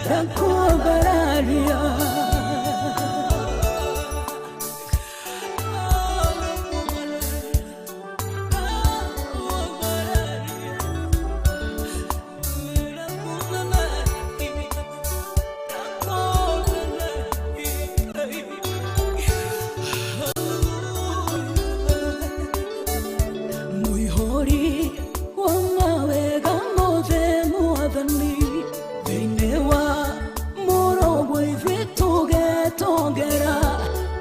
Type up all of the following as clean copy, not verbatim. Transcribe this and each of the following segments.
Ndakwambararia. Mũihũri wa mawega mothe Mwathani, thĩinĩ wa mũrũguo ithuĩ tũgetongera,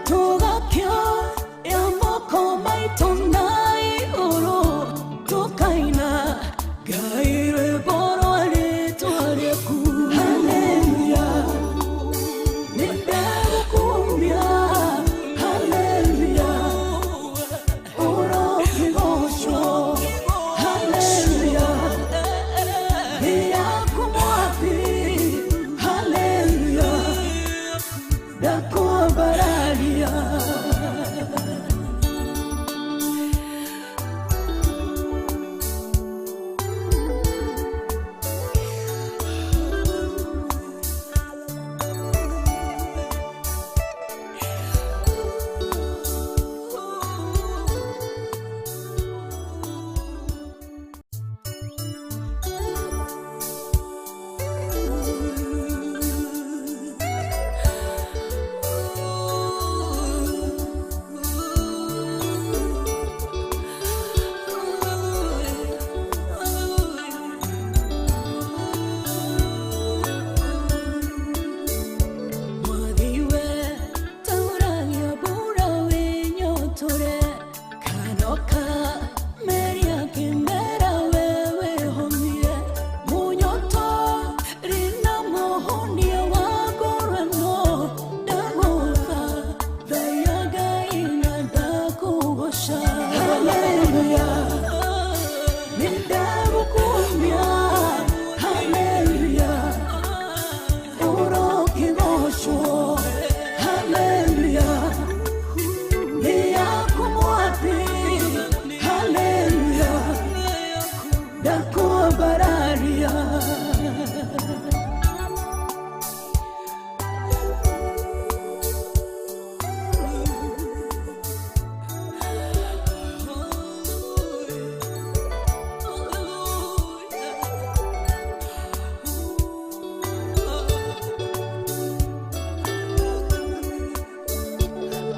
tũgakĩoya moko maitũ na igũrũ, tũkaina Ngai rwĩmbo rwa rĩtwa rĩaku. Haleluya, nĩndagũkumia. Haleluya, ũrokĩgocwo. Haleluya, nĩ yaku Mwathi. Haleluya, ndakwambararia. Mwathiwe tauragia mbura wĩnyotore, kanoka meria kĩmera we wĩhũmie, mũnyoto rina mũhũnia wa ngorano, ndagũtha thaia Ngai na ndakũgoca. Haleluya, nĩndagũkumia. Haleluya, ũrokĩgocwo. Haleluya, nĩ yaku Mwathi. Haleluya, ndakwambararia.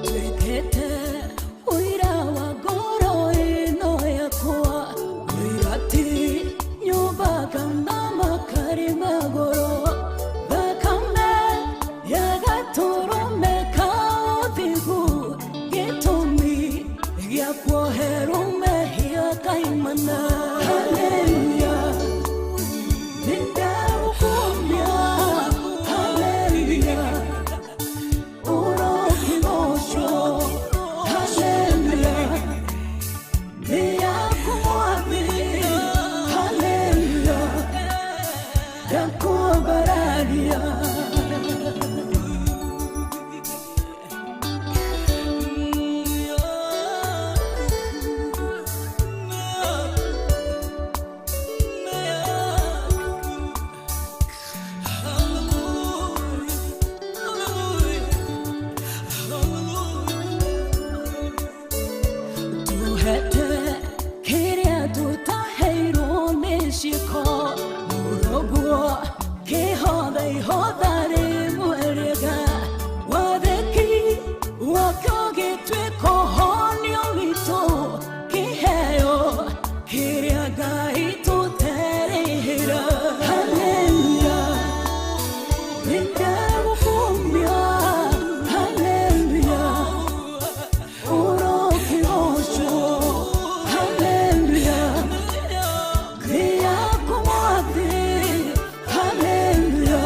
Twĩkĩte ũira wa ngoro ĩno yakwa, ũira ti nyũmba kana makari magũrũ, thakame ya gatũrũme ka ũthingu, gĩtũmi gĩa kuoherwo mehia kaimana. Haleluya, nĩndagũkumia. Haleluya, ũrokĩgocwo. Haleluya, nĩ yaku Mwathi. Haleluya, ndakwambararia. Tuhete kĩrĩa tũtaheirwo nĩ ciĩko, mũrũguo kĩhotha ihotha rĩmwe rĩega, wathĩki wakĩo gĩtuĩka ũhonio witũ, kĩheo kĩrĩa Ngai tũterĩhĩra. Haleluya, nĩndagũkumia. Haleluya, ũrokĩgocwo. Haleluya, nĩ yaku Mwathi. Haleluya,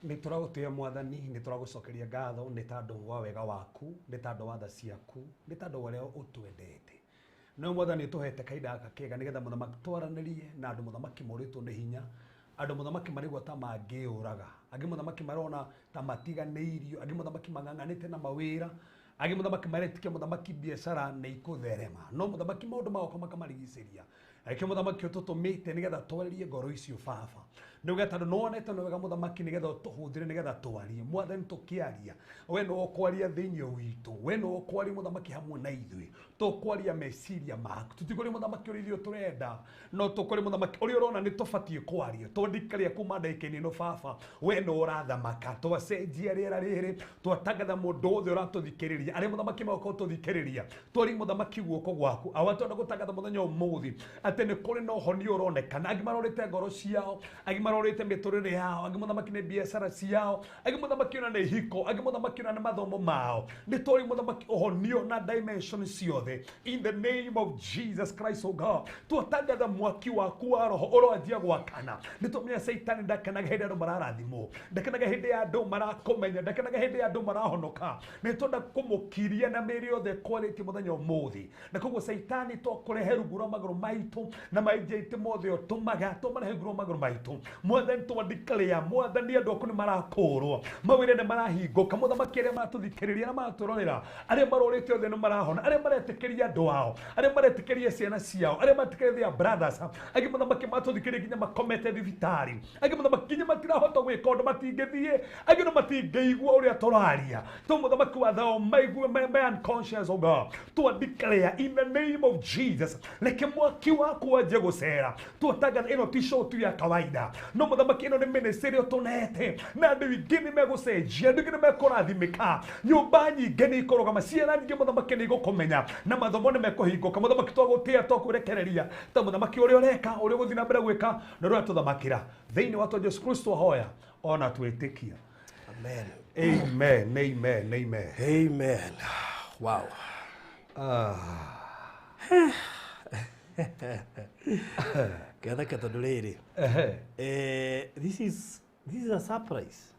Nĩ tũragũtĩĩa Mwathani, nĩ tũragũcokeria ngatho nĩ tondũ wa wega waku, nĩ tondũ wa tha ciaku, nĩ tondũ wa ũrĩa ũtwendete. No Mwathani ũtũhete kahinda gaka kega nĩgetha mũthamaki twaranĩrie na andũ mũthamaki morĩtwo nĩ hinya, andũ mũthamaki marigua ta mangĩũraga, angĩ mũthamaki marona ta matiganĩirio, angĩ mũthamaki mang'ang'anĩte na mawĩra, angĩ mũthamaki maretĩkia mũthamaki biacara nĩ ikũtherema, no mũthamaki maũndũ magoka makamarigicĩria. Akĩ mũthamaki ũtũtũmĩte nĩgetha twarĩrie ngoro icio baba, nĩgetha tondũ nĩwonete nĩ wega mũthamaki nĩgetha ũtũhũthĩre nĩgetha twarie. Mwathani tũkĩaria, we nĩwe ũkwaria thĩinĩ witũ, we nĩwe ũkwaria mũthamaki hamwe na ithuĩ, tũkwaria meciria maku, tũtikwaria mũthamaki ũrĩa ithuĩ tũrenda, no tũkwaria mũthamaki ũrĩa ũrona nĩ tũbatiĩ kwaria. Twandikaria kuma ndagĩka-inĩ ĩno baba, we nĩwe ũrathamaka, twacenjia rĩera rĩrĩ, twatangatha mũndũ wothe ũratũthikĩrĩria, arĩa mũthamaki magoka ũtũthikĩrĩria, twarie mũthamaki guoko gwaku. Awa twenda gũtangatha mũthenya ũmũthĩ atĩ nĩ kũrĩ na ũhonio ũronekana, angĩ marorĩte ngoro ciao, angĩ marorĩte mĩtũrĩre yao, angĩ mũthamaki nĩ biacara ciao, angĩ mũthamaki ona nĩ ihiko, angĩ mũthamaki ona nĩ mathomo mao. Nĩ twarĩ mũthamaki ũhonio na dimension ciothe in the name of Jesus Christ, oh God. Twatangatha mwaki waku wa roho ũroanjia gwakana. Nĩ tũmenya Caitani ndakenaga hĩndĩ andũ mararathimwo, ndakenaga hĩndĩ andũ marakũmenya, ndakenaga hĩndĩ andũ marahonoka. Nĩ twenda kũmũkiria na mĩĩrĩ yothe kwarĩtie mũthenya ũmũthĩ, na koguo Caitani twakũrehe rungu rwa magũrũ maitũ na mainjaitĩ mothe ũtũmaga twamarehe rungu rwa magũrũ maitũ. Mwathani twandikaria, Mwathani andũ aku nĩ marakũrwo, mawĩra nĩ marahingũka, mũthamaki arĩa maratũthikĩrĩria na maratũrorera, arĩa marorĩte othe nĩ marahona, arĩa maretĩkĩria andũ ao, arĩa maretĩkĩria ciana ciao, arĩa maretĩkĩria their brothers, angĩ mũthamaki matũthikĩrĩria nginya makomete thibitarĩ, angĩ mũthamaki nginya matirahota gwĩka ũndũ, matingĩthiĩ, angĩ no matingĩigua ũrĩa tũraria. To mũthamaki wa thao maigue me unconscious, oh God. Twandikaria in the name of Jesus, reke mwaki waku wanjie gũcera. Twatangatha ĩno ti show tu ya kawaida, no mũthamaki ĩno nĩ ministry ũtũnete, na andũ aingĩ nĩ megũcenjia, andũ aingĩ nĩ mekũrathimĩka, nyũmba nyingĩ nĩ ikũrũgama, ciana nyingĩ mũthamaki nĩ igũkũmenya, na mathomo nĩ mekũhingũka. Mũthamaki twagũtĩa, twakũrekereria ta mũthamaki ũrĩa ũreka, ũrĩa ũgũthiĩ na mbere gwĩka, na ũrĩa ũratũthamakĩra thĩinĩ wa Jesu Kristo ahoya ona twĩtĩkia. Amen. Amen, amen, amen. Amen. Wow. Ketheke tondũ rĩrĩ. This is a surprise.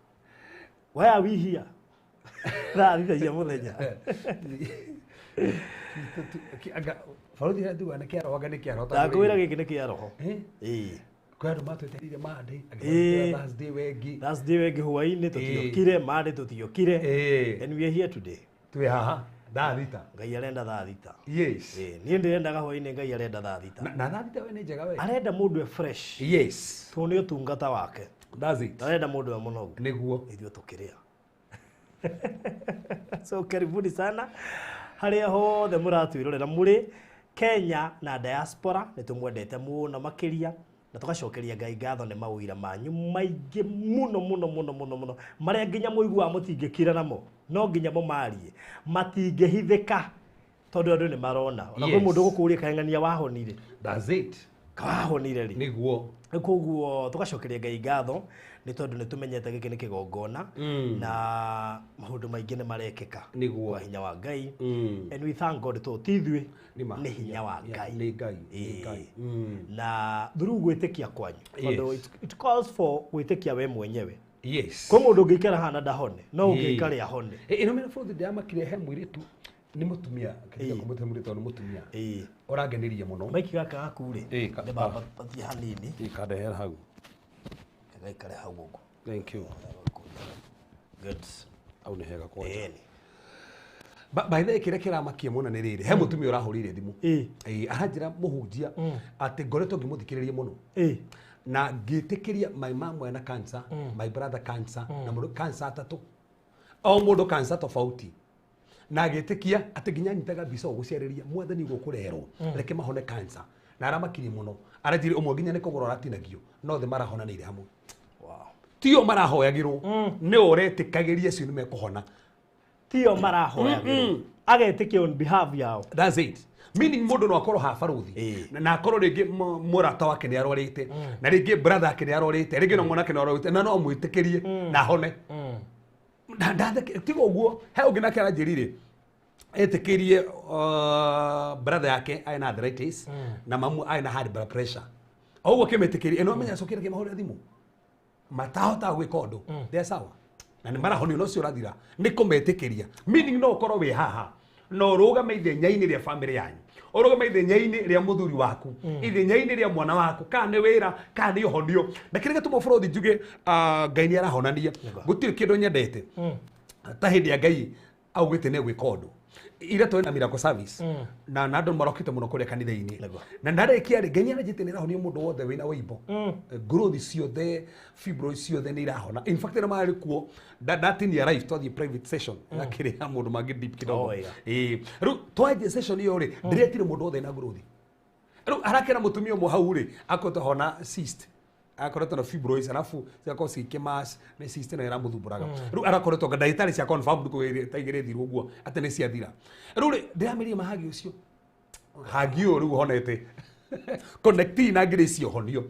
Why are we here? Thaa thita cia mũthenya. Baruthi nduga nĩ kĩa roho, anga nĩ kĩa roho. Ndakwĩra gĩkĩ nĩ kĩa roho. Ĩĩ. Kwĩ andũ matwetereire Monday, angĩ Thursday wengi. Thursday wengi hwaĩ-inĩ tũtiokire, Monday tũtiokire. And we are here today. Twĩ haha thaa thita. Ngai arenda thaa thita. Yes. Niĩ ndĩrendaga hwaĩ-inĩ, Ngai arenda thaa thita. Na thaa thita we nĩ njega we. Arenda mũndũ e fresh. Yes. Tondũ nĩ ũtungata wake. That's it. Arenda mũndũ e mũnogu. Nĩguo. Ithuĩ tũkĩrĩa. So karibuni sana harĩa hothe mũratwĩrorera mũrĩ Kenya na diaspora, nĩ tũmwendete mũno makĩria na tũgacokeria Ngai ngatho nĩ mawĩra manyu maingĩ mũno mũno mũno mũno mũno marĩa nginya mũiguaga mũtingĩkira namo, no nginya mũmarie, matingĩhithĩka tondũ andũ nĩ marona. Ona kwĩ mũndũ ũgũkũria kaeng'ania wahonire. That's it. Kawahonire rĩ. Nĩguo. Koguo tũgacokeria Ngai ngatho nĩ tondũ nĩ tũmenyete gĩkĩ nĩ kĩgongona na maũndũ maingĩ nĩ marekĩka nĩguo kwa hinya wa Ngai. And we thank God tondũ ti ithuĩ, nĩ hinya wa Ngai. Nĩ Ngai, nĩ Ngai. Na through gwĩtĩkia kwanyu, tondũ it calls for gwĩtĩkia we mwenyewe. Yes. Kwĩ mũndũ ũngĩikara haha na ndahone, no ũngĩikara ahone. Ĩno mena bũrũri ndĩramakire he mũirĩtu nĩ mũtumia, kĩrĩa kũmũte mũirĩtu nĩ mũtumia. Ũrangenirie mũno. Maiki gaka gaku rĩ, nĩ batie hanini. Kandehera hau. Gaikare hau ũguo. Thank you. Good. Au nĩ hega kwanja. By the way, kĩrĩa kĩramakia mũno nĩ rĩrĩ, he mũtumia ũrahũrĩire thimũ. Aranjĩra mũhunjia atĩ ngoretwo ngĩmũthikĩrĩria mũno. Na ngĩtĩkĩria my mom ena cancer, my brother cancer, na mũndũ cancer atatũ. O mũndũ cancer tofauti. Na agĩtĩkia atĩ nginya nyitaga mbica ũgũciarĩria Mwathani gũkũrerwo, reke mahone cancer. Na aramakirie mũno. Aranjĩrire ũmwe nginya nĩ kũgũrũ aratinagio, no othe marahonanĩire hamwe. Tio marahoyagĩrwo, nĩ ũretĩkagĩria acio nĩ mekũhona. Tio marahoyagĩrwo. Agetĩkia on behalf yao. That's it. Meaning mũndũ no akorwo ha baruthi na akorwo rĩngĩ mũrata wake nĩ arwarĩte, na rĩngĩ brother yake nĩ arwarĩte, rĩngĩ no mwanake nĩ arwarĩte, na no amwĩtĩkĩrie na ahone. Tiga ũguo, he ũngĩ nake aranjĩrire etĩkĩrie brother yake aĩ na arthritis na mamu aĩ na high blood pressure. O ũguo akĩmĩtĩkĩria, ĩno amenya acokire akĩmahũrĩra thimũ. Matahotaga gwĩka ũndũ. They're sawa. Na nĩ marahonio na ũcio ũrathira. Nĩ kũmetĩkĩria. Meaning no ũkorwo wĩ haha. No ũrũgame ithenya-inĩ rĩa family yanyu. Ũrũgame ithenya-inĩ rĩa mũthuri waku. Ithenya-inĩ rĩa mwana waku. Kana nĩ wĩra, kana nĩ ũhonio. Na kĩrĩa gĩtũma bũrũri njuge Ngai nĩ arahonania. Gũtirĩ kĩndũ nyendete. Ta hĩndĩ ya Ngai augĩte nĩ egwĩka ũndũ. Ira twĩ na miracle service. Na andũ marokĩte mũno kũrĩa kanitha-inĩ. Na ndarĩkia rĩ, Ngai nĩaranjĩte nĩarahonia mũndũ wothe wĩna wĩimbo. Growth ciothe, fibroid ciothe nĩ irahona. In fact, ĩno marĩ kuo, ndatinia live twathiĩ private session. Gakĩrĩ ya mũndũ mangĩ deep kidogo. Oh, yeah. Rĩu twanjia session ĩyo rĩ, ndĩretire mũndũ wothe na growth. Rĩu arakĩra mũtumia ũmwe hau rĩ, akoretwo hona cyst. Akoretwo na fibroids alafu cigakorwo cikĩmass nĩ cyst ĩno ĩramũthumbũraga. Rĩu arakoretwo nga ndagĩtarĩ cia confirm ndukũ ta igĩrĩ thiru ũguo atĩ nĩ ciathira. Rĩu rĩ, ndĩramĩria mahagi ũcio. Hagi ũyũ rĩu ũhonete. Connecti na Grace ũhonio.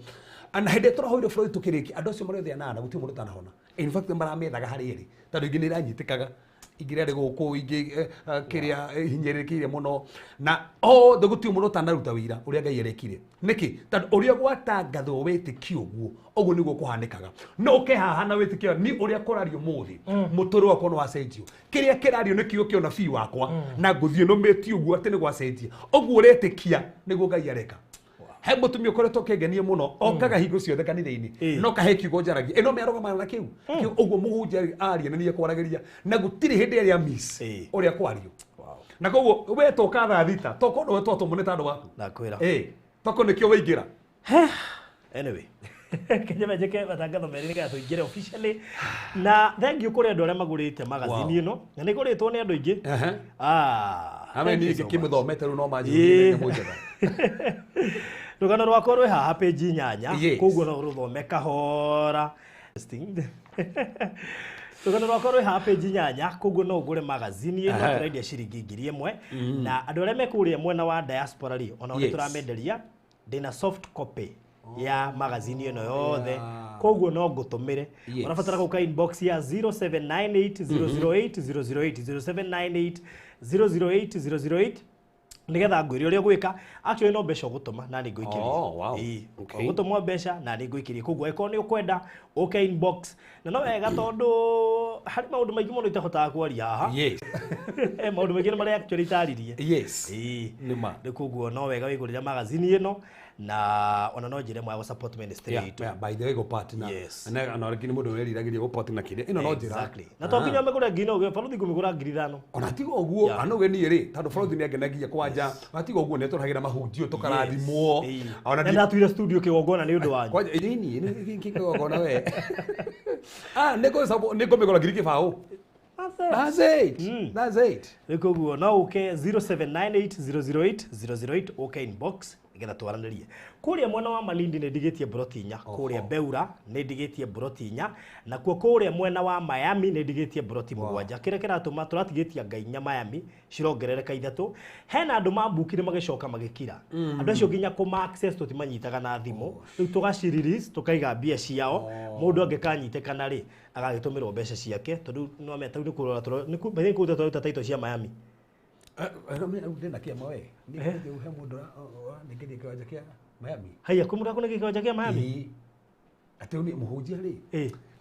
Na hĩndĩ ĩrĩa tũrahoire bũrũri tũkĩrĩkia, andũ acio marĩ othe anana gũtirĩ mũndũ ũtanahona. In fact maramethaga harĩ erĩ tondũ ingĩ nĩ iranyitĩkaga. Ingĩ irarĩ gũkũ, ingĩ kĩrĩa hinyĩrĩrĩkĩire mũno. Na othe gũtirĩ mũndũ ũtanaruta wĩira ũrĩa Ngai arekire. Nĩkĩ? Tondũ ũrĩa gwatangathwo wĩtĩkio ũguo, ũguo nĩguo kũhanĩkaga. No ũke haha na wĩtĩkio ni ũrĩa kũrario ũmũthĩ, mũtũrĩre wakwa nĩ wacenjio. Kĩrĩa kĩrario nĩ kiugo kĩa ũnabii wakwa, na ngũthiĩ nũmĩtie ũguo atĩ nĩ gwacenjia. Ũguo ũretĩkia nĩguo Ngai areka. He mũtumia ũkoretwo ũkĩngenia mũno, okaga hingo ciothe kanitha-inĩ, no kahe kiugo njaragia. Ĩno mĩarũgamana na kĩu. Ũguo mũhunjia aria na niĩ kwaragĩria, na gũtirĩ hĩndĩ ĩrĩa miss ũrĩa kwario. Na koguo we toka thaa thita, tokorwo we twatũmwo nĩ tandũ waku. Ndakwĩra. Tokorwo nĩkĩo waingĩra. Anyway, kenya menjeke matangatho merĩ nĩgetha tũingĩre officially. Na thank you kũrĩ andũ arĩa magũrĩte magazini ĩno, na nĩ ĩgũrĩtwo nĩ andũ aingĩ. Ame Thank you niĩ so much. ngĩkĩmĩthomete rĩu no manjĩrĩrie nyamũ njega. Rũgano rwakwa rwĩ haha page 8, Yes. koguo no rũthome kahora. Rũgano rwakwa rwĩ haha page 8, koguo no ũgũre magazini ĩno, tũrendia ciringi 1000. Na andũ arĩa me kũrĩa mwena wa diaspora rĩ, onao nĩ tũramenderia, ndĩna soft copy ya magazini ĩno yothe, koguo no ngũtũmĩre. Ũrabatara gũka inbox ya 0798 008 008, 0798 008 008 nĩgetha ngwĩre ũrĩa ũgwĩka. Actually no mbeca ũgũtũma na nĩ ngũikĩria. Oh, wow. Okay. Ũgũtũmwo mbeca na nĩ ngũikĩria. Koguo angĩkorwo nĩ ũkwenda ũke inbox. Na no wega tondũ harĩ maũndũ maingĩ mũno itahotaga kwaria haha. Maũndũ maingĩ nĩ marĩa actually itaririe. Nĩ ma. Rĩu koguo no wega wĩgũrĩre magazini ĩno, na ona no njĩra ĩmwe ya gũ-support ministry Yeah, itũ. yeah, by the way, go partner. Yes. Na na rĩngĩ nĩ mũndũ ũreriragĩria go partner kĩrĩa. Ĩno no njĩra. Exactly. Na to nginya ũmĩgũre ngiri no baruthi ngũmĩgũra 5,000. Ona tiga ũguo, ana ũgeni rĩ, tondũ baruthi nĩ angenagia kwanja. Ona tiga ũguo nĩ atũrehagĩra mahunjio tũkarathimwo. Ona Na ndatuire studio kĩgongona nĩ ũndũ wanyu. Kwanja, ĩni, ĩni, kĩgongona we. Nĩ ngũmĩgũra 20,000. That's it. That's it. That's it. Rĩu koguo no ũke 0798 008 008 ũke inbox nĩgetha twaranĩrie. Kũrĩa mwena wa Malindi nĩ ndigĩtie broti 4, kũrĩa Beura nĩ ndigĩtie broti 4, nakuo kũrĩa mwena wa Miami nĩ ndigĩtie broti 7. Kĩrĩa kĩratũma tũratigĩtie ngai 4 Miami cirongerereka 3. Hena andũ mambukire magĩcoka magĩkira. Andũ acio nginya kũma access tũtimanyitaga na thimũ. Rĩu tũgaci release tũkaiga mbia ciao. Mũndũ angĩkanyitĩkana rĩ, agagĩtũmĩrwo mbeca ciake tondũ no amenya tau nĩ kũrora tũrora, nĩ by the way, kũu tũraruta title cia Miami. Ndĩna kĩama we. Nĩ he mũndũ ũranengeri kĩwanja kĩa Miami. Haiya, kwĩ mũndũ akũnengeri kĩwanja kĩa Miami? Ĩĩ. Atĩ nĩ mũhunjia rĩ?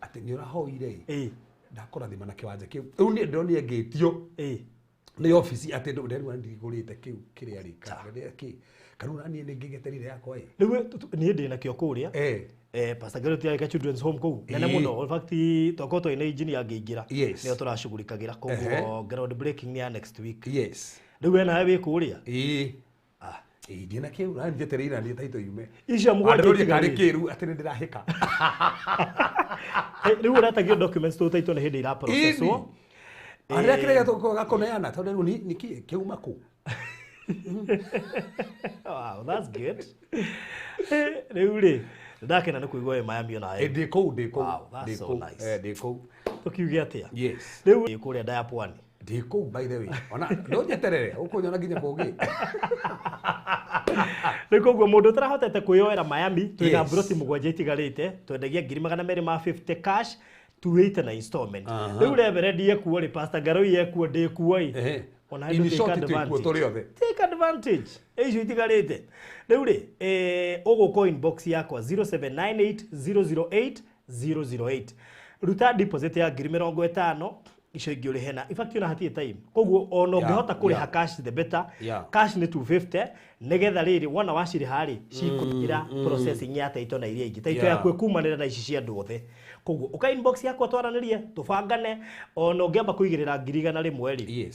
Atĩ nĩ ũrahoire? Ndakũrathima na kĩwanja kĩu. Rĩu niĩ ndĩronire ngĩtio. Nĩ obici atĩ ndĩrona ndigũrĩte kĩu kĩrĩa rĩ, kana kĩrĩa kĩ. Kana ona niĩ nĩ ngĩgeterire yakwa ĩ. Rĩu niĩ ndĩ nakĩo kũrĩa. Pastor Gerald yarĩ ka Children's Home kũu. Nene mũno. In fact, twakorwo twarĩ na engineer angĩingĩra. Nĩo tũracugurikagĩra. Koguo ground breaking nĩ ya next week. Rĩu we nawe wĩ kũrĩa? Ĩĩ, ndĩ na kĩu, na njetereire na niĩ title yume. Icio mũgwanja Andũ karĩ itigarĩte. kĩru atĩ nĩ ndĩrahĩka. Rĩu ũretagio documents tũ title nĩ hĩndĩ iraprocesswo. Ĩni. Arĩa kĩrĩa gakũneana tondũ rĩu nĩ kĩ kĩuma kũ? Wow, that's good. Rĩu rĩ, ndakena nĩ kũigua wĩ Miami ona we. Ndĩ kũu, ndĩ kũu. Wow, that's Ndĩ so kũu. nice. Ndĩ kũu. Tũkiuge atĩa? Yes. Rĩu ndĩ kũrĩa ndaya pwani. Ndĩ kũu by the way. Ona no njeterere, ũkũnyona nginya kũngĩ. Rĩu koguo mũndũ ũtarahotete kwĩyoera Miami, twĩna Yes. broti 7 itigarĩte, twendagia ngiri magana merĩ ma 50 cash, 280 na installment. Rĩu Reverend ekuo rĩ, Pastor Ngaroi ekuo, ndĩ kuo ĩ. Ona In andũ take short, twĩ kuo advantage. tũrĩ othe. Take advantage. Icio itigarĩte. Rĩu rĩ, ũgũka inbox yakwa 0798 008 008. Ruta deposit ya 50,000, icio ingĩ ũrĩhe na in fact ona hatirĩ time, koguo ona ũngĩhota kũrĩha cash, the better. Cash nĩ 250, nĩgetha rĩrĩ wona wacirĩha rĩ, cikũingĩra processing ya title na iria ingĩ title yaku ĩkumanĩra na ici cia andũ othe. Koguo ũka inbox yakwa, twaranĩrie, tũbangane. Ona ũngĩamba kũigĩrĩra 100,000 rĩ,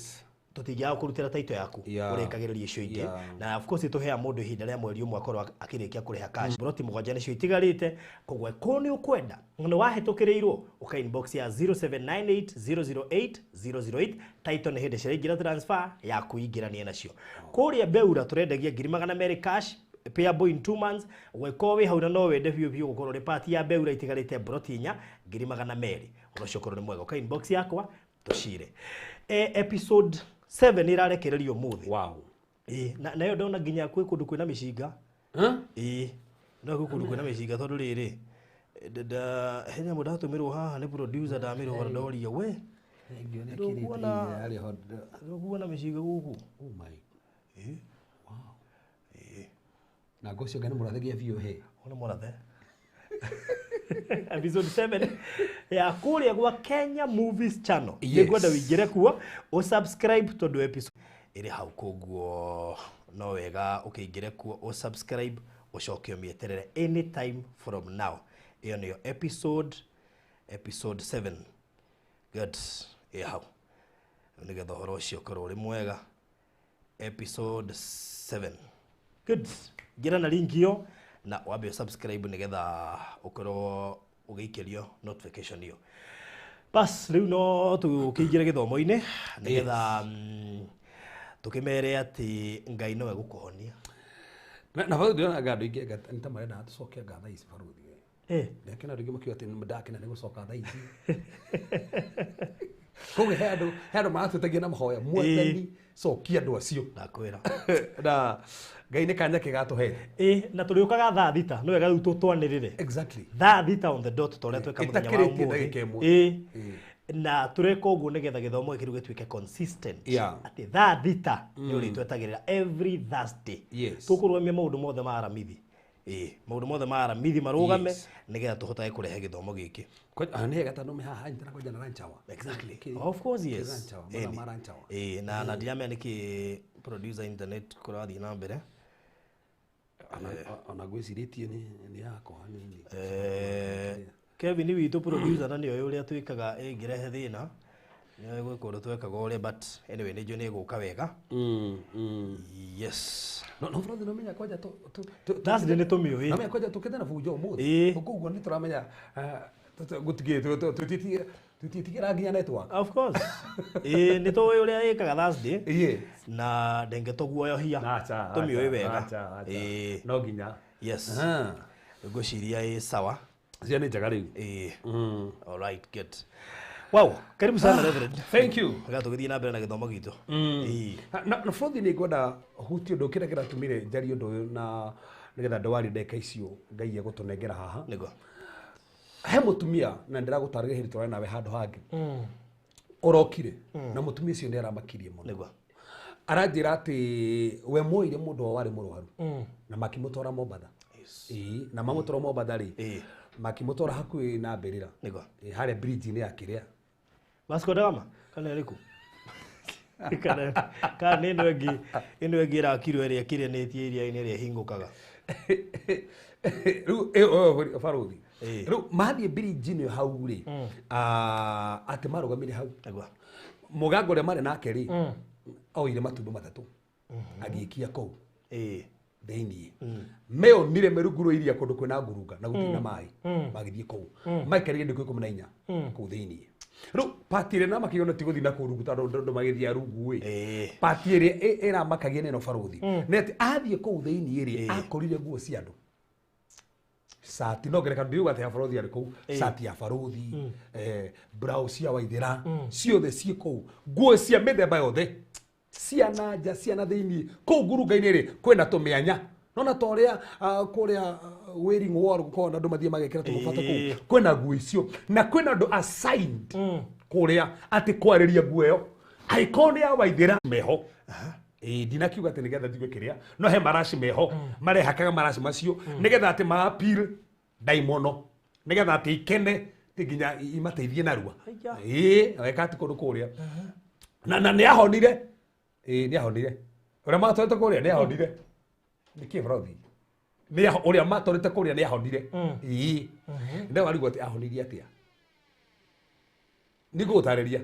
tũtingĩaga kũrutĩra title yaku, ũrĩkagĩrĩria icio ingĩ. Na of course tũheaga mũndũ ihinda rĩa mweri ũmwe akorwo akĩrĩkia kũrĩha cash. Broti mũgwanja nĩcio itigarĩte, koguo korwo nĩ ũkwenda na nĩ wahĩtũkĩrĩirwo, ũka inbox ya 0798008008. Title nĩ hĩndĩ ciraingĩra transfer ya kũingĩrania nacio. Kũrĩa Beura tũrendagia 200,000 cash, payable in 2 months. Gwĩkorwo wĩ hau na no wende biũ biũ gũkorwo ũrĩ part ya Beura, itigarĩte broti inya, 200,000. Ũndũ ũcio ũkorwo nĩ mwega, ũka inbox yakwa tũcire. Episode 7 ĩrarekererio ũmũthĩ. Ĩĩ, na nayo ndona nginya kwĩ kũndũ kwĩna mĩcinga. Huh? Ĩĩ, no gwĩ kũndũ kwĩna mĩcinga, tondũ rĩrĩ he nyamũ ndatũmĩrwo haha nĩ producer, ndamĩrora ndoria we ndũkuona mĩcinga gũkũ. Oh my. Wow. Na ngo ũcio nĩ mũrathegia biũ he. Ona mũrathe episode 7 ya kũrĩa gwa Kenya Movies Channel. Nĩngwenda ũingĩre kuo ũsubscribe, tondũ episode ĩrĩ hau, koguo no wega ũkĩingĩre kuo ũsubscribe, ũcoke ũmĩeterere anytime from now. Ĩyo nĩyo episode 7. Good, ĩ hau nĩgetha ũhoro ũcio ũkorwo ũrĩ mwega. Episode 7, good. Ngĩra na link ĩyo na wambe subscribe nĩgetha ũkorwo ũgĩikĩrio notification ĩyo. Bas, rĩu no tũkĩingĩre gĩthomo-inĩ nĩgetha tũkĩmere atĩ Ngai nowe gũkũhonia. Na baruthi ndĩrona andũ aingĩ nĩ ta marenda tũcoke anga thaa ici, baruthi. Ndakena andũ aingĩ makiuga atĩ ndakena nĩ gũcoka thaa ici. Koguo he andũ maratwĩtagia na mahoya, Mwathani cokia andũ acio. Ndakwĩra. Na Ngai nĩ kanya kega atũhete. Ĩ, na tũrĩũkaga thaa 6. Nĩ wega rĩu tũtwanĩrĩre thaa 6 on the dot, ta ũrĩa tweka mũthenya wa Ĩtakĩrĩtie ũmũthĩ. ndagĩka ĩmwe. Ĩ, na tũreka ũguo nĩgetha gĩthomo gĩkĩ rĩu gĩtuĩke consistent, atĩ thaa 6 nĩ ũrĩtwetagĩrĩra every Thursday. Tũkũrũgamia maũndũ mothe ma Aramithi, ĩ maũndũ mothe ma Aramithi marũgame, nĩgetha tũhotage kũrehe gĩthomo gĩkĩ. Nĩ hega tondũ me haha nyitana kwanja na lunch hour. Exactly. Of course, yes. Lunch hour, mathaa Ĩni. ma lunch hour. Ĩ, na ndiramenya nĩkĩ producer internet kũrathiĩ na mbere. Ona ngwĩcirĩtie nĩ yakwa hanini. Kevin witũ producer na nĩoĩ ũrĩa twĩkaga ĩngĩrehe thĩna, nĩoĩ gwĩ kũndũ twekaga ũrĩa, but anyway nĩ njũĩ nĩ ĩgũka wega. Yes. No baruthi no menya kwanja Thursday nĩ tũmĩũĩ. Namenya kwanja tũkĩte na bunjo ũmũthĩ. Koguo nĩ tũramenya gũtigĩ tũtiĩtigĩra nginya network. Of course, ĩ nĩ tũĩ ũrĩa ĩkaga Thursday na ndengĩtũguoyohia, tũmĩũĩ wega. Ĩ. No nginya. Yes, ngwĩciria ĩ sawa. Cia nĩ njega rĩu. Ĩ, all right, good. Wow, karibu sana, Reverend. Thank you. Reka tũgĩthiĩ na mbere na gĩthomo gitũ. Ĩ. Na baruthi nĩ ngwenda hutie ũndũ kĩrĩa kĩratũmire njarie ũndũ ũyũ, na nĩgetha ndwarie ndagĩka icio Ngai egũtũnengera haha. Nĩguo. He mũtumia, na ndĩragũtarĩria hĩndĩ tũrarĩ nawe handũ hangĩ, ũrokire na mũtumia ũcio nĩ aramakirie mũno. Aranjĩra atĩ we moire mũndũ wao warĩ mũrwaru na makĩmũtwara Mombatha. Ĩĩ, na mamũtwara Mombatha rĩ, makĩmũtwara hakuhĩ na mbĩrĩra. Ĩĩ, harĩa bridge-inĩ ya kĩrĩa Vasco da Gama kana ĩrĩkũ, kana nĩ ĩno ĩngĩ ĩrakirwo ĩrĩa ĩkĩrĩnĩtie iria-inĩ ĩrĩa ĩhingũkaga? Rĩu ĩyo baruthi, rĩu mathiĩ bridge-inĩ ĩyo hau rĩ, atĩ marũgamire hau, mũganga ũrĩa marĩ nake rĩ, oire matumbĩ matatũ agĩikia kũu thĩiniĩ. Meonire merungu rwa iria kũndũ kwĩna ngurunga na gũtirĩ na maĩ, magĩthiĩ kũu maikarire ndukũ 14 kũu thĩiniĩ. Rĩu pati ĩrĩa namakĩona ti gũthiĩ na kũu rungu, tondũ andũ magĩthiĩ rungu ĩ, pati ĩrĩa ĩramakagia nĩ ĩno, baruthi, nĩ atĩ athiĩ kũu thĩiniĩ rĩ, akorire nguo cia andũ, cati, no ngerekano ndiriuga atĩ ya baruthi arĩ kũu, cati ya baruthi, blouse cia Waithĩra, ciothe ciĩ kũu, nguo cia mĩthemba yothe, cia na nja, cia na thĩiniĩ. Kũu ngurunga-inĩ rĩ, kwĩna tũmĩanya nona ta ũrĩa kũrĩa Wailing Wall gũkoragwo na andũ mathiĩ magekĩra tũmabata kũu. Kwĩna nguo icio na kwĩna andũ assigned kũrĩa atĩ kwarĩria nguo ĩyo angĩkorwo nĩ ya Waithĩra meho. Ĩĩ, ndinakiuga atĩ nĩgetha njigue kĩrĩa, no he maraci meho marehakaga maraci macio nĩgetha atĩ ma appeal ndaimono Nĩgetha atĩ ikene ti nginya imateithie narua. Ĩĩ, weka atĩ kũndũ kũrĩa. Na na nĩ ahonire. Ĩĩ, nĩ ahonire. Ũrĩa matwarĩte kũrĩa nĩ ahonire. Nĩkĩ brothi? Nĩ ũrĩa matwarĩte kũrĩa nĩ ahonire. Ĩĩ. Nĩ warigwo atĩ ahonirie atĩa? Nĩngũgũtarĩria.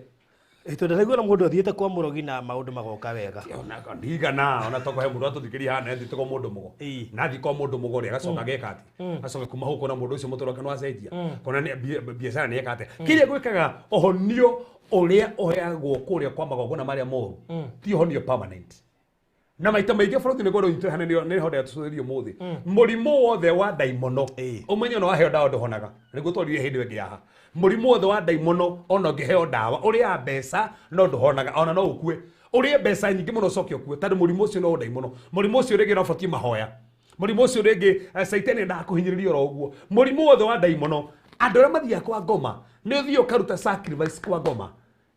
Tondũ na mũndũ athiĩte kwa mũrogi na maũndũ magoka wega. Ona ndigana ona toko he mũndũ atũthikĩria haha na thiĩte kwa mũndũ mũgo. Na thiĩ kwa mũndũ mũgo rĩ agacoka ageka atĩ. Acoka kuma hau kona mũndũ ũcio mũtũrũ wake nĩwacenjia. Kona nĩ biacara nĩ eka atĩa. Kĩrĩa gwĩkaga ũhonio ũrĩa ũheagwo kũrĩa kwa magongona marĩa moru ti ũhonio permanent. Na maita maingĩ bũrũri nĩguo rĩu hana nĩ honda yatũcũthĩrĩrio ũmũthĩ. Mũrimũ wothe wa ndaimono ũmenye ona waheo ndawa ndũhonaga. Nĩguo twarire hĩndĩ ĩyo ĩngĩ haha. Mũrimũ wothe wa ndaimono ona ũngĩheo ndawa ũrĩa mbeca no ndũhonaga ona no ũkue. Ũrĩe mbeca nyingĩ mũno ũcoke ũkue tondũ mũrimũ ũcio no ndaimono. Mũrimũ ũcio rĩngĩ no ũbatiĩ mahoya. Mũrimũ ũcio rĩngĩ Caitani endaga kũhinyĩrĩria oro ũguo. Mũrimũ wothe wa ndaimono andũ arĩa mathiaga kwa ngoma nĩ ũthiĩ ũkaruta sacrifice kwa ngoma.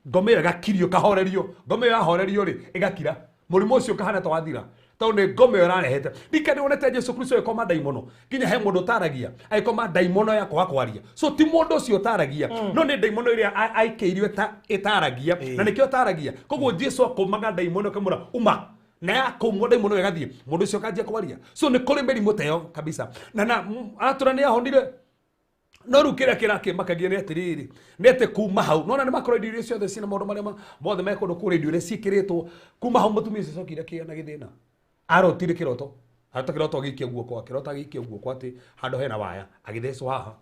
Ngoma ĩyo ĩgakirio ĩkahorerio. Ngoma ĩyo yahorerio rĩ ĩgakira. Mũrimũ ũcio ũkahana ta wathira. Tondũ nĩ ngoma ĩyo ĩrarehete. Ndikana wonete Jesu Kristo agĩkoma ndaimono. Nginya he mũndũ ũtaragia agĩkoma ndaimono ya kwaga kwaria. So ti mũndũ ũcio ũtaragia no nĩ ndaimono ĩrĩa aikĩirio ĩtaragia na nĩkĩo ĩtaragia. Koguo Jesu akũmaga ndaimono akamwĩra uma. Na yakũmwo ndaimono ĩgathiĩ mũndũ ũcio akanjia kwaria. So nĩ kũrĩ mĩrimũ ta ĩyo kabisa. Na atũra nĩ ahonire. No rĩu kĩrĩa kĩrakĩmakagia nĩ atĩrĩrĩ nĩ atĩ kuma hau nona nĩ makorwo indo iria ciothe ciĩna maũndũ marĩa mothe me kũndũ kũrĩa indo iria ciĩkĩrĩtwo kuma hau mũtumia ũcio acokire akĩgĩa na gĩthĩna. Arotire kĩroto. Arota kĩroto agĩikia guoko, akĩrota agĩikia guoko atĩ handũ hena waya agĩthecwo haha.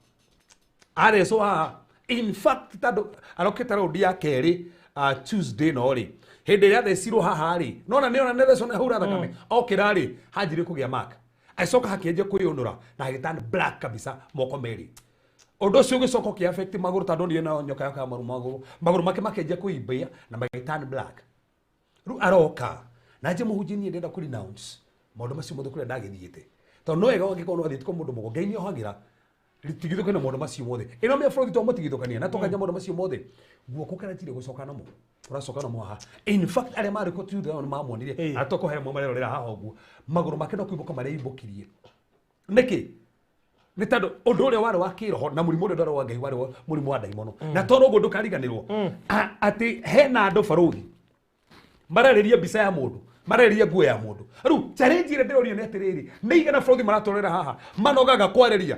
Athecwo haha. In fact tondũ arokĩte raundi ya kerĩ Tuesday no rĩ hĩndĩ ĩrĩa athecirwo haha rĩ nona nĩ ona nĩ athecwo nĩ haura thakame okĩra rĩ hanjirie kũgĩa mark. Agĩcoka hakĩanjia kwĩyũnũra na agĩturn black kabisa moko merĩ. Ũndũ ũcio ũgĩcoka ũkĩ affect magũrũ tondũ niĩ na nyoka yakwa ya magũrũ magũrũ make makĩanjia kũimbia na magĩturn black. Rĩu aroka na nje mũhunjia niĩ ndĩrenda kũ renounce maũndũ macio mothe kũrĩa ndagĩthiĩte. Tondũ no wega ũngĩkorwo no wathiĩte kwa mũndũ mũgo Ngai nĩ ohagĩra tigithũkania na maũndũ macio mothe. Ĩno mĩa bũrũri twamũtigithũkania na tũkanja maũndũ macio mothe. Guoko karanjire gũcoka namo. Ũracoka namo haha. In fact arĩa marĩ kũ Tuesday nĩ mamuonire. Atoko he amwe marerorera haha ũguo. Magũrũ make no kũimbũka mareimbũkirie. Nĩkĩ? Nĩ tondũ ũndũ ũrĩa warĩ wa kĩroho na mũrimũ ũrĩa ndwarĩ wa Ngai warĩ mũrimũ wa ndaimono. Na tondũ ũguo ndũkariganĩrwo atĩ hena andũ barũthi mararĩria mbica ya mũndũ mararĩria nguo ya mũndũ. Rĩu challenge ĩrĩa ndĩrorio nĩ atĩrĩrĩ nĩ igana bũrũri maratũrĩra haha manogaga kwarĩria.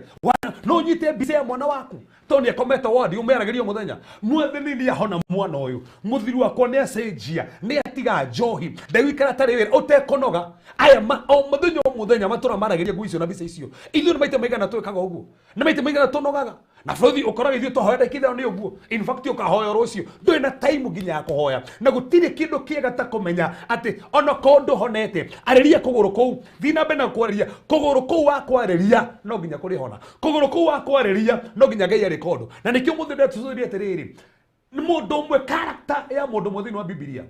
No ũnyite mbica ya mwana waku tondũ nĩ akomete wodi ũmĩaragĩria mũthenya. Mwathani nĩ ahona mwana ũyũ mũthiri wakwa nĩ acenjia nĩ atiga njohi ndegũikara atarĩ wĩra ũtekũnoga. Aya o mũthenya o mũthenya matũra maragĩria nguo icio na mbica icio. Ithuĩ nĩ maita maigana twĩkaga ũguo? Nĩ maita maigana tũnogaga? Na bũrũri ũkoraga ithuĩ twahoya ndagĩka ithano nĩ ũguo. In fact ũkahoya rũciũ ndũrĩ na time nginya ya kũhoya. Na gũtirĩ kĩndũ kĩega ta kũmenya atĩ ona korwo ndũhonete arĩria kũgũrũ kũu thiĩ na mbere na kwarĩria kũgũrũ kũu wakwarĩria no nginya kũrĩhona. Kũgũrũ kũu wakwarĩria no nginya Ngai arĩka ũndũ. Na nĩkĩo mũthĩ ndĩratũcũthĩrĩria atĩrĩrĩ nĩ mũndũ ũmwe character ya mũndũ ũmwe thĩinĩ wa Bibilia.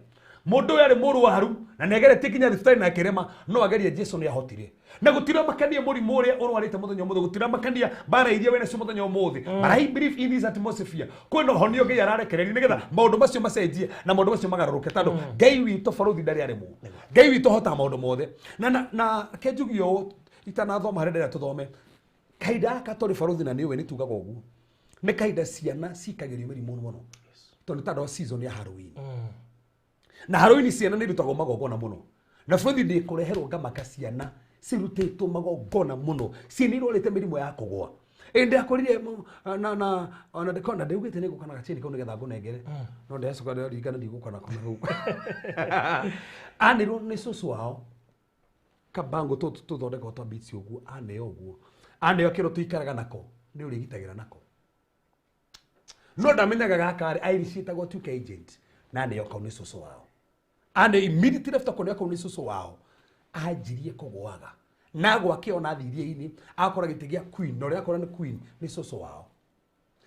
Mũndũ ũyũ arĩ mũrwaru na nĩageretie nginya thibitarĩ na akĩrema no ageria Jesu nĩ ahotire. Na gũtiramakania mũrimũ ũrĩa ũrwarĩte mũthenya ũmũthĩ gũtiramakania mbara iria wĩna cio mũthenya ũmũthĩ. But I believe in this atmosphere kwĩna ũhonio Ngai ararekereria nĩgetha maũndũ macio macenjie na maũndũ macio magarũrũke tondũ Ngai witũ barũthi ndarĩ aremwo. Ngai witũ ahotaga maũndũ mothe. Na reke njuge ũũ itanathoma harĩa ndĩrenda tũthome. Kahinda gaka tũrĩ barũthi na nĩũĩ nĩ tugaga ũguo. Nĩ kahinda ciana cikagĩrio mĩrimũ mũno. Tondũ nĩ tondũ wa season ya Halloween. Na Halloween ciana nĩ irutagwo magongona mũno. Na bũrũri ndĩkũreherwo ngamaka ciana cirutĩtwo magongona mũno. Ciana irwarĩte mĩrimũ ya kũgũa. Ĩ ndĩrakorire na ona ndĩkona ndĩugĩte nĩ ngũka na gacheni kau nĩgetha ngũnengere. No ndĩracoka ndĩraririkana ndigũka nako na hau. Anĩrwo nĩ cũcũ wao kabango tũthondekwo twa beads ũguo aneo ũguo. Aneo kĩro tũikaraga nako nĩ ũrĩgitagĩra nako. No ndamenyaga gaka rĩ Irish ĩtagwo tuke agent na aneo kau nĩ cũcũ wao. Ane immediately after kũneo kau nĩ cũcũ wao anjirie kũgũaga. Na gwake ona thirie-inĩ akora gĩtĩ gĩa queen na ũrĩa akora nĩ queen nĩ cũcũ wao.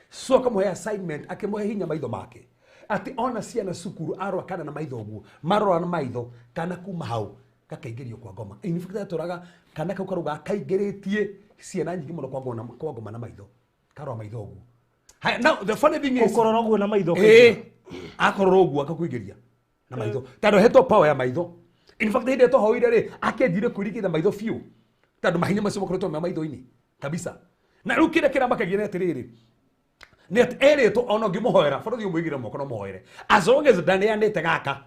So akamũhe assignment akĩmũhe hinya maitho make. Atĩ ona ciana cukuru arora kana na maitho ũguo marora na maitho kana kuma hau gakaingĩrio kwa ngoma. In fact atũraga kana kau karauga kaingĩrĩtie ciana nyingĩ mũno kwa ngoma na maitho. Karora maitho ũguo. Haya, now the funny thing is ũkorora ũguo na maitho akorora ũguo akakũingĩria na maitho tondũ hetwo power ya maitho. In fact hĩndĩ ĩrĩa twahoire rĩ akĩanjire kwĩrigĩra maitho biũ tondũ mahinya macio makoretwo me maitho-inĩ kabisa. Na rĩu kĩrĩa kĩramakagia nĩ atĩrĩrĩ, nĩ atĩ erĩtwo ona ũngĩmũhoera bũrũri ũmũigĩre moko no mũhoere as long as ndaneanĩte gaka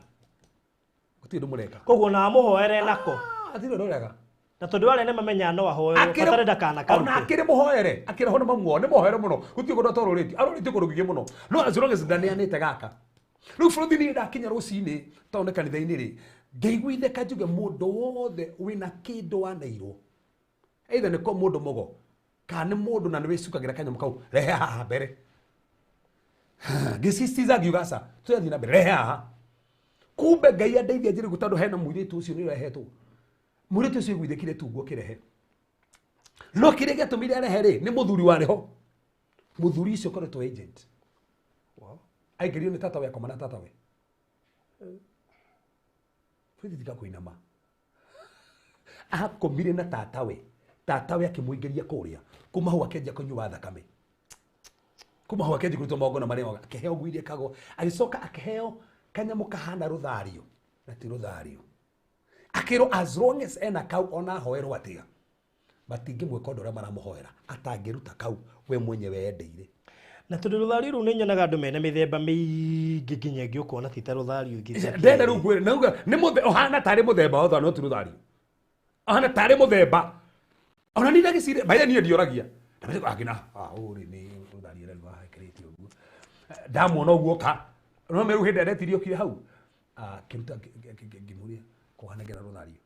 gũtirĩ ũndũ mũreka. Koguo na amũhoere nako. Ah, hatirĩ ũndũ ũreka. Na tondũ arĩa nĩ mamenya no ahoerwo batarĩ ndakanakaruke. Ona akĩrĩ mũhoere akĩrĩ ho nĩ mamuo nĩ mũhoere mũno gũtirĩ kũndũ atarũrĩtio arũrĩtio kũndũ kũingĩ mũno no as long as ndaneanĩte gaka. Rĩu bũrũri niĩ ndakinya rũcinĩ tondũ nĩ kanitha-inĩ rĩ ngaiguithĩka njuge mũndũ wothe wĩna kĩndũ waneirwo either nĩ ko mũndũ mũgo kana nĩ mũndũ na nĩ wĩcukagĩra kanyamũ kau rehe haha mbere. Ngĩsisitiza ngiuga aca tũrathiĩ na mbere rehe haha. Kumbe Ngai andeithia njĩrĩ tondũ hena mũirĩtu ũcio nĩ ũrehetwo. Mũirĩtu ũcio aiguithĩkire tu nguo kĩrehe. No kĩrĩa gĩatũmire arehe rĩ nĩ mũthuri warĩ ho. Mũthuri ũcio ũkoretwo agent. Wow. Aingĩrio nĩ tatawe akoma na tatawe. Bũrũri tiga kũinama. Akomire na tatawe. Tatawe akĩmũingĩria kũrĩa. Kuma hau akĩanjia kũnyua thakame. Kuma hau akĩanjia kũrutwo magongona marĩa moga. Akĩheo nguo iria kagwo. Agĩcoka akĩheo kanyamũ kahana rũthario. Na ti rũthario. Akĩrwo as long as ena kau ona ahoerwo atĩa matingĩmwĩka ũndũ ũrĩa maramũhoera atangĩruta kau we mwenyewe endeire. Na tondũ rũthario rũu nĩ nyonaga andũ mena mĩthemba mĩingĩ nginya ĩngĩ ũkona ti ta rũthario ingĩ cia Ndenda kĩrĩrĩ. rĩu ngwĩre nauga nĩ mũthe ũhana tarĩ mũthemba wa rũthario no ti rũthario. Ũhana tarĩ mũthemba. Ona niĩ ndagĩcire baithe niĩ ndioragia. Ndamenya akina ah ũrĩ nĩ rũthario rĩu wahekĩrĩte ũguo. Ndamuona ũguo ka. No meru hĩndĩ aretirio okire hau. Akĩruta ngĩmũria kũhanagĩra rũthario.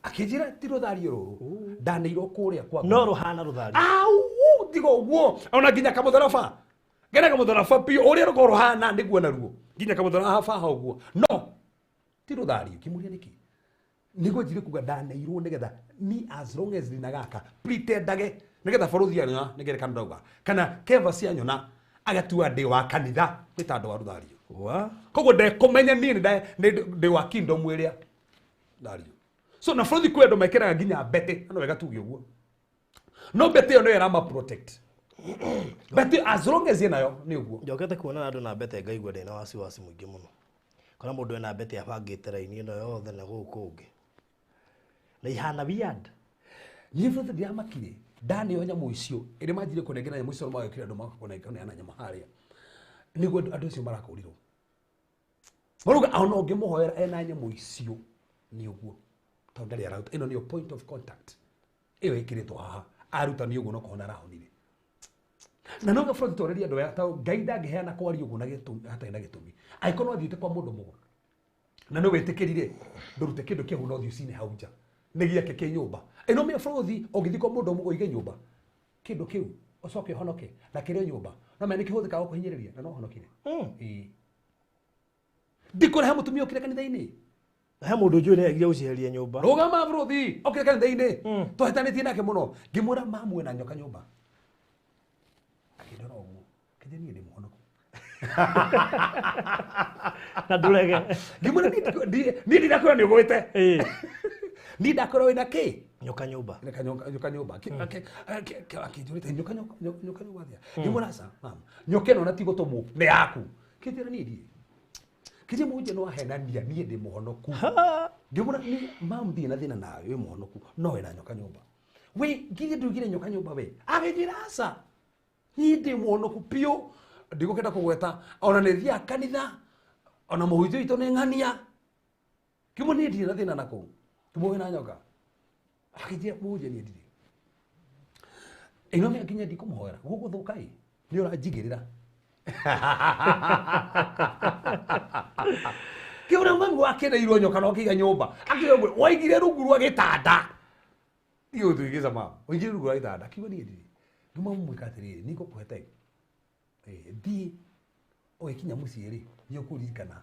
Akĩnjĩra ti rũthario rũrũ. Ndaneirwo kũrĩa kwa No rũhana rũthario. Au, tiga ũguo. Ona nginya kamũtharaba. Ngena kamũtharaba biũ ũrĩa rũkorwo rũhana nĩguo naruo. Nginya kamũtharaba haha ũguo. No ti rũthario kĩmũria nĩkĩ? Nĩguo njire kuga ndaneirwo nĩgetha ni as long as ndĩna gaka pretendage nĩgetha bũrũri anyona nĩgerekano ndauga kana keva cianyona agatua ndĩ wa kanitha nĩ ta andũ wa rũthario. Wa? Koguo ndekũmenya niĩ nĩ ndĩ wa kingdom ĩrĩa thario. So na bũrũri kwĩ andũ mekĩraga nginya mbete no wega tuge ũguo. No mbete ĩyo nĩyo ĩrama protect. Mbete as long as ĩnayo nĩ ũguo. Njokete kuona andũ na mbete ngaigua ndĩna wasiwasi mũingĩ mũno. Kora mũndũ ena mbete abangĩte raini ĩno yothe na gũkũ kũngĩ. Na ihana weird. Niĩ bũrũri ndiramakire ndaneo nyamũ icio ĩrĩa manjire kũnengera nyamũ icio magekĩra andũ makũneana nyama harĩa. Nĩguo andũ acio marakũrirwo. Maruga ona ũngĩmũhoera ena nyamũ icio nĩ ũguo. Tondũ ndarĩ araruta. Ĩno nĩyo point of contact. Ĩyo ĩkĩrĩtwo haha. Aruta nĩ ũguo no kũhona arahonire. Na no gabũrũri twarĩria andũ aya tondũ Ngai ndangĩheana kwaria ũguo na gĩtũmi hatarĩ na gĩtũmi. Angĩkorwo no athiĩte kwa mũndũ mũgo na nĩ wĩtĩkĩrire ndũrute kĩndũ kĩu no ũthiĩ ũcine hau nja. Nĩ gĩake kĩ nyũmba. Ĩno mĩa bũrũri ũngĩthiĩ kwa mũndũ mũgo ũige nyũmba kĩndũ kĩu ũcoke ũhonoke na kĩrĩ nyũmba no menya nĩ kĩhũthĩkaga gũkũhinyĩrĩria na no ũhonokire. Ĩĩ. Ndikũrehe mũtumia ũkire kanitha-inĩ. He mũndũ njũĩ nĩ agire gũciheria nyũmba. Rũgama bũrũthi okire kanitha-inĩ. Tũhĩtanĩtie nake mũno ngĩmwĩra mamwe na nyoka nyũmba. Akĩndora ũguo kĩnje niĩ ndĩ mũhonoku. Na ndũrege. Ngĩmwĩra niĩ ndirakwĩra nĩ ũgwĩte. Niĩ ndakwĩra wĩna kĩ? Nyoka nyũmba. Nyoka nyoka nyũmba. Akĩnjũrĩte nyoka nyoka nyũmba atĩa? Ngĩmwĩra aca mama. Nyoka ĩno na ti gũtũmwo nĩ yaku. Kĩnjĩra niĩ ndiĩ. Kĩnje mũnje no ahenania niĩ ndĩ mũhonoku. Ngĩmwĩra niĩ mam ndirĩ na thĩna nawe wĩ mũhonoku no wĩna nyoka nyũmba. We nginya ndugire nyoka nyũmba we. Agĩnjĩra aca. Niĩ ndĩ mũhonoku biũ. Ndigũkĩenda kũgweta ona nĩ thiaga kanitha ona mũhunjia witũ nĩ ng'ania. Kĩmwe niĩ ndirĩ na thĩna na kũu. Kĩmwe wĩna nyoka. Akĩnjĩra mũhunjia niĩ ndirĩ. Ĩno nĩ nginya ndikũmũhoera. Gũgũthũka ĩ. Nĩ ũranjigĩrĩra. Kĩũra mami wakeneirwo nyoka na ũkĩiga nyũmba. Akiuga ũguo, waigire rungu rwa gĩtanda. Tiga gũtwĩgĩca mama. Waigire rungu rwa gĩtanda. Akiuga niĩ ndirĩ. Ngĩmwĩra mũmwĩka atĩrĩrĩ, nĩ ngũkũhe time. Thiĩ ũgĩkinya mũciĩ rĩ, nĩ ũkũririkana.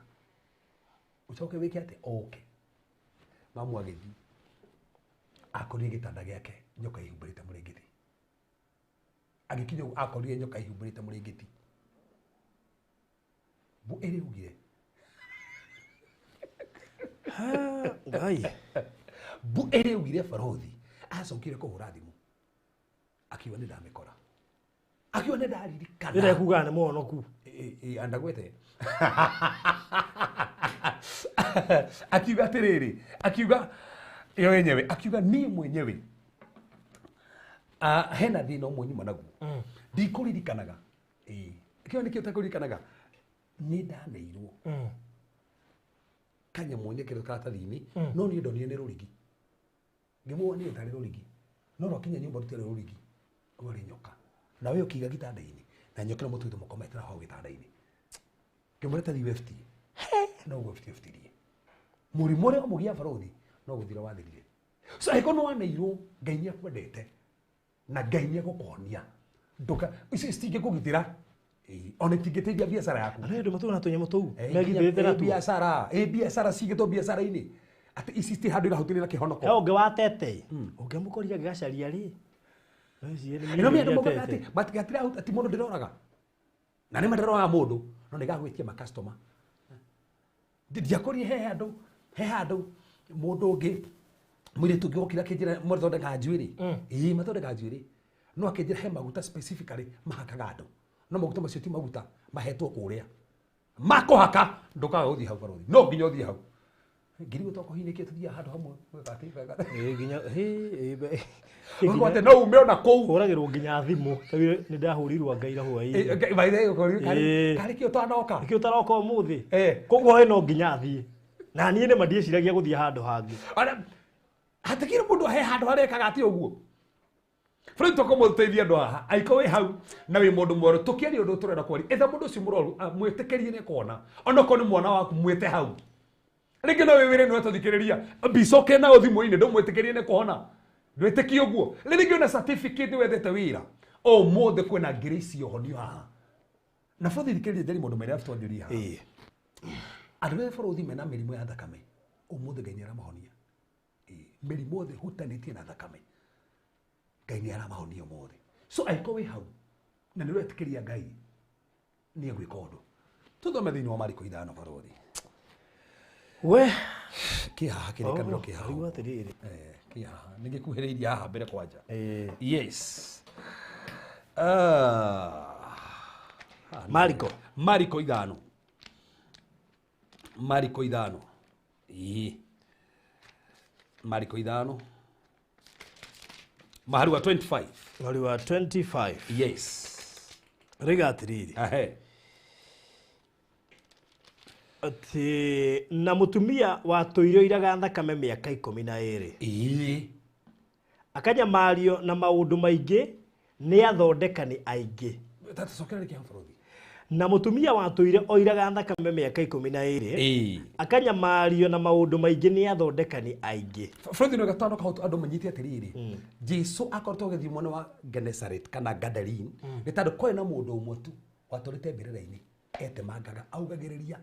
Ũcoke wĩke atĩa? Oke. Mamu agĩthiĩ. Akorire gĩtanda gĩake nyoka ĩhumbĩrĩte mũrĩngĩti. Agĩkinya ũguo akorire nyoka ĩhumbĩrĩte mũrĩngĩti. Mbu ĩrĩ ugire. Ngai. Mbu ĩrĩ ugire barothi. Acokire kũhũra thimũ. Akiuga nĩ ndamĩkora. Akiuga nĩ ndaririkana. Ĩrĩa ĩkugaga nĩ mũhonoku. Andagwete. Akiuga atĩrĩrĩ, akiuga yo yenyewe, akiuga niĩ mwenyewe. Ah, hena thĩna ũmwe nyuma naguo ndikũririkanaga. Ĩĩ, kĩo nĩkĩo ũtakũririkanaga, nĩ ndaneirwo kanyamũ nyekĩrwo karatathi-inĩ, no niĩ ndonire nĩ rũrigi, ngĩmuona niĩ tarĩ rũrigi, no rwakinya nyũmba rũtiarĩ rũrigi, rwarĩ nyoka. Na we ũkĩiga gĩtanda-inĩ na nyoka ĩno mũtũĩte mũkomete na hau gĩtanda-inĩ, ngĩmwĩra tathi weftie, no weftie eftirie mũrimũ ũrĩa ũmũgia barothi no gũthira wathirire. So angĩkorwo nĩ waneirwo, Ngai nĩ akwendete na Ngai nĩ egũkũhonia. Ndũka ici citingĩkũgitĩra. Ĩĩ, ona itingĩteithia biacara yaku. Andũ andũ matũra na tũnyamũ tũu Eh, megithĩte nginya- na ĩ, tuo. biacara ĩ biacara cigĩtwo biacara-inĩ atĩ ici citirĩ handũ irahutania na kĩhonoko. He ũngĩ watete ũngĩamũkorire agĩgacaria rĩ, Ĩno mĩ andũ maugaga atĩ matigatirehuta ati mũndũ ndĩroraga na nĩ mandĩroraga mũndũ no nĩ gagwĩtia makastoma. Ndiakorire he handũ, he handũ mũndũ ũngĩ, mũirĩtu ũngĩ wokire akĩnjĩra mathondekaga njuĩrĩ. Ĩĩ, mathondekaga njuĩrĩ, no akĩnjĩra he maguta specifically mahakaga andũ, no maguta macio ti maguta mahetwo kũrĩa makũhaka. Ndũkaga gũthiĩ hau barothi, no nginya ũthiĩ hau ngiri gũtokohinĩkie tũthiaga handũ hamwe. Nginya Ũguo atĩ no ume ona kũu. Hũragĩrwo nginya thimũ. Ta rĩu nĩ ndahũrirwo ngaira hwaĩ-inĩ. Karĩ kĩo twanoka. Nĩkĩo ũtaroka ũmũthĩ? Eh. Koguo we no nginya athiĩ na niĩ nĩma ndiĩciragia gũthiĩ handũ hangĩ. Hatikiri mũndũ he handũ harekaga atĩ ũguo bũrũri tũkũmũteithia andũ haha. Angĩkorwo wĩ hau na wĩ mũndũ mwerũ, tũkĩaria ũndũ tũrenda kwaria, etha mũndũ ũcio mũrwaru, ah, mwĩtĩkĩrie nĩ kuona onokorwo nĩ mwana waku, mwĩte hau rĩngĩ no wĩwĩre nĩwe tũthikĩrĩria mbica ũke nayo thimũ-inĩ, ndũmwĩtĩkĩrie nĩ kuona ndwĩtĩkie ũguo. Rĩngĩ ona certificate wethete wĩra, ũmũthĩ kwĩna grace ya ũhonio haha na bũthi. Thikĩrĩria njeri mũndũ mere twanjĩrie haha. Andũ arĩa bũrũri mena mĩrimũ ya thakame, ũmũthĩ Ngai nĩ aramahonia. Ĩĩ, mĩrimũ yothe ĩhutanĩtie na thakame, Ngai nĩ aramahonia ũmũthĩ. So angĩkorwo wĩ hau na nĩ ũretĩkĩria Ngai nĩ egwĩka ũndũ, tũthome thĩinĩ wa Mariko 5, barũthi. We. Kĩ haha kĩrĩkanĩro kĩ haha. Rĩu atĩrĩrĩ. Eh, kĩ haha nĩ gĩkuhĩrĩirie haha mbere kwanja. Yes. Ah. Mariko. Mariko 5, Mariko 5, ĩĩ, Mariko 5 mahari wa 25. Mweri wa 25. Yes. Rĩga atĩrĩrĩ, Ahe. Atĩ na mũtumia watũire oiraga thakame mĩaka 12, akanyamario na maũndũ maingĩ nĩ athondekani aingĩ. Tatũcokera rĩngĩ hau, bũrũri. Na mũtumia watũire oiraga thakame mĩaka 12, akanyamario na maũndũ maingĩ nĩ athondekani aingĩ. Bũrũri nĩ gatano kahotu andũ manyite atĩrĩrĩ, Jesu akoretwo agĩthiĩ mwena wa Genesaret kana Gadarin, nĩ tondũ kwarĩ na mũndũ ũmwe tu watũrĩte mbĩrĩra-inĩ etemangaga augagĩrĩria,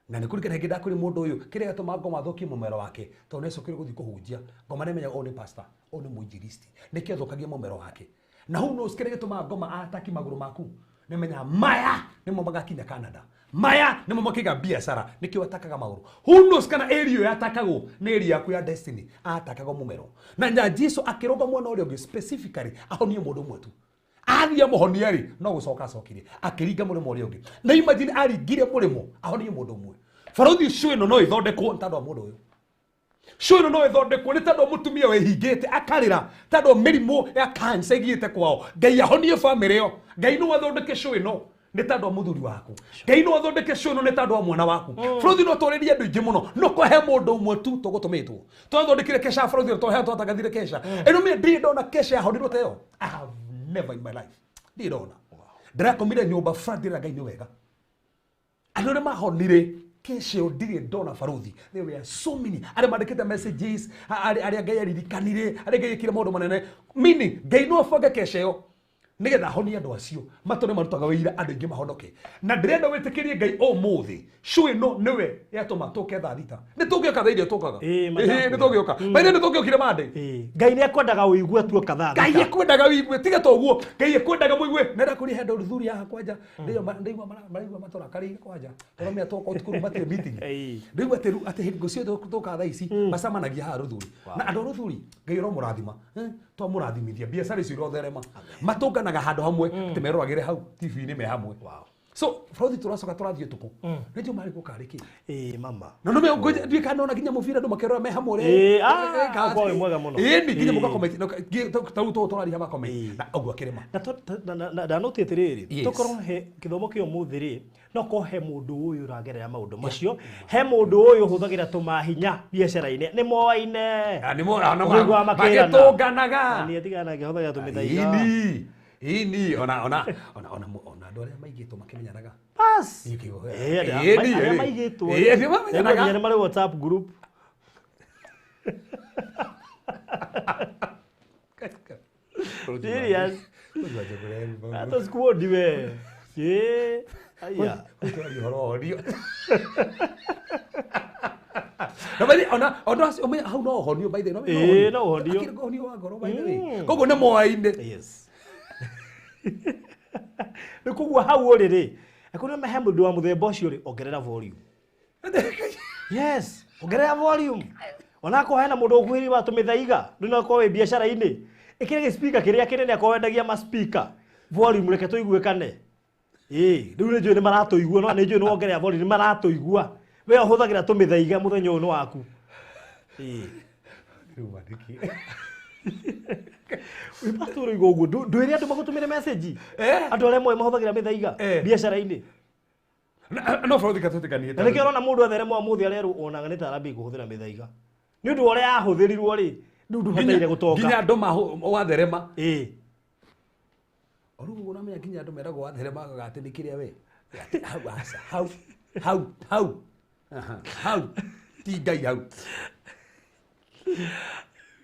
na nĩ kũrikana hĩngĩ ndakũrĩ mũndũ ũyũ kĩrĩa gĩatũma ngoma athũkie mũmero wake, tondũ nĩ acokire gũthiĩ kũhunjia ngoma nĩ menyaga ũyũ nĩ pastor, ũyũ nĩ mũinjilisti, nĩkĩo athũkagia mũmero wake. Na who knows kĩrĩa gĩtũmaga ngoma ataki magũrũ maku, nĩ menyaga maya nĩmo magakinya Canada, maya nĩmo makĩiga biacara, nĩkĩo atakaga magũrũ. Who knows kana area ĩyo yatakagwo nĩ area yaku ya destiny, atakagwo mũmero na Jesu akĩrũnga mwena ũrĩa ũngĩ specifically ahonie mũndũ ũmwe tu. Athiĩ amũhonia rĩ, no gũcoka acokire akĩringa mũrĩmo ũrĩa ũngĩ. Na imagine aringire mũrĩmo ahonie mũndũ ũmwe. Barothi, ũcio ĩno no ĩthondekwo nĩ tondũ wa mũndũ ũyũ. Cio ĩno no ĩthondekwo nĩ tondũ wa mũtumia wĩhingĩte akarĩra tondũ wa mĩrimũ ya cancer ĩgiĩte kwao. Ngai ahonie bamĩrĩ ĩyo. Ngai no athondeke cio ĩno nĩ tondũ wa mũthuri waku. Ngai no athondeke cio ĩno nĩ tondũ wa mwana waku. Bũrũri no twarĩrie andũ aingĩ mũno, no kũhe mũndũ ũmwe tu tũgũtũmĩtwo twathondekire kesha. Bũrũri twahe twatagathire kesha ĩno mĩ ndirĩ ndona kesha yahonirwo ta ĩyo. I have never in my life, ndirĩ ndona. Ndĩrakomire nyũmba flat, ndĩra Ngai nĩ wega andũ arĩa mahonire kesha ĩyo ndirĩ ndona. Baruthi, there were so many arĩa mandĩkĩte messages, arĩa Ngai aririkanire, arĩa Ngai ekire maũndũ manene, meaning Ngai no abange kesha ĩyo nĩgetha ahonie andũ acio matũre marutaga wĩira, andũ aingĩ mahonoke. Na ndĩrenda wĩtĩkĩrie Ngai ũmũthĩ cu ĩno nĩwe yatũma tũke thaa 6. Nĩ tũngĩoka thaa iria tũkaga. Ĩĩ, Ĩĩ, matakwĩra. nĩ tũngĩũka maithe, nĩ tũngĩokire mande. Ngai nĩ akwendaga ũigue tuoka thaa Ngai 6. ekwendaga ũigue, tiga ta ũguo Ngai ekwendaga mũigue. Nenda kũrĩ hendo rũthuri haha kwanja, ndĩigua maraigua matũrakarĩire kwanja tondũ mĩa twoka ũtukũ rĩu matirĩ meeting. Ndĩigua atĩ rĩu atĩ hingo ciothe tũkaga thaa ici macemanagia haha rũthuri na andũ a rũthuri. Ngai ũromũrathima. Eh, twamũrathimithia biacara icio irotherema. Matũnganaga handũ hamwe atĩ meroragĩre hau TV-inĩ me hamwe. So bũrũthi tũracoka tũrathiĩ ũtukũ nĩ njũ marĩ gũkarĩ kĩ Ĩĩ mama. no no me ndiĩ kana ona nginya mũbira andũ makĩrora me hamwe Ĩĩ, ah, ũkorwo wĩ mwega mũno. ĩni nginya Ĩĩ. mũgakomenti ta rĩu tũũ tũraria makomenti Ĩĩ. na ũguo akĩrĩma Na ndanoti atĩrĩrĩ, Yes. tokorwo he gĩthomo kĩa ũmũthĩ rĩ, no korwo he mũndũ ũyũ ũragerera maũndũ macio, he mũndũ ũyũ ũhũthagĩra tũmahinya biacara-inĩ, nĩ moaine. Ah, nĩ mo- ah, Ũkũigua makĩrana. magĩtũnganaga Na niĩ tigana ngĩhũthagĩra tũmĩthaiga. ini ini ona ona ona ona ona andũ arĩa maigĩtwo makĩmenyanaga Bas. Ĩĩ, kĩgo- Ĩĩ, Ĩĩ, arĩa ĩĩ. maigĩtwo. Ĩĩ, arĩa mamenyanaga. Nĩ marĩ WhatsApp group. Serious. Hata sikuoni we. Ĩĩ. Aya. Na by the ona ona acio ũmenye hau no ũhonio by the way, Ĩĩ, no ũhonio. Akĩrĩ ũhonio wa ngoro by the way. Koguo nĩ moaine. Yes. Rĩu koguo hau ũrĩ rĩ, akorwo nĩ he mũndũ wa mũthemba ũcio rĩ, ongerera volume. Yes, ongerera volume. Onakorwo hena mũndũ ũkuhĩrĩirie wa tũmĩthaiga, rĩu no akorwo wĩ biacara-inĩ, ĩkĩra gĩ-speaker kĩrĩa kĩnene akorwo wendagia ma speaker. Volume reke tũiguĩkane. Ĩĩ, rĩu nĩ njũĩ nĩ maratũigua, no nĩ njũĩ nĩ wongerera volume, nĩ maratũigua. We ũhũthagĩra tũmĩthaiga mũthenya ũyũ nĩ waku. Ĩĩ. Rĩu mandĩki. Wĩ ũroiga ũguo ndwĩre andũ magũtũmĩre message. Eh. Andũ arĩa moĩ mahũthagĩra mĩthaiga Eh. biacara-inĩ. No bũrũri katũtĩkanĩte. Na nĩkĩo ũrona mũndũ atherema ũmũthĩ arerwo onaga nĩ ta arambia kũhũthĩra mĩthaiga. Nĩ ũndũ wa ũrĩa yahũthĩrirwo rĩ, rĩu ndũbataire gũtonga. Nginya andũ watherema. Ĩĩ. Rĩu ũguo ũramenya nginya andũ meragwo watherema atĩ nĩ kĩrĩa we. Atĩ hau aca hau hau hau. Aha, hau ti Ngai hau.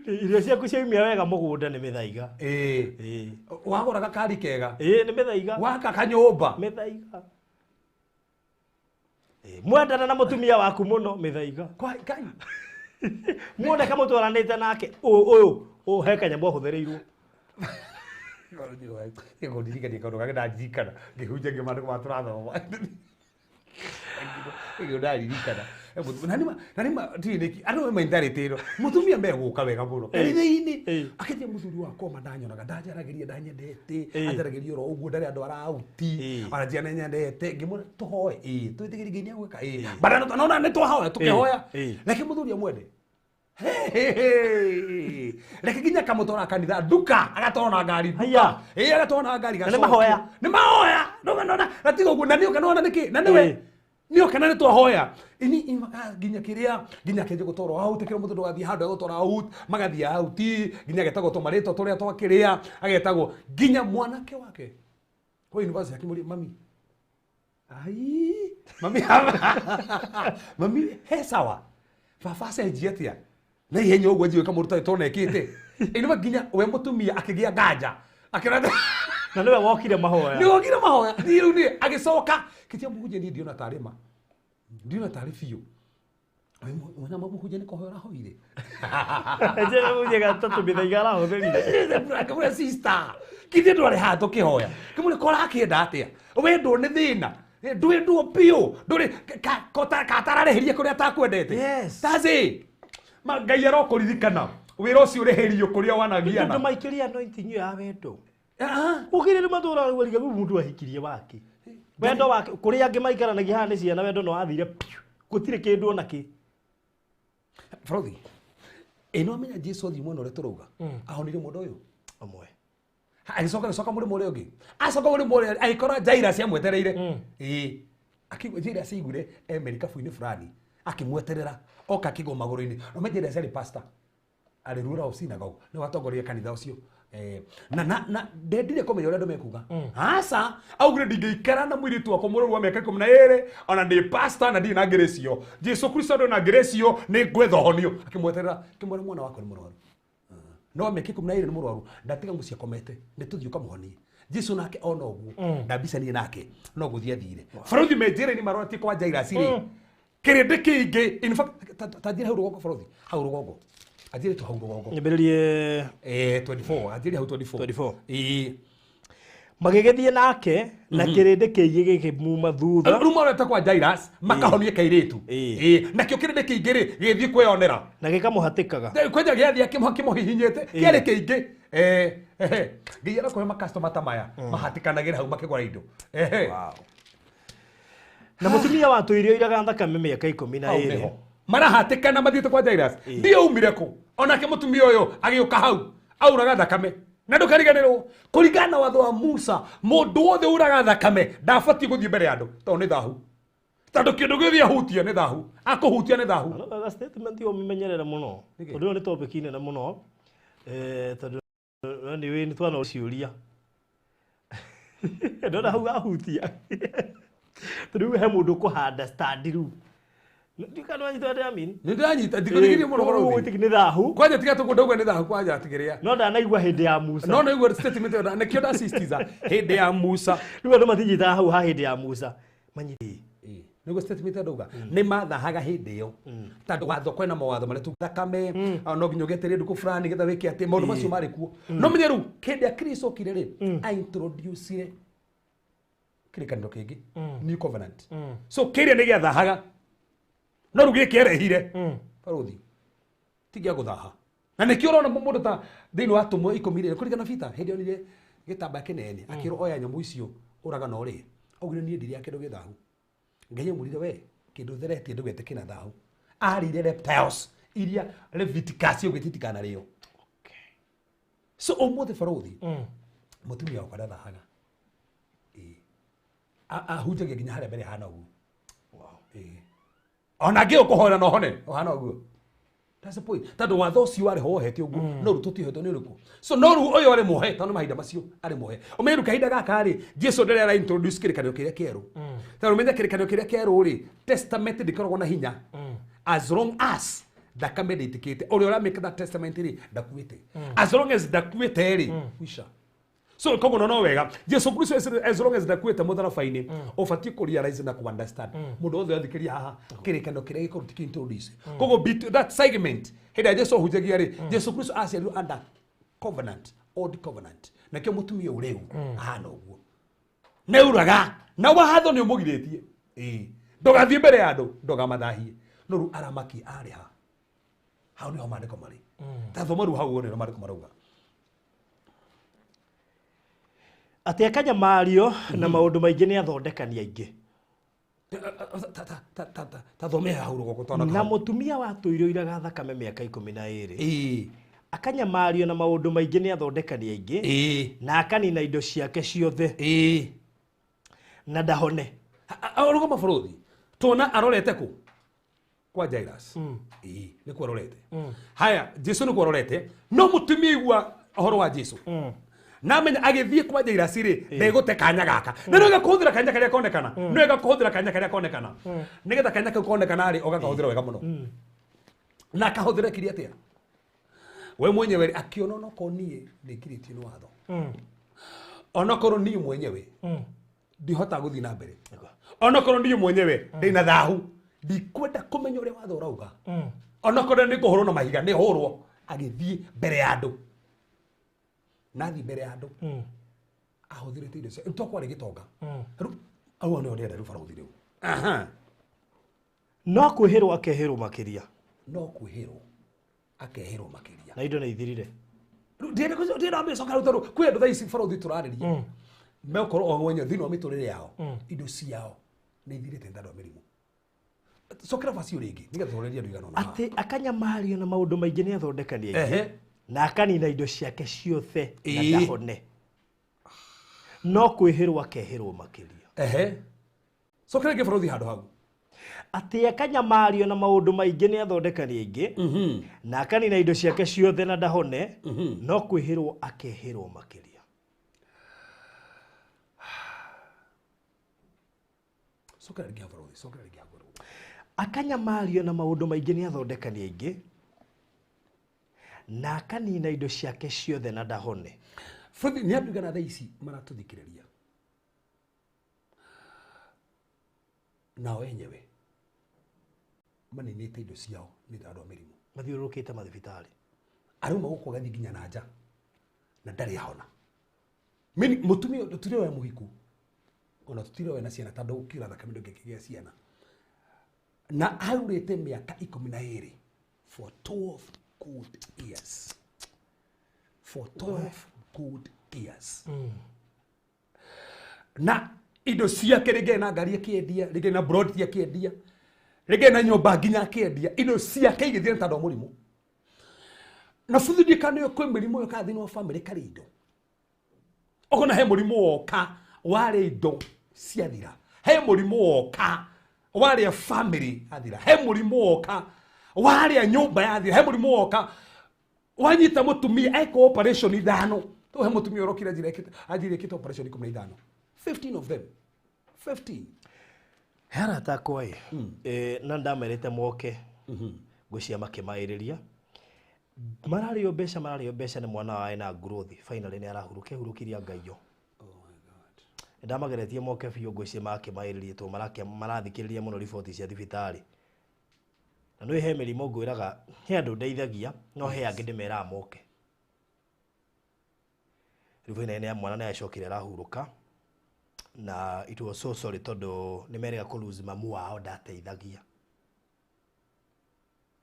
Irio ciaku ciaumia wega mũgũnda nĩ mĩthaiga. Ĩĩ. Ĩĩ. Wagũra gakari kega. Ĩĩ nĩ mĩthaiga. Waka kanyũmba. Mĩthaiga. Ĩĩ, mwendana na mũtumia waku mũno mĩthaiga. Kwa Ngai. Muoneka mũtwaranĩte nake ũyũ ũyũ he kanyamũ ahũthĩrĩirwo. Ngũndirikania kaũndũ kangĩ ndandirikana ngĩhunjia ngĩmandĩko ma tũrathoma. Ĩyo ndaririkana. Na nĩ ma ndirĩ nĩkĩ andũ me mentality ĩno mũtumia megũka wega mũno kanitha-inĩ Ĩĩ. akĩnjia mũthuri wakwa ma ndanyonaga ndanjaragĩria ndanyendete Ĩĩ. anjaragĩria oro ũguo ndarĩ andũ arauti Ĩĩ. ona njia nĩnyendete ngĩmwĩra tũhoe ĩĩ twĩtĩkĩrie Ngai nĩegwĩka ĩĩ but nona nĩ twahoya tũkĩhoya Ĩĩ. reke mũthuri amwende reke nginya kamũtwara kanitha nduka agatwarwo na ngari nduka Haiya. ĩĩ agatwarwo na ngari Na nĩ mahoya. nĩ mahoya nona na tiga ũguo na nĩoka nona nĩkĩ na nĩwe Ĩĩ. nĩoka na nĩtwahoya ini nginya kĩrĩa nginya akĩanjia gũtwarwo out kĩrĩa mũndũ ndũgathiĩ handũ agũtwara out magathiĩ out nginya agetagwo tũmarĩtwa tũrĩa twakĩrĩa agetagwo nginya mwanake wake kwa university akĩmũria mami ai mami mami he sawa baba acenjia atĩa na ihenya ũguo njũĩ kamũndũ tarĩ tona ĩkĩte ĩnĩma nginya we mũtumia akĩgĩa nganja akĩona Na nĩwe wokire mahoya. nĩ wokire mahoya niĩ rĩu niĩ agĩcoka kĩtia mũhunjia niĩ ndiona tarĩ ma ndiona tarĩ biũ wena mũhunjia nĩ kũhoya ũrahoire Njĩra mũhunjia gatatũ mĩthaiga arahũthĩrire. Kĩmũre sister kithĩ ndwarĩ haha tũkĩhoya kĩmũre korakĩenda atĩa wendwo nĩ thĩna ndwendwo biũ ndũrĩ katararĩhĩria kũrĩa atakwendete Yes. taci ma Ngai arokũririkana wĩra ũcio ũrĩhĩrio kũrĩa wanagiana Andũ maikĩria anointing ĩyo ya wendo. Ah, Ũkĩrĩ nĩ matũraga rĩu rĩu mũndũ ahikirie wake. Wendo wake kũrĩa angĩ maikaranagia haha nĩ ciana wendo no wathire piu. Gũtirĩ kĩndũ ona kĩ. Brothi ĩno amenya Jesu athiĩ mwena ũrĩa tũrauga ahonirie mũndũ ũyũ Ũmwe. agĩcoka agĩcoka mũrĩmo ũrĩa ũngĩ acoka mũrĩmo ũrĩa agĩkora Jairus amwetereire ĩĩ akĩigua Jairus aiguire e merikabu-inĩ fulani akĩmweterera oka akĩgwa magũrũ-inĩ no me Jairus arĩ pastor arĩ ruler of synagogue nĩ watongoria kanitha ũcio na ndendire kũmenya ũrĩa andũ mekuga aca augire ndingĩikara na mũirĩtu wakwa mũrũru wa mĩaka 12 ona ndĩ pastor na ndirĩ na ngĩrĩcio Jesu Kristo ndĩ na ngĩrĩcio nĩ ngwetha ũhonio akĩmweterera akĩmwĩra mwana wakwa nĩ mũrwaru no mĩaka 12 nĩ mũrwaru ndatiga mũciĩ akomete nĩ tũthiĩ ũkamũhonie Jesu nake ona ũguo ndambicanie nake no gũthiĩ athire bũrũthi me njĩra-inĩ maroretie kwa Jairus rĩ kĩrĩndĩ kĩingĩ in fact ta njĩra hau rũgongo bũrũthi hau rũgongo anjĩre tu hau rũgongo Nyambĩrĩrie 24 anjĩre hau 24 24. ĩĩ Magĩgĩthiĩ nake na kĩrĩndĩ kĩingĩ gĩkĩmuma thutha. rĩu marorete kwa Jairus makahonie kairĩtu Ĩĩ. ĩĩ nakĩo kĩrĩndĩ kĩingĩ rĩ gĩgĩthiĩ kwĩyonera Na gĩkamũhatĩkaga. kwanja gĩathiĩ kĩmũhihinyĩte kĩarĩ kĩingĩ Ngai arakũhe makastoma ta maya mahatĩkanagĩra hau makĩgũra indo. Wow. Na mutumia watũire oiraga thakame mĩaka 12. Marahatĩkana mathiĩte kwa Jairus. Ndiũ umire kũ? Onake mũtumia ũyũ agĩũka hau auraga thakame. Na ndũkariganĩrwo kũringana na watho wa Musa, mũndũ wothe uraga thakame ndabatiĩ gũthiĩ mbere ya andũ tondũ nĩ thahu. Tondũ kĩndũ gĩothe ahutia nĩ thahu, akũhutia nĩ thahu. Statement ĩyo ũmĩmenyerere mũno. Tondũ ĩyo nĩ topic nene mũno. Tondũ anyway nĩ twana ciũria. Ndona hau ahutia. Tondũ he mũndũ ũkũhanda stand rĩu. Ndikana wanyita atĩa Amin? Nĩ ndĩranyita ndikũrigirie mũno ũhoro ũyũ. Nĩ thahu. Kwanja tiga tũkũndauga nĩ thahu kwanja tigĩrĩa. No ndanaigua hĩndĩ ya Musa. No naigua statement ĩyo nĩkĩo ndasisitiza hĩndĩ ya Musa. Rĩu andũ matinyitaga hau ha hĩndĩ ya Musa. Manyiti. Nĩguo statement ĩyo ndauga. Nĩ mathahaga hĩndĩ ĩyo. Tondũ watho kwĩna mawatho marĩa tu thakame no nginya ũgetere ndukũ fulani nĩgetha wĩke atĩ maũndũ macio marĩ kuo. No menye rĩu hĩndĩ ya Kristo okire rĩ, a introduce kĩrĩkanĩro kĩngĩ, new covenant. So kĩrĩa nĩ gĩathahaga. No rĩu gĩkĩ erehire barũthi ti gĩa gũthaha. Na nĩkĩo ũrona mũndũ ta thĩinĩ wa atũmwo 10 rĩ, kũringana na Peter hĩndĩ onire gĩtambaya kĩnene akĩrwo oya nyamũ icio ũraga na ũrĩe. Augire niĩ ndirĩa kĩndũ gĩ thahu. Ngai amwĩrire we kĩndũ theretie ndũgete kĩna thahu. Arĩire reptiles iria Leviticus yaugĩte itikanarĩo. So ũmũthĩ barũthi mũtumia wakwa ndathahaga. Ahunjagia nginya harĩa mbere hana ũguo. Ona ngĩ ũkũhoera na ũhone ũhana ũguo. That's the point. Tondũ watho ũcio warĩ ho wohete ũguo no rĩu tũtihetwo nĩ ũrĩkũ. So no rĩu ũyũ arĩ muohe tondũ mahinda macio arĩ muohe. Ũmenye rĩu kahinda gaka rĩ Jesu ndarĩ ara introduce kĩrĩkanĩro kĩrĩa kĩerũ. Tondũ ũmenye kĩrĩkanĩro kĩrĩa kĩerũ rĩ testament ndĩkoragwo na hinya as long as thakame ndĩitĩkĩte. Ũrĩa ũra make that testament rĩ ndakuĩte. As long as ndakuĩte rĩ kwisha. So koguo no wega Jesu Kristo as long as ndakuĩte mũtharaba-inĩ ũbatiĩ kũ realize na kũ understand mũndũ wothe athikĩria haha kĩrĩkanĩro kĩrĩa gĩkorwo ti introduce. Koguo that segment hĩndĩ ya Jesu ahunjagia rĩ Jesu Kristo aciarirwo under covenant, old covenant. Nakĩo mũtumia ũyũ rĩu ahana ũguo nĩuraga na watho nĩ ũmũgirĩtie. Ndũgathiĩ mbere ya andũ ndũgamathahie. No rĩu aramaki arĩ ha hau nĩho maandĩko marĩ. Ta thoma rĩu hau wone ũrĩa maandĩko marauga. Atĩ akanyamario na maũndũ maingĩ nĩ athondekani aingĩ. Ta thomea hau rũgongo twana Na mũtumia watũire oiraga thakame mĩaka 12. Akanyamario na maũndũ maingĩ nĩ athondekani aingĩ. Na akanina indo ciake ciothe. Na ndahone. Rũgama bũrũthi. Tuona arorete kũ? Kwa Jairus. Nĩkuo arorete. Haya, Jesu nĩkuo arorete. No mũtumia igua ũhoro wa Jesu. Na menya agĩthiĩ kwa Jairus rĩ ndegũte kanya gaka. Na nĩwega kũhũthĩra kanya karĩa konekana. Nĩwega kũhũthĩra kanya karĩa konekana. Nĩgetha kanya kau konekana rĩ ũgakahũthĩra wega mũno. Na akahũthĩra kĩrĩa atĩa? We mwenyewe akĩona onokorwo niĩ nĩngirĩtio nĩ watho. Onokorwo niĩ mwenyewe ndihota gũthiĩ na mbere. Onokorwo niĩ mwenyewe ndĩna thahu. Ndikwenda kũmenya ũrĩa watho ũrauga. Onokorwo nĩ kũhũrwo na mahiga nĩ hũrwo agĩthiĩ mbere ya andũ. Nathi mbere ya andũ ahũthĩrĩte indo cia tokwarĩ gĩtonga. Rĩu au nĩho ndĩrenda rĩu barũthi rĩu. No kwĩhĩrwo akehĩrwo makĩria. No kwĩhĩrwo akehĩrwo makĩria. Na indo nĩ ithirire. Rĩu ndĩrenda mbeca rĩu tondũ kwĩ andũ thaa ici barũthi tũrarĩria. Mekorwo o mwenyewe thĩinĩ wa mĩtũrĩre yao indo ciao nĩ ithirĩte nĩ tondũ wa mĩrimũ. Cokera bacio rĩngĩ nĩgetha tũrĩrie andũ igana ũna. Atĩ akanyamario na maũndũ maingĩ nĩ athondekani aingĩ. Na akanina indo ciake ciothe na ndahone. No kwĩhĩrwo akehĩrwo makĩria. Cokera rĩngĩ bũrũthi handũ hau. Atĩ akanyamario na maũndũ maingĩ nĩ athondekani aingĩ. Na akanina indo ciake ciothe na ndahone. No kwĩhĩrwo akehĩrwo makĩria. Cokera rĩngĩ hau bũrũthi, cokera rĩngĩ hau bũrũthi. Akanyamario na maũndũ maingĩ nĩ athondekani aingĩ. Na akanina indo ciake ciothe na ndahone. Bũrũthi nĩ andũ igana thaa ici maratũthikĩrĩria. Nao enyewe maninĩte indo ciao nĩ tondũ wa mĩrimũ. Mathiũrũrũkĩte mathibitarĩ. Arauma gũkũ agathiĩ nginya na nja na ndarĩ ahona. Mũtumia tũtirĩ we mũhiku ona tũtirĩ we na ciana tondũ ũkiura thakame ndũngĩkĩgĩa ciana. Na aurĩte mĩaka 12 for 12 good years. For 12 good years. Na Indo ciake rĩngĩ na ngari akĩendia, rĩngĩ na broti akĩendia, rĩngĩ na nyũmba nginya akĩendia, indo ciake igĩthira nĩ tondũ wa mũrimũ. Na buthindikano ĩyo kwĩ mĩrimũ ĩyo kana thĩinĩ wa bamĩrĩ karĩ indo. Ũkona he mũrimũ woka warĩa indo ciathira, he mũrimũ woka warĩa family yathira, he mũrimũ woka warĩa nyũmba yathira, he mũrimũ woka wanyita mũtumia eka operation ithano. Tu he mũtumia ũrokire anjĩra anjĩra ekĩte operation 15, 15 of them, 15. He arata akwa ĩ, na ndamerĩte moke ngwĩciria makĩmaĩrĩria mararĩo mbeca, mararĩo mbeca nĩ mwana wao ena growth, finally nĩ arahurũka, ehurũkirie ngaiyo. Ndamageretie moke biũ, ngwĩciria makĩmaĩrĩria tondũ marathikĩrĩria mũno riboti cia thibitarĩ. Na nĩ he mĩrimũ ngwĩraga, he andũ ndeithagia, no he angĩ ndĩmeraga moke. Rĩu finally nĩ mwana nĩ acokire arahurũka, na it was so sorry tondũ nĩ merĩga kũ lose mamu wao ndateithagia.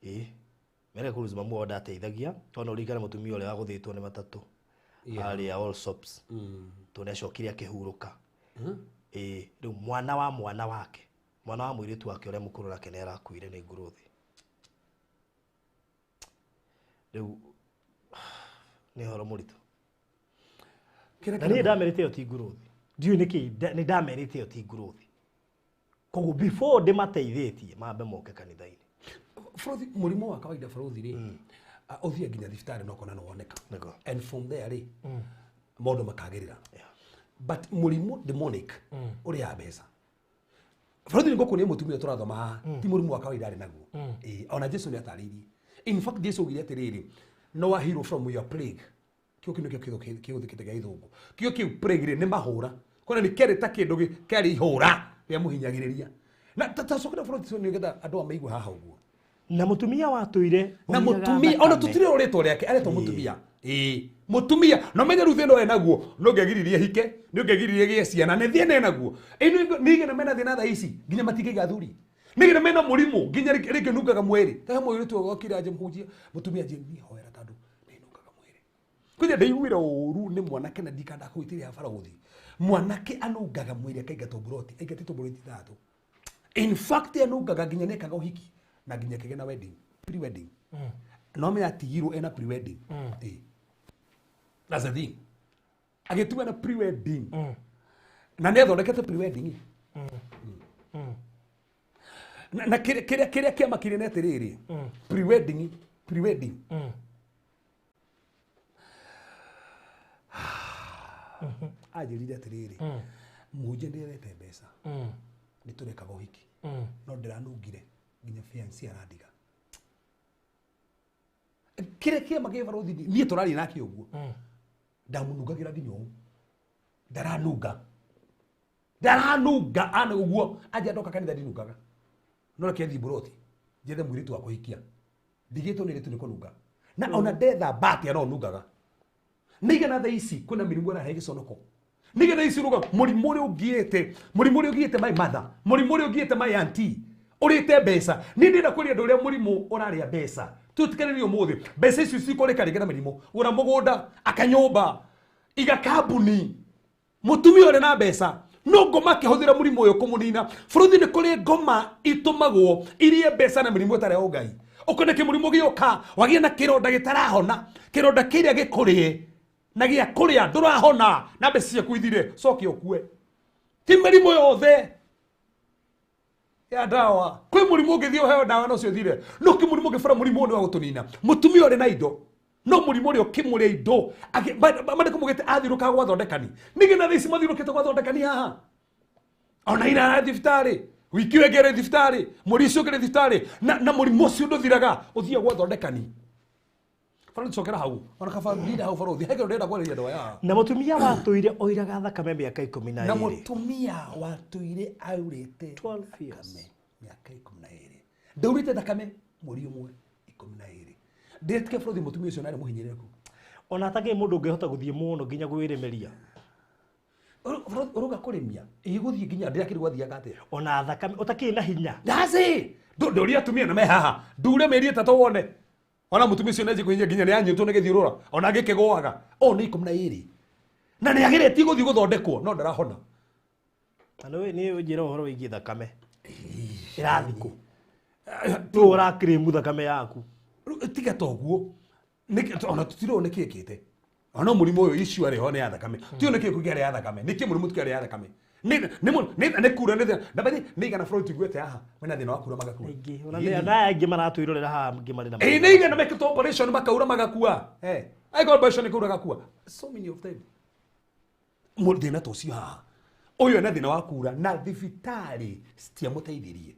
Ĩĩ, merĩga kũ lose mamu wao ndateithagia, tondũ no ũririkane mũtumia ũrĩa wagũthĩtwo nĩ matatũ harĩa Allsops, tondũ nĩ acokire akĩhurũka. Ĩĩ, rĩu mwana wa mwana wake, mwana wa mũirĩtu wake ũrĩa mũkũrũ nake nĩ arakuire nĩ growth. Rĩu nĩ ũhoro mũritũ. Kĩrĩa Na niĩ ndamerĩte ĩyo ti growth, ndiũĩ nĩkĩ nĩ ndamerĩte ĩyo ti growth. Koguo before ndĩmateithĩtie mambe moke kanitha-inĩ. Bũrũthi mũrimũ wa kawaida bũrũthi rĩ, ũthiĩ nginya thibitarĩ no kona nĩ woneka. Nĩguo. And from there rĩ, maũndũ makagĩrĩra. But mũrimũ demonic ũrĩaga mbeca. Bũrũthi nĩ ngũkuonia mũtumia tũrathoma haha, ti mũrimũ wa kawaida arĩ naguo. Ĩĩ, ona Jesu nĩ atarĩirie. In fact Jesu augire atĩrĩrĩ, no a hero from your plague. Kĩo kĩu nĩkĩo kiugo kĩhũthĩkĩte gĩa gĩthũngũ. Kĩo kĩu plague rĩ, nĩ mahũra. Kona nĩ kĩarĩ ta kĩndũ kĩarĩ ihũra rĩa mũhinyagĩrĩria. Na tacokera bũrũri ũcio nĩgetha andũ aya maigue haha ũguo. Na mũtumia watũire Na oiraga mũtumia, ona thakame. tũtirĩ rĩtwa rĩake, aretwo mũtumia. Ĩĩ, mũtumia. Na ũmenye rĩu thĩna ũyũ enaguo, no ũngĩagiririe hike, nĩ ũngĩagiririe gĩe ciana, nĩ thĩna enaguo. Ĩĩ, nĩ igana mena thĩna thaa ici, nginya matingĩiga athuri. Nĩ igana mena mũrimũ, nginya rĩngĩ nungaga mwĩrĩ. Ta he mũirĩtu ũgokire anje mũhunjia, mũtumia anjĩre, niĩ hoera tondũ nĩ nungaga mwĩrĩ. Kwĩna ndaiguire ũru nĩ mwanake na ndikanda kũitĩrĩra barũthi. Mwanake anungaga mwĩrĩ akaingatwo mburoti, aingatĩtwo mburoti ithathatũ. In fact anungaga nginya nĩekaga ũhiki na nginya akĩgĩa na wedding, pre-wedding. No menya atigirwo ena pre-wedding. Ĩĩ. That's the thing. Agĩtigwo ena pre-wedding. Na nĩ athondekete pre-wedding. Na kĩrĩa kĩrĩa kĩamakire nĩ atĩrĩrĩ, pre-wedding, pre-wedding. Anjĩrire atĩrĩrĩ, mũhunjia ndĩrete mbeca, nĩ tũrekaga ũhiki, no ndĩranungire nginya fiancé arandiga. Kĩrĩa kĩama kĩ barũthi niĩ tũraria nake ũguo, ndamũnungagĩra nginya ũũ, ndaranunga, ndaranunga ana ũguo, anjia ndoka kanitha ndinungaga, no reke thiĩ mburoti njethe mũirĩtu wa kũhikia, ndigĩtwo nĩ airĩtu nĩ kũnunga, na ona ndethamba atĩa no nungaga. Nĩigana thaa ici kwĩna mĩrimũ ĩrahe gĩconoko. Nĩigana thaa ici ũrauga mũrimũ ũrĩa ũngiĩte, mũrimũ ũrĩa ũgiĩte my mother, mũrimũ ũrĩa ũgiĩte my auntie, ũrĩte mbeca. Niĩ ndĩrenda kwĩria andũ ũrĩa mũrimũ ũrarĩa mbeca. Tũtikanĩrie ũmũthĩ, mbeca icio cikũrĩka rĩngĩ na mĩrimũ. Gũra mũgũnda, aka nyũmba, iga kambuni. Mũtumia ũrĩ na mbeca, no ngoma akĩhũthĩra mũrimũ ũyũ kũmũnina. Bũrũri nĩ kũrĩ ngoma itũmagwo irie mbeca na mĩrimũ ĩtarĩ ya ũngai. Ũkona kĩmũrimũ gĩoka, wagĩa na kĩronda gĩtarahona, kĩronda kĩrĩa gĩkũrĩe na gĩa kũrĩa ndũrahona na mbeca ciaku ithire, coke ũkue. Ti mĩrimũ yothe ya ndawa. Kwĩ mũrimũ ũngĩthiĩ ũheo ndawa no ũcio ũthire. No kĩ mũrimũ ũngĩbora mũrimũ ũyũ nĩ wa gũtũnina. Mũtumia ũrĩ na indo, no mũrimũ ũrĩa ũkĩmũrĩa indo, mandĩko maugĩte athiũrũrũkaga gwa thondekani. Ningĩ na thaa ici mathiũrũrũkĩte gwa thondekani haha. Ona ira arĩ thibitarĩ, wiki ĩyo ĩngĩ arĩ thibitarĩ, mweri ũcio ũngĩ arĩ thibitarĩ, na mũrimũ ũcio ndũthiraga, ũthiaga gwa thondekani. Barũthi cokera hau, ona kaba ndinda hau barũthi, he kĩndũ ndĩrenda kwarĩria andũ aya. Na mũtumia watũire oiraga thakame mĩaka ikũmi na Na ĩrĩ. mũtumia watũire aurĩte 12 years. thakame mĩaka ikũmi na ĩrĩ. Ndaurĩte thakame mweri ũmwe ikũmi na ĩrĩ. Ndĩretĩkia barũthi mũtumia ũcio narĩ mũhinyĩrĩrĩku. Ona atakĩrĩ mũndũ ũngĩhota gũthiĩ mũno nginya kwĩrĩmĩria. Ũrauga kũrĩmia, ĩ gũthiĩ nginya ndĩrakĩrĩ gwathiaga atĩa? Ona thakame ũtakĩrĩ na hinya. That's it. Ndũria atumia na me haha. Ndure mĩeri ĩtatũ wone. Ona mũtumia ũcio nĩanjie kũhinyia nginya nĩanyitwo nĩ gĩthiũrũra, ona agĩkĩgũaga. O nĩ ikũmi na ĩrĩ. Na nĩageretie gũthiĩ gũthondekwo, no ndarahona. Na nĩ ũnjĩra ũhoro wĩgiĩ thakame ĩrathiĩ kũ? Nũ ũrakĩrĩmu thakame yaku? Rĩu tiga ta ũguo. Ona tũtirĩ nĩ kĩĩ kĩte ona mũrimũ ũyũ issue arĩ ho nĩ ya thakame. Tiũ nĩ kĩĩ kũngĩ arĩ ya thakame, nĩ kĩ mũrimũ tukĩarĩ ya thakame, nĩ kura nĩ thĩna na bathi nĩ igana bũrũri tuiguĩte haha mena thĩna wa kura magakua. Aingĩ ona nĩ aya aingĩ maratwĩrorera haha angĩ marĩ na Ĩĩ, nĩ igana mekĩtwo operation makaura magakua. Eh, aigua operation nĩ kura gakua, so many of them. Thĩna ta ũcio haha, ũyũ ena thĩna wa kura na thibitarĩ citiamũteithirie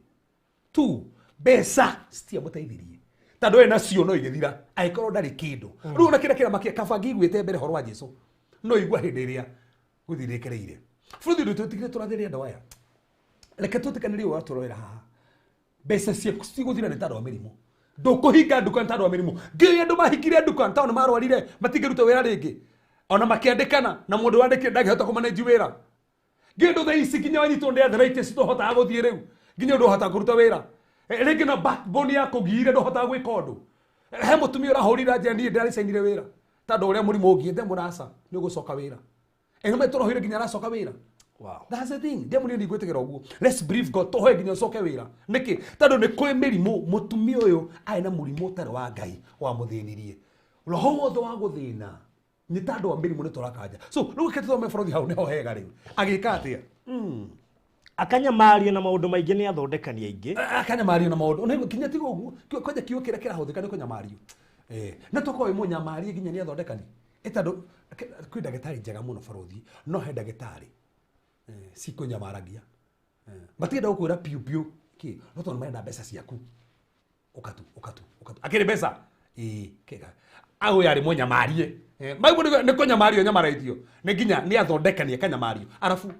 tu, mbeca citiamũteithirie tondũ ena cio no igĩthira angĩkorwo ndarĩ kĩndũ. Rĩu ona kĩrĩa kĩramakia, kaba ngĩiguĩte mbere ũhoro wa Jesu no igua hĩndĩ ĩrĩa gũthirĩkereire bũrũri ũndũ tũtigire tũrathĩrĩria andũ aya. Reke tũtikanĩrie ũratũrorera haha, mbeca ciaku cigũthira nĩ tondũ wa mĩrimũ. Ndũkũhinga nduka nĩ tondũ wa mĩrimũ. Nginya andũ mahingire nduka nĩ tondũ nĩ marwarire, matingĩruta wĩra rĩngĩ, ona makĩandĩkana na mũndũ wandĩkire ndangĩhota kũmanage wĩra. Nginya andũ thaa ici nginya wanyitwo nĩ arthritis ndũhotaga gũthiĩ rĩu, nginya ndũhotaga kũruta wĩra. Rĩngĩ na backbone ya kũgiire ndũhotaga gwĩka ũndũ. He mũtumia ũrahũrire njĩra niĩ ndĩrarecainire wĩra tondũ ũrĩa mũrimũ ũngiĩte mũraca nĩ ũgũcoka wĩra. Ĩno metũrohire nginya aracoka wĩra. Wow. That's the thing. Ndemũ nĩ ngwĩtĩkĩra ũguo. Let's believe God tũhoe nginya ũcoke wĩra. Nĩkĩ? Tondũ nĩ kũrĩ mĩrimũ mũtumia ũyũ arĩ na mũrimũ ũtarĩ wa Ngai wamũthĩnirie. Roho wothe wa gũthĩna nĩ tondũ wa mĩrimũ nĩ tũrakanja. So rĩu reke tũthome bũrũri hau nĩho hega rĩu. Agĩka atĩa? Akanyamario na maũndũ maingĩ nĩ athondekani aingĩ. Akanyamario na maũndũ. Ona nginya tiga ũguo, kwanja kiugo kĩrĩa kĩrahũthĩka nĩ kũnyamario. Na tokorwo wĩ mũnyamarie nginya nĩ athondekani. Tondũ kwĩ ndagĩtarĩ njega mũno bũrũri, no he ndagĩtarĩ cikũnyamaragia. Matirenda gũkwĩra piũ piũ kĩ, no tondũ marenda mbeca ciaku. Ũkatu, ũkatu, ũkatu. Akĩrĩ mbeca? Ĩĩ, kĩga. Au yarĩ mũnyamarie. Maiguo nĩ kũnyamario nyamarĩtio. Nĩ nginya nĩ athondekani akanyamario. Arabu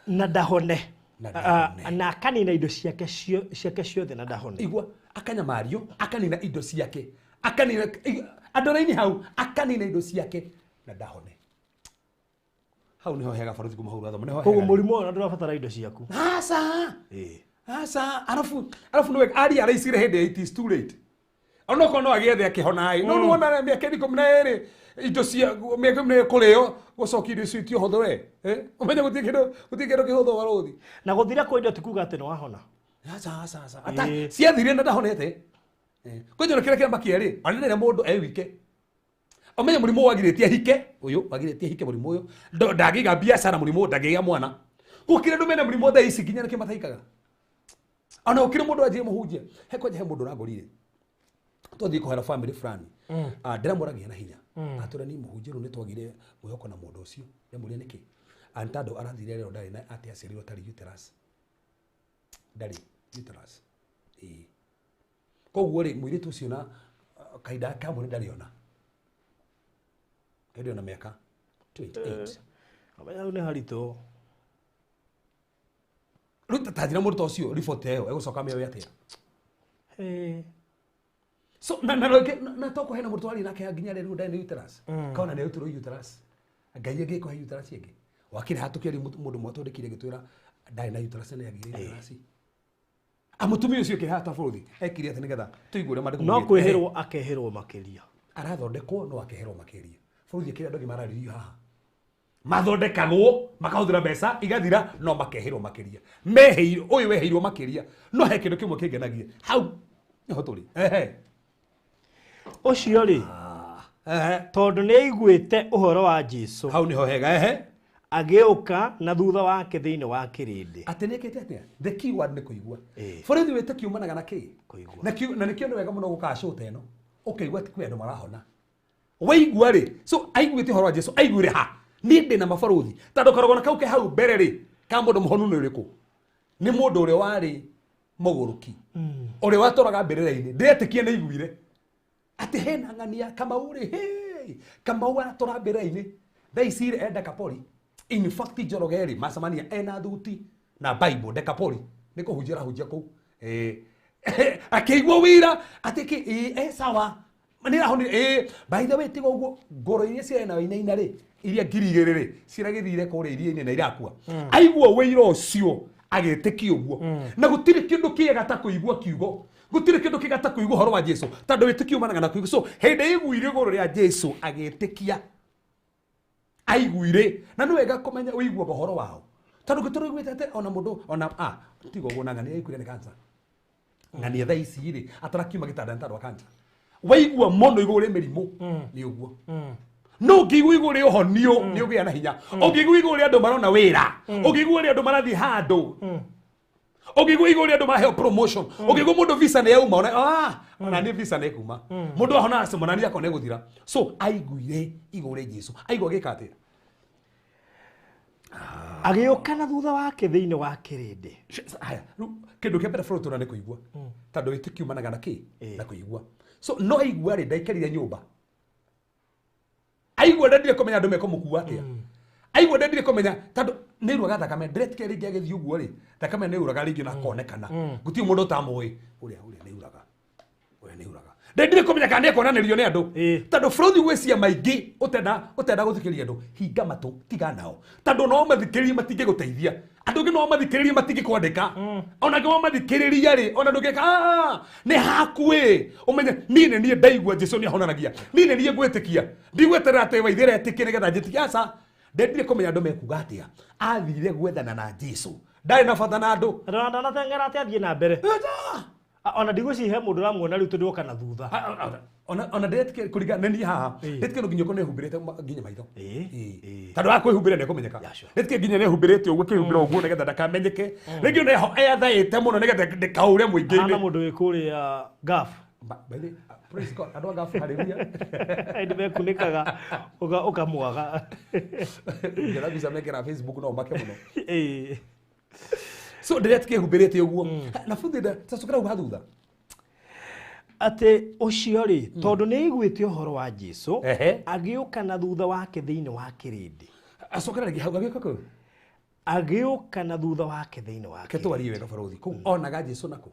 na ndahone. Na ndahone. Na akanina indo ciake ciake ciothe na ndahone. Igua, akanyamario, akanina indo ciake. Akanina andũ raini hau, akanina indo ciake na ndahone. Hau niho hega bũrũri kuma hau ũrathoma, niho Koguo hega. mũrimũ ũyũ ndũrabatara indo ciaku. Aca. Ĩĩ. Aca, arabu nĩwe aria araicire hĩndĩ ya it is too late. Ona okorwo no agĩethe akĩhona ĩ, no nĩwona mĩaka 12 indo cia mĩaka 12 kũrĩo gũcokia indo icio ti ũhũthũ we. Ũmenye gũtirĩ kĩndũ kĩhũthũ barũthi. Na gũthira kwa indo ti kuga atĩ nĩwahona. Aca, aca, aca. Ata Ĩĩ. ciathirire na ndahonete. Kwanja kĩrĩa kĩramakia rĩ, ona rĩrĩa mũndũ e wike. Ũmenye mũrimũ wagirĩtie ahike, ũyũ wagirĩtie ahike mũrimũ ũyũ. Ndangĩiga biacara mũrimũ, ndangĩgĩa mwana. Gũkĩrĩ andũ mena mũrimũ thaa ici nginya nĩkĩo mataikaga. Ona gũkĩrĩ mũndũ anjie mũhunjia. He kwanja he mũndũ ũrangorire. Twathiĩ kũhera family fulani. Ndĩramũragia na hinya. Atwĩra niĩ mũhunjia rĩu nĩtwagire mwĩhoko na mũndũ ũcio. Ndĩramũria nĩkĩ? Nĩ tondũ arathire rĩo ndarĩ na atĩ aciarirwo atarĩ uterus. Ndarĩ uterus. Ĩĩ. Koguo rĩ, mũirĩtu ũcio na kahinda ka mweri ndarĩ ona. Ndarĩ ona mĩaka 28. Amenya hau nĩ haritũ. Rĩu ta njĩra mũndũ ta ũcio report ĩyo egũcoka amĩoe atĩa? So na na na, na toko hena mũndũ twarĩ nake nginya rĩu ndarĩ na uterus. Kaona nĩ arutirwo uterus. Ngai ĩngĩkũhe uterus ĩngĩ. Wakĩrĩ hatũkĩria mũndũ mwatwandĩkire agĩtwĩra ndarĩ na uterus na nĩagĩire uterus. Mũtumia ũcio ũkĩhata bũrũri ekire atĩ nĩgetha tũigue ũrĩa maandĩko No maugĩte. kwĩhĩrwo akehĩrwo makĩria. Arathondekwo no akehĩrwo makĩria. Bũrũri akĩrĩ andũ angĩ mararĩrio haha. Mathondekagwo makahũthĩra mbeca igathira no makehĩrwo makĩria. Mehĩirwo, ũyũ wehĩirwo makĩria. No he kĩndũ kĩmwe kĩngenagia. Hau nĩho tũrĩ. Ehe. Ũcio rĩ, Ehe. tondũ nĩ aiguĩte ũhoro wa Jesũ. Hau nĩho hega, ehe. Agĩũka na thutha wake thĩinĩ wa kĩrĩndĩ. Atĩ nĩkĩte atĩa? The key word nĩ kũigua. Ĩĩ. Bũrũri wĩtĩkio umanaga na kĩ? Kũigua. Na nĩkĩo nĩ wega mũno gũkaga show ta ĩno. Ũkaigua atĩ kwĩ andũ marahona. Waigua rĩ, so aiguĩte ũhoro wa Jesũ, aiguire ha? Niĩ ndĩ na mabarũthi. Tondũ karũgano kau ke hau mbere rĩ, ka mũndũ mũhonu nĩ ũrĩkũ? Nĩ mũndũ ũrĩa warĩ mũgũrũki. Ũrĩa watũraga mbĩrĩra-inĩ. Ndĩretĩkia nĩ aiguire. Atĩ hena ng'ania Kamau rĩ, hey! Kamau aratũra mbĩrĩra-inĩ. Thaa ici rĩ, enda Kapori. In fact, Njoroge rĩ, macemania ena thuti na Bible, Dekapori. Nĩ kũhunjia arahunjia kũu. Akĩigua wĩra, atĩ kĩ, sawa. Nĩ arahonire, by the way, tiga ũguo, ngoro iria ciarĩ na wainaina rĩ, iria ngiri igĩrĩ rĩ, ciragĩthire kũrĩa iria-inĩ na irakua. Aigua wĩira ũcio, agĩtĩkia ũguo. Na gũtirĩ kĩndũ kĩega ta kũigua kiugo. Gũtirĩ kĩndũ kĩega ta kũigua ũhoro wa Jesũ, tondũ wĩtĩkio umanaga na kũigua. So, hĩndĩ aiguire igũrũ rĩa Jesũ, agĩtĩkia. Aiguire na nĩ wega kũmenya ũiguaga ũhoro wao tondũ ngĩtũrwo iguĩte atĩ ona mũndũ ona a tiga ũguo na ng'ania aiguire nĩ cancer. Ng'ania thaa ici rĩ atarakiuma gĩtanda nĩ tondũ wa cancer. Waigua mũno igũrũ rĩ mĩrimũ nĩ ũguo. No ũngĩigua igũrũ rĩ ũhonio nĩ ũgĩa na hinya. Ũngĩigua igũrũ rĩ andũ marona wĩra, ũngĩigua rĩ andũ marathiĩ handũ, ũngĩigua igũrũ rĩ andũ maraheo promotion, ũngĩigua mũndũ visa nĩ yauma, ona ona nĩ visa nĩ kuma mũndũ ahona acemana nĩ akona gũthira. So aiguire igũrũ rĩ Jesu, aigua gĩka atĩa? Agĩũka na thutha wake thĩinĩ wa kĩrĩndĩ. Haya, rĩu kĩndũ kĩa mbere bũrũri tũrona nĩ kũigua, tondũ wĩtĩkio umanaga na kĩ? Na kũigua. So no aigua rĩ, ndaikarire nyũmba, aigua ndendire kũmenya andũ mekũmũkua atĩa, aigua ndendire kũmenya tondũ nĩ uraga thakame, ndĩretikia rĩngĩ agĩthiĩ ũguo rĩ, thakame nĩ uraga rĩngĩ na akonekana, gũtirĩ mũndũ ũtamũĩ ũrĩa ũrĩa nĩ uraga, ũrĩa nĩ uraga. Ndendire kũmenya kana nĩ ekuonanĩrio nĩ andũ, tondũ bũrũri gwĩ ciama ingĩ ũtenda gũthikĩrĩria andũ, hinga matũ, tiga nao, tondũ no mathikĩrĩrie matingĩgũteithia. Andũ angĩ no mathikĩrĩrie matingĩkwandĩka, ona angĩ mathikĩrĩria rĩ, ona ndũngĩka nĩ hakuĩ ũmenye niĩ nĩ niĩ ndaigua Jesu nĩ ahonanagia, niĩ nĩ niĩ ngwĩtĩkia, ndigweterera atĩ waithĩra etĩkie nĩgetha njĩtĩkie. Aca, ndendire kũmenya andũ mekuga atĩa. Athire gwethana na Jesu, ndarĩ na bata na andũ. Ona ndanateng'era atĩ athiĩ na mbere. Ona ndigwĩciria he mũndũ ũramuona rĩu tondũ oka na thutha. Ona ndĩretĩkia kũringana nĩ niĩ haha, ndĩretĩkia no nginya ũkorwo nĩhumbĩrĩte nginya maitho. Ĩĩ. Tondũ wa kwĩhumbĩra nĩekũmenyeka. Yeah, sure. Ndĩretĩkia nginya nĩehumbĩrĩte ũguo, akĩhumbĩra ũguo nĩgetha ndakamenyeke. Rĩngĩ ona ethaĩte mũno nĩgetha ndĩkaũre mũingĩ-inĩ. Hana mũndũ wĩ kũrĩa Gulf. By the way, praise God, andũ a Gulf, hallelujah. Hĩndĩ mekunĩkaga ũkamwaga. Ngĩona mbica mekĩra Facebook no ũmake mũno. So ndĩretĩkia ehumbĩrĩte ũguo. Na buthi tacokera hau ha thutha. Atĩ ũcio rĩ, tondũ nĩ aiguĩte ũhoro wa Jesu, agĩũka na thutha wake thĩinĩ wa kĩrĩndĩ. Acokera rĩngĩ hau, agĩũka kũ? Agĩũka na thutha wake thĩinĩ wa Ke twarie wega barothi. Kũu onaga Jesu nakũ?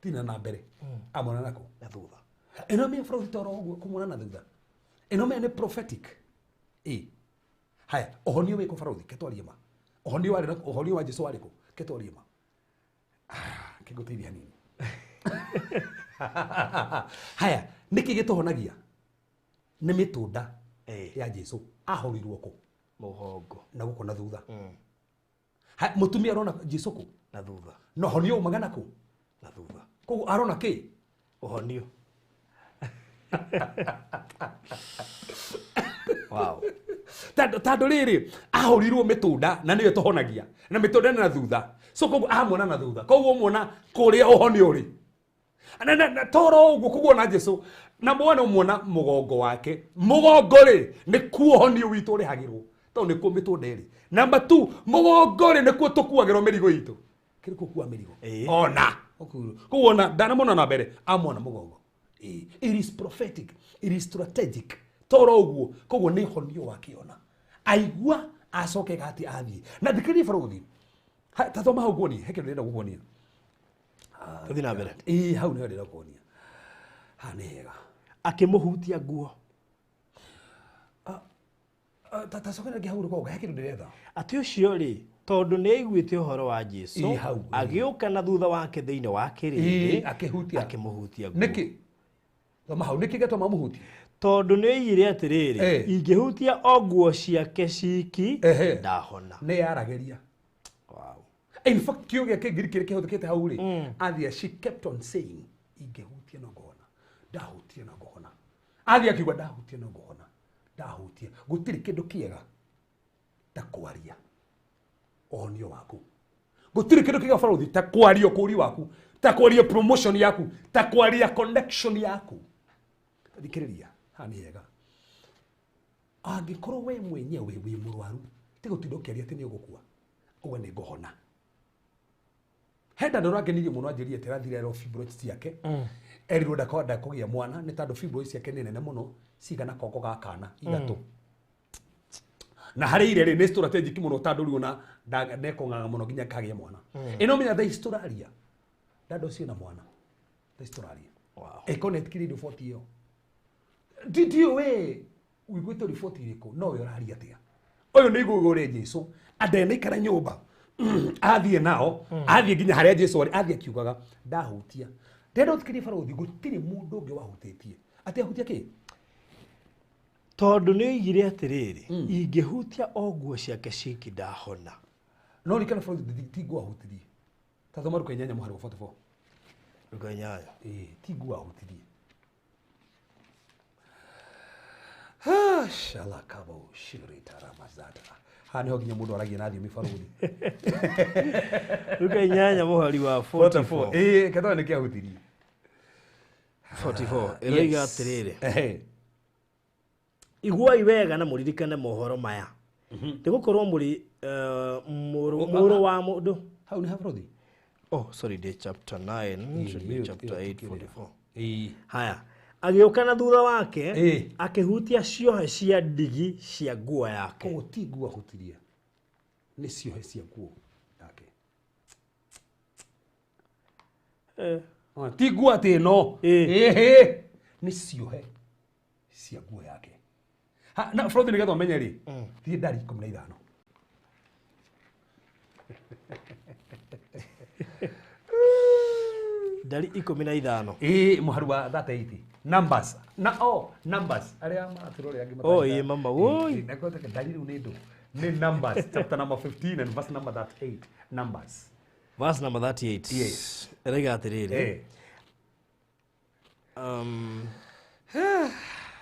Tina na mbere. Amona nakũ? Na thutha. Ĩno mĩ barothi toro ũguo kũmwona na thutha. Ĩno mĩ nĩ prophetic. Haya, ũhonio wĩkũ barothi? Ke twarie ma. Ũhonio warĩ na ũhonio wa Jesu warĩ kũ? Ke twarie ma. Kĩngũteithia hanini. Haya, nĩkĩ gĩtũhonagia? Nĩ mĩtũnda ya Jesu. Ahorirwo kũ? Mũgongo. Na gũkũ na thutha. Ha, mũtumia arona Jesu kũ? Na thutha. Na ũhonio umaga na kũ? Na thutha. Koguo arona kĩ? Ũhonio. Wow. Tondũ rĩrĩ, ahorirwo mĩtũnda na nĩyo tũhonagia. Na mĩtũnda nĩ na thutha. So koguo amwona na thutha. Koguo ũmuona kũrĩa ũhonio ũrĩ. Na toro ũguo koguo na Jesu na mwana ũmuona mũgongo wake. Mũgongo rĩ, nĩ kuo ũhonio witũ ũrĩhagĩrwo. Tondũ nĩ kuo mĩtũnda ĩrĩ. Number 2, mũgongo rĩ, nĩ kuo tũkuagĩrwo mĩrigo itũ. Kĩrĩ kuo kua mĩrigo. Ona. Koguo ona ndanamwona na mbere, amwona mũgongo. It is prophetic, it is strategic. Toro ũguo, koguo nĩ honio wakiona. Aigua acoke gati athiĩ. Na thikĩrĩria barothi. Ta thoma hau nguonie, he kĩndũ ndĩrenda gũkuonia. Tũthiĩ na mbere. Hau nĩho ndĩrenda gũkuonia. Ha, nĩ hega. Akĩmũhutia nguo. Ta coka rĩngĩ hau rũgongo, he kĩndũ ndĩretha. Atĩ ũcio rĩ, tondũ nĩ aiguĩte ũhoro wa Jesu, Hau, ĩĩ. agĩũka na thutha wake thĩinĩ wa kĩrĩndĩ, Akĩhutia. Akĩmũhutia nguo. Nĩkĩ? Thoma hau, nĩkĩ gĩatũma amũhutie? Tondũ nĩ oigire atĩrĩrĩ, ingĩhutia o nguo ciake ciki, ndahona. Nĩ yaragĩria. Wow. In fact, kiugo gĩa Kĩngiriki kĩrĩa kĩhũthĩkĩte hau rĩ, athia, she kept on saying, ingĩhutia no ngũhona, ndahutia no ngũhona. Athia akiuga ndahutia no ngũhona, ndahutia. Gũtirĩ kĩndũ kĩega ta kwaria ũhonio waku. Gũtirĩ kĩndũ kĩega barothi ta kwaria ũkũũri waku, ta kwaria promotion yaku, ta kwaria connection yaku. Thikĩrĩria, haha nĩ hega. Angĩkorwo we mwenyewe wĩ mũrwaru, ti gũtinda ũkĩaria atĩ nĩ ũgũkua, ũguo nĩ ngũhona. Henda ndũrangenirie mũno anjĩrire atĩ arathire erwo fibroids ciake. Erirwo ndakũgĩa mwana nĩ tondũ fibroids ciake nĩ nene mũno, cigana kongo ga kana ithatũ. Na harĩ ire rĩ, nĩ strategic mũno tondũ rĩu ona ndekũng'ang'a mũno nginya kagĩe mwana. Ĩno menya thaa ici tũraria, ndandũ ciĩna mwana. Thaa ici tũraria. Wow. Ĩkorwo nĩ ĩtĩkĩrĩirio riboti ĩyo. Ndiũĩ we ũiguĩte riboti ĩrĩkũ, no we ũraria atĩa? Ũyũ nĩ igũgũ rĩ Jesu, andenaikara nyũmba. Athiĩ nao, athiĩ nginya harĩa Jesu arĩ, athiĩ akiugaga, ndahutia. Ndĩrenda ũthikĩrĩrie barothi, gũtirĩ mũndũ ũngĩ wahutĩtie. Atĩ ahutia kĩ? Tondũ nĩ oigire atĩrĩrĩ, ingĩhutia o nguo ciake ciki ndahona. No rikana bũrũri ti nguo ahutirie. Ta thoma Luka 8 mũhari wa 44. Luka 8. Ĩĩ, ti nguo ahutirie. Shalakabo shiritaramazata. Haha nĩho nginya mũndũ aragia na thiomi barũthi. Luka 8 mũhari wa 44. Ĩĩ, kethoe nĩkĩ ahutirie. 44 ĩroiga atĩrĩrĩ, Ehe. Iguai wega na mũririkane mohoro maya, nĩ gũkorwo mũrĩ mũrũ wa mũndũ. Hau nĩ ha bũrũri? Oh, sorry, ndĩ chapter 9, should be chapter 8 44. Ĩĩ. Haya, agĩũka na thutha wake, Ĩĩ. akĩhutia ciohe cia ndigi cia nguo yake. Koguo ti nguo ahutirie. Nĩ ciohe cia nguo yake. Ti nguo atĩ ĩno. Ĩĩ. Ĩhĩ. Nĩ ciohe cia nguo yake. Ha, na bũrũri nĩgetha ũmenye rĩ, thiĩ ndari 15. Ndari 15. Ĩĩ, mũhari wa 38. Numbers. Na oh, numbers. Arĩa maratũrorera angĩ Oh, ĩĩ, mama, woi. Ĩĩ, na kwenda ndari rĩu nĩ ndũ. Nĩ numbers chapter number 15 and verse number 38. Numbers. Verse number 38. Yes. Ĩroiga atĩrĩrĩ, Eh.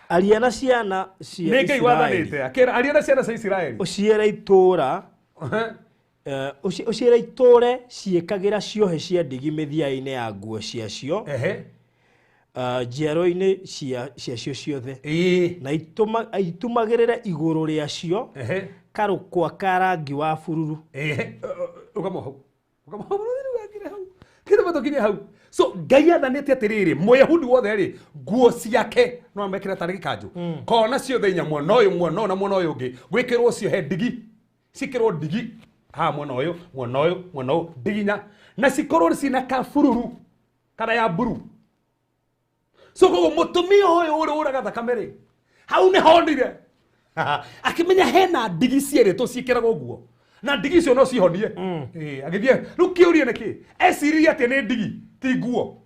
Aria na ciana cia Nĩ Ngai Isiraeli, wathanĩte. Akĩra aria na ciana cia Isiraeli. ũciĩre itũũra, ũciĩre itũũre ciĩkagĩra ciohe cia ndigi mĩthia-inĩ ya nguo ciacio, Ehe. njiaro-inĩ ciacio ciothe, Ĩĩ. na itumagĩrĩre igũrũ rĩacio Ehe. karũkwa ka rangi wa bururu. Ehe. Ũgama hau. Ũgama hau rĩu wakire hau. Kĩndũ tũkinye hau. So Ngai athanĩte atĩrĩrĩ, Mũyahudi wothe rĩ, nguo ciake no amekĩre tarĩ gĩkanjũ. Kona ciothe inya mwena ũyũ, mwena ũyũ na mwena ũyũ ũngĩ, gwĩkĩrwo ciohe ndigi. Cikĩrwo ndigi haha mwena ũyũ, mwena ũyũ, mwena ũyũ, ndigi inya. Na cikorwo cina kabururu, kana ya mburu. So koguo mũtumia ũyũ ũrĩ ũraga thakame rĩ, hau nĩ honire. Akĩmenya hena ndigi cierĩtwo ciĩkĩragwo nguo. Na ndigi icio no cihonie. Ĩĩ, agĩthiĩ, rĩu kĩũria nĩ kĩ? Eciririe atĩ nĩ ndigi, ti nguo.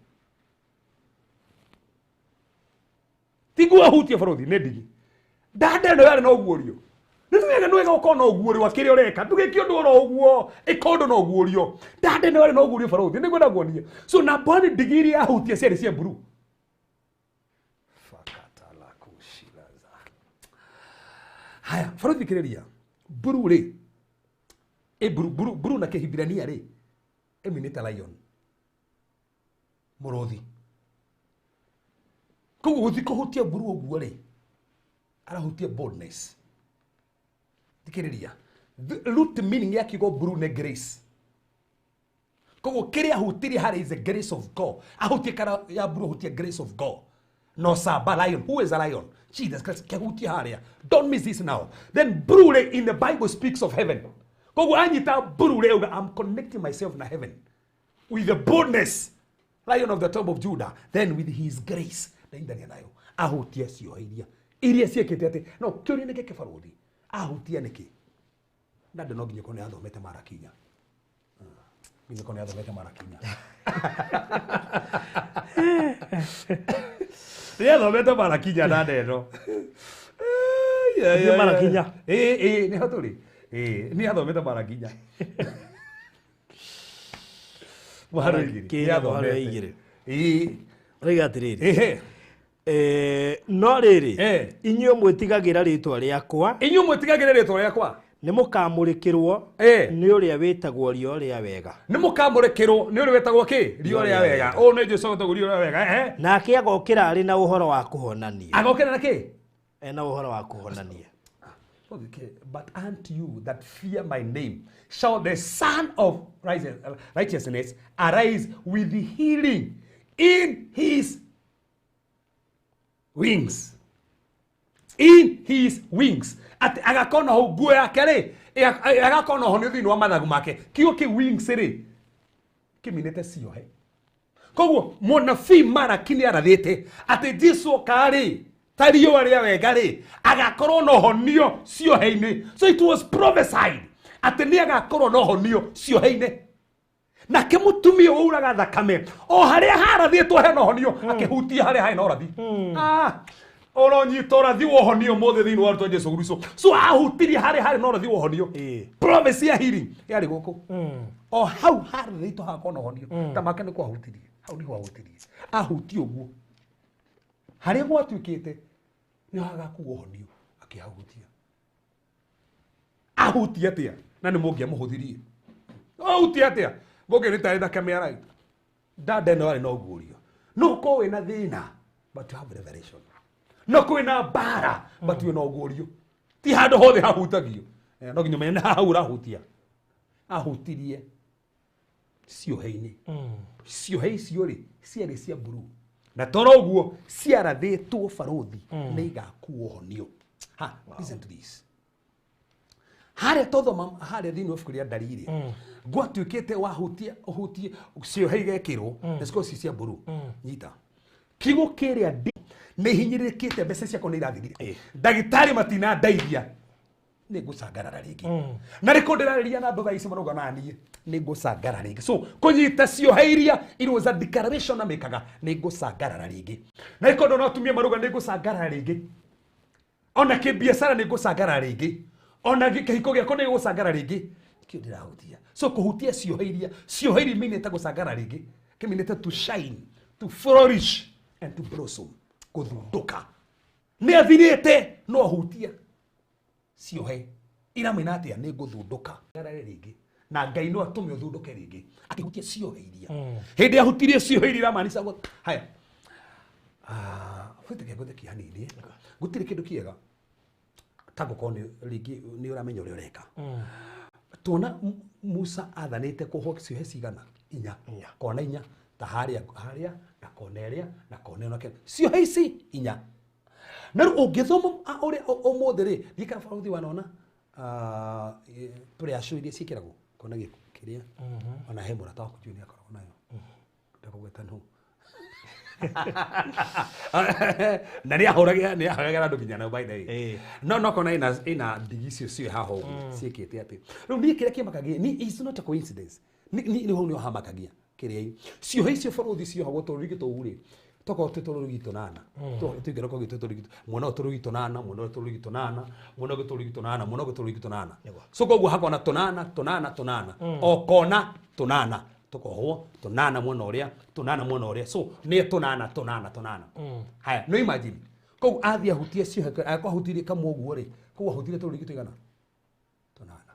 Ti nguo ahutie bũrũri, nĩ ndigi. Ndanda ĩno yarĩ na ũguũrio. Nĩ wega, nĩ wega ũkorwo na ũguũrio wa kĩrĩa ũreka. Ndũgĩke ũndũ oro ũguo, ĩka ũndũ na ũguũrio. Ndanda ĩno yarĩ na ũguũrio bũrũri, nĩ ngwenda nguonie. So namba nĩ ndigi iria ahutia ciarĩ cia mburu. Fakatalakushilaza. Haya, bũrũri thikĩrĩria. Mburu rĩ, ĩ mburu, mburu, mburu na kĩhibirania rĩ, ĩminĩte lion. Mũrũthi. Koguo gũthiĩ kũhutia mburu ũguo rĩ, arahutia boldness. Thikĩrĩria. The root meaning ya kiugo mburu nĩ grace. Koguo kĩrĩa ahutirie harĩ is the grace of God. Ahutie kara ya mburu, ahutie grace of God. No saba lion. Who is a lion? Jesus Christ. Kehutia harĩa. Don't miss this now. Then mburu rĩ in the Bible speaks of heaven. Koguo anyita mburu rĩ auga, I'm connecting myself na heaven. With the boldness, Lion of the tribe of Judah, then with his grace, ndaindania nayo, ahutia ciohe iria iria ciĩkĩte atĩ, no kĩũria nĩ gĩkĩ barũthi, ahutia nĩkĩ? Na ndĩ no nginya korwo nĩ athomete marakinya. Nginya korwo nĩ athomete marakinya. Nĩ athomete marakinya na ndeno. Athiĩ marakinya. Ĩĩ, ĩĩ, nĩho tũrĩ. Ĩĩ, nĩ athomete marakinya. Mũharo igĩrĩ. Marakinya, Nĩ mũharo athomete. igĩrĩ. Ĩĩ. Ĩroiga atĩrĩrĩ, Ĩhĩ. No rĩrĩ, Eh. inyuĩ mwĩtigagĩra rĩtwa rĩakwa, Inyuĩ mwĩtigagĩra rĩtwa rĩakwa, nĩ mũkamũrĩkĩrwo Eh. nĩ ũrĩa wĩtagwo riũa rĩa wega. Nĩ mũkamũrĩkĩrwo nĩ ũrĩa wĩtagwo kĩ? Riũa rĩa wega. Ũũ nĩ Jesũ wĩtagwo riũa rĩa wega. Ehe. Nake agokĩra arĩ na ũhoro wa kũhonania. Agokĩra na kĩ? Ena ũhoro wa kũhonania. Okay. But unto you that fear my name shall the Son of righteousness arise with healing in his wings. In his wings. Atĩ agakorwo na nguo yake rĩ, agakorwo na ũhonio thĩinĩ wa mathagu make. Kiugo kĩu wings rĩ, kĩminĩte ciohe. Koguo mũnabii Malaki nĩ arathĩte atĩ Jesũ oka rĩ, ta riũa rĩa wega rĩ, agakorwo na ũhonio ciohe-inĩ. So it was prophesied atĩ nĩ agakorwo na ũhonio ciohe-inĩ. Nake mũtumia ũyũ auraga thakame o harĩa harathĩtwo hena ũhonio, akĩhutia harĩa harĩ na ũrathi. Ũronyita ũrathi wa ũhonio ũmũthĩ thĩinĩ wa rĩtwa Jesũ Kristo. So ahutirie harĩ harĩ na ũrathi wa ũhonio. Promise ya healing yarĩ gũkũ. O hau harĩ rĩtwa hakorwo na ũhonio. Ta make nĩ kwahutirie. Hau nĩho ahutirie. Ahutie ũguo. Harĩa gwatuĩkĩte nĩ hagakuo ũhonio akĩhahutia. Ahutie atĩa? Na nĩ mũngĩamũhũthirie. Ahutie atĩa? Ngũkĩ nĩ tarĩ thakame araita. Dada ĩno arĩ na ũguũrio. No ũkorwo wĩna thĩna but you have revelation. No kwĩna mbara but wĩna ũguũrio. Ti handũ hothe hahutagio. No nginya ũmenye nĩ haha ũrahutia. Ahutirie ciohe-inĩ. Ciohe icio rĩ ciarĩ cia blue. Na toro ũguo ciarathĩtwo barũthi nĩ igakuo ũhonio. Ha, listen to this. Harĩa twathoma harĩa thĩinĩ wa ibuku rĩa ndari rĩ gwatuĩkĩte wahutia ũhutie ciohe igekĩrwo na cikorwo ci cia mburu. Nyita kiugo kĩrĩa ndĩ nĩ hinyĩrĩrĩkĩte mbeca ciakwa nĩ irathirire ndagĩtarĩ matinandeithia nĩ ngũcangarara rĩngĩ. Na rĩko ndĩrarĩria na andũ thaa ici marauga na niĩ nĩ ngũcangarara rĩngĩ. So kũnyita ciohe iria it was a declaration amĩkaga nĩ ngũcangarara rĩngĩ. Na rĩko ndona atumia marauga nĩ ngũcangarara rĩngĩ. Ona kĩbiacara nĩ ngũcangarara rĩngĩ. Ona kĩhiko gĩakwa nĩ gũcangara rĩngĩ. Kĩo ndĩrahutia. So kũhutia ciohe iria meanĩte gũcangara rĩngĩ. Kĩmeanĩte to shine, to flourish and to blossom. Gũthundũka. Nĩ athirĩte no ahutia ciohe iramwĩna atĩa nĩ ngũthundũka rĩngĩ. Na Ngai no atũme ũthundũke rĩngĩ akĩhutia ciohe iria. Hĩndĩ ahutirie ciohe iria iramaanisha haya. Bwĩtĩkia ngũthekia hanini. Gũtirĩ kĩndũ kĩega ta ngũkorwo nĩ rĩngĩ nĩ ũramenya ũrĩa ũreka. Tuona Musa athanĩte kũhwo ciohe cigana? Inya. Kona inya ta harĩa harĩa na kona ĩrĩa na kona ĩno kena. Ciohe ici inya. Na rĩu ũngĩthoma ũrĩa ũmũthĩ rĩ, ndikana barũthi wanona prayer show iria ciĩkĩragwo kona kĩrĩa ona he mũrata waku njũĩ nĩ akoragwo nayo. Ndakũgweta nũ. Na nĩ ahũragĩra nĩ ahũragĩra andũ nginya nayo by the way. No no kona ina ndigi icio ciĩ haha ũguo ciĩkĩte atĩ. Rĩu niĩ kĩrĩa kĩmakagia ni it's not a coincidence. Ni hau nĩho hamakagia kĩrĩa ciohe icio barũthi ciohagwo tũrũrigi tũu rĩ tokorwo twĩ tũrũrigi tũnana tũingĩra kwa gĩtũ tũrũrigi mwena ũyũ tũrũrigi tũnana mwena ũyũ tũrũrigi tũnana mwena ũngĩ tũrũrigi tũnana mwena ũngĩ tũrũrigi tũnana. So koguo hakona tũnana tũnana tũnana o kona tũnana tũkohwo tũnana mwena ũrĩa tũnana mwena ũrĩa so nĩ tũnana tũnana tũnana. Haya no imagine koguo athiĩ ahutie ciohe angĩkorwo ahutirie kamwe ũguo rĩ koguo ahutirie tũrũrigi tũigana tũnana.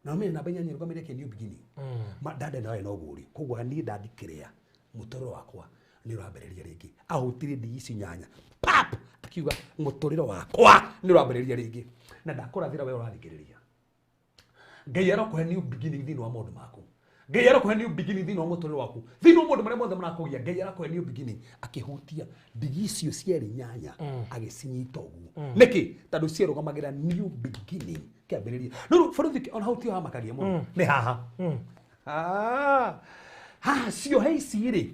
Na mimi namba inya nyĩrũgamĩrie kĩ new beginning. Dada nawe no ũguũrio. Koguo niĩ ndandikĩrĩa mũtũrĩre wakwa nĩ ũrambĩrĩria rĩngĩ. Ahutirie ndigi ici nyanya pap akiuga mũtũrĩre wakwa nĩ ũrambĩrĩria rĩngĩ. Na ndakũrathĩra we ũrathikĩrĩria. Ngai arokũhe new beginning thĩinĩ wa maũndũ maku. Ngai arokũhe new beginning thĩinĩ wa mũtũrĩre waku. Thĩinĩ wa maũndũ marĩa mothe marakũgia Ngai arakũhe new beginning akĩhutia ndigi icio cierĩ nyanya agĩcinyita ũguo. Nĩkĩ? Tondũ cierũgamagĩra new beginning kĩambĩrĩria. No rĩu barũthi ona hau tiho hamakagia mũno. Nĩ haha. Haha ciohe ici rĩ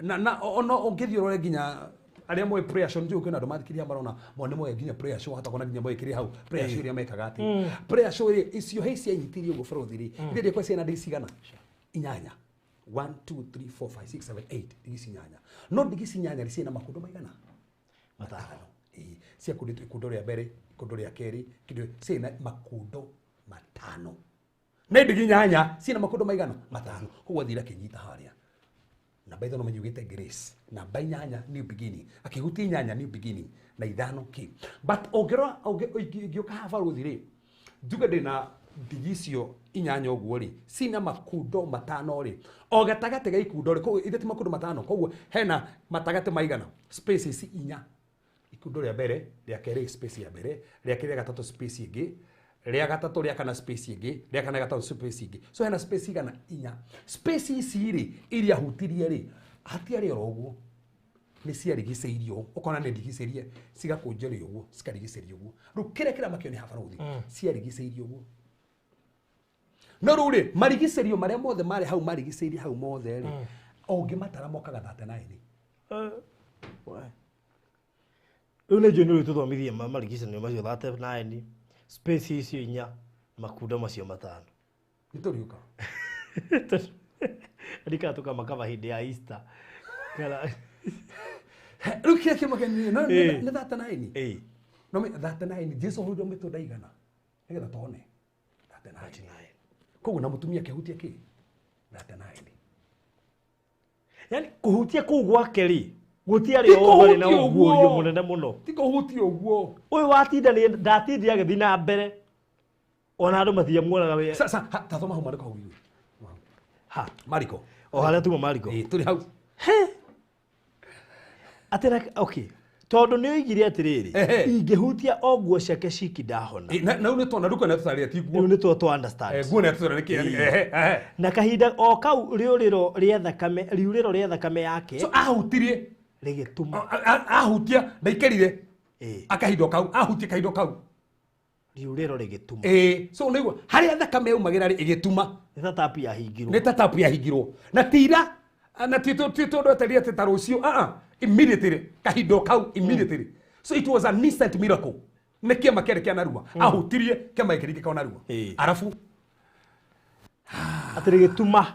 na ona ũngĩthiĩ ũrore nginya arĩa moĩ prayer show njũĩ kwĩna andũ mathikĩrĩria marona mo nĩ moĩ nginya prayer show hata kona nginya moĩ kĩrĩa hau prayer show iria mekaga atĩ prayer show rĩ icio he cianyitirie ũguo barũthi rĩ iria ndĩkwa ciana ndigi cigana inyanya 1 2 3 4 5 6 7 8 ndigi ici inyanya no ndigi ici inyanya rĩ ciĩna makundo maigana matano. Ciakundĩtwo ikundo rĩa mbere ikundo rĩa kerĩ kĩndũ ciĩna makundo matano nĩ ndigi inyanya ciĩna makundo maigana matano. Koguo athire akĩnyita harĩa namba ithano menyugĩte grace namba inyanya new beginning akĩhutia inyanya new beginning na ithano kĩ but ũngĩrora ingĩũka haha barũthi rĩ njuge ndĩna ndigi icio inyanya ũguo rĩ cina makundo matano rĩ o gatagatĩ ga ikundo rĩ koguo ithe ti makundo matano koguo hena matagatĩ maigana spaces inya ikundo rĩa mbere rĩa kerĩ space ya mbere rĩa kerĩ rĩa gatatũ space ĩngĩ rĩa gatatũ rĩa kana space ĩngĩ rĩa kana gatatũ space ĩngĩ so hena space igana inya space ici rĩ iria hutirie rĩ hatiarĩ oro ũguo nĩ ciarigicĩirio ũkona nĩ ndigicĩrie cigakũnjĩrio ũguo cikarigicĩrio ũguo rĩu kĩrĩa kĩramakio nĩ habarũthi ciarigicĩirio ũguo no rĩu rĩ marigicĩrio marĩa mothe marĩ hau marigicĩirie hau mothe rĩ ũngĩmatara mokaga 39. Rĩu nĩ njũĩ nĩ ũrĩtũthomithia marigicĩrio macio 39 space icio inya makundo macio matano. Nĩ tũriũka. Ndikana tũkamakaba hĩndĩ ya Easter. Kana Rĩu kĩrĩa kĩmakenirie no nĩ 39. No 39 Jesu hũrirwo mĩtũnda igana nĩgetha tuone 39. Koguo na mũtumia akĩhutia kĩ 39. Yani kũhutia kũu gwake rĩ gũtiarĩ o na ũguũrio mũnene mũno. Ti kũhutia ũguo. Ũyũ watinda nĩ ndatindire agĩthiĩ na mbere ona andũ matiamuonaga we. Sasa ta thoma hau mariko hau igũrũ. Ha Mariko. O harĩa tuma Mariko. Ĩĩ tũrĩ hau. He. Atĩra okay. Tondũ nĩ oigire atĩrĩrĩ ingĩhutia o nguo ciake ciki ndahona. Na rĩu nĩ tuona rĩu nĩ tũtarĩria ti nguo. Rĩu nĩ tuo understand. Nguo nĩ tũtarĩria nĩkĩ. Na kahinda o kau rĩũrĩro rĩa thakame riurĩro rĩa thakame yake. So ahutirie rĩgĩtuma. Ahutia ndaikarire. Akahinda kau ahutia kahinda kau. Riurĩro rĩgĩtuma. So nĩguo harĩa thakame yaumagĩra rĩ ĩgĩtuma. Nĩ ta tapu yahingirwo. Nĩ ta tapu yahingirwo. Na tira na ti tondũ etereire atĩ ta rũciũ immediately kahinda kau immediately. So it was an instant miracle. Nĩ kĩama kĩarĩ kĩa narua. Ahutirie kĩama gĩkĩringĩka o narua. Arabu atĩ rĩgĩtuma.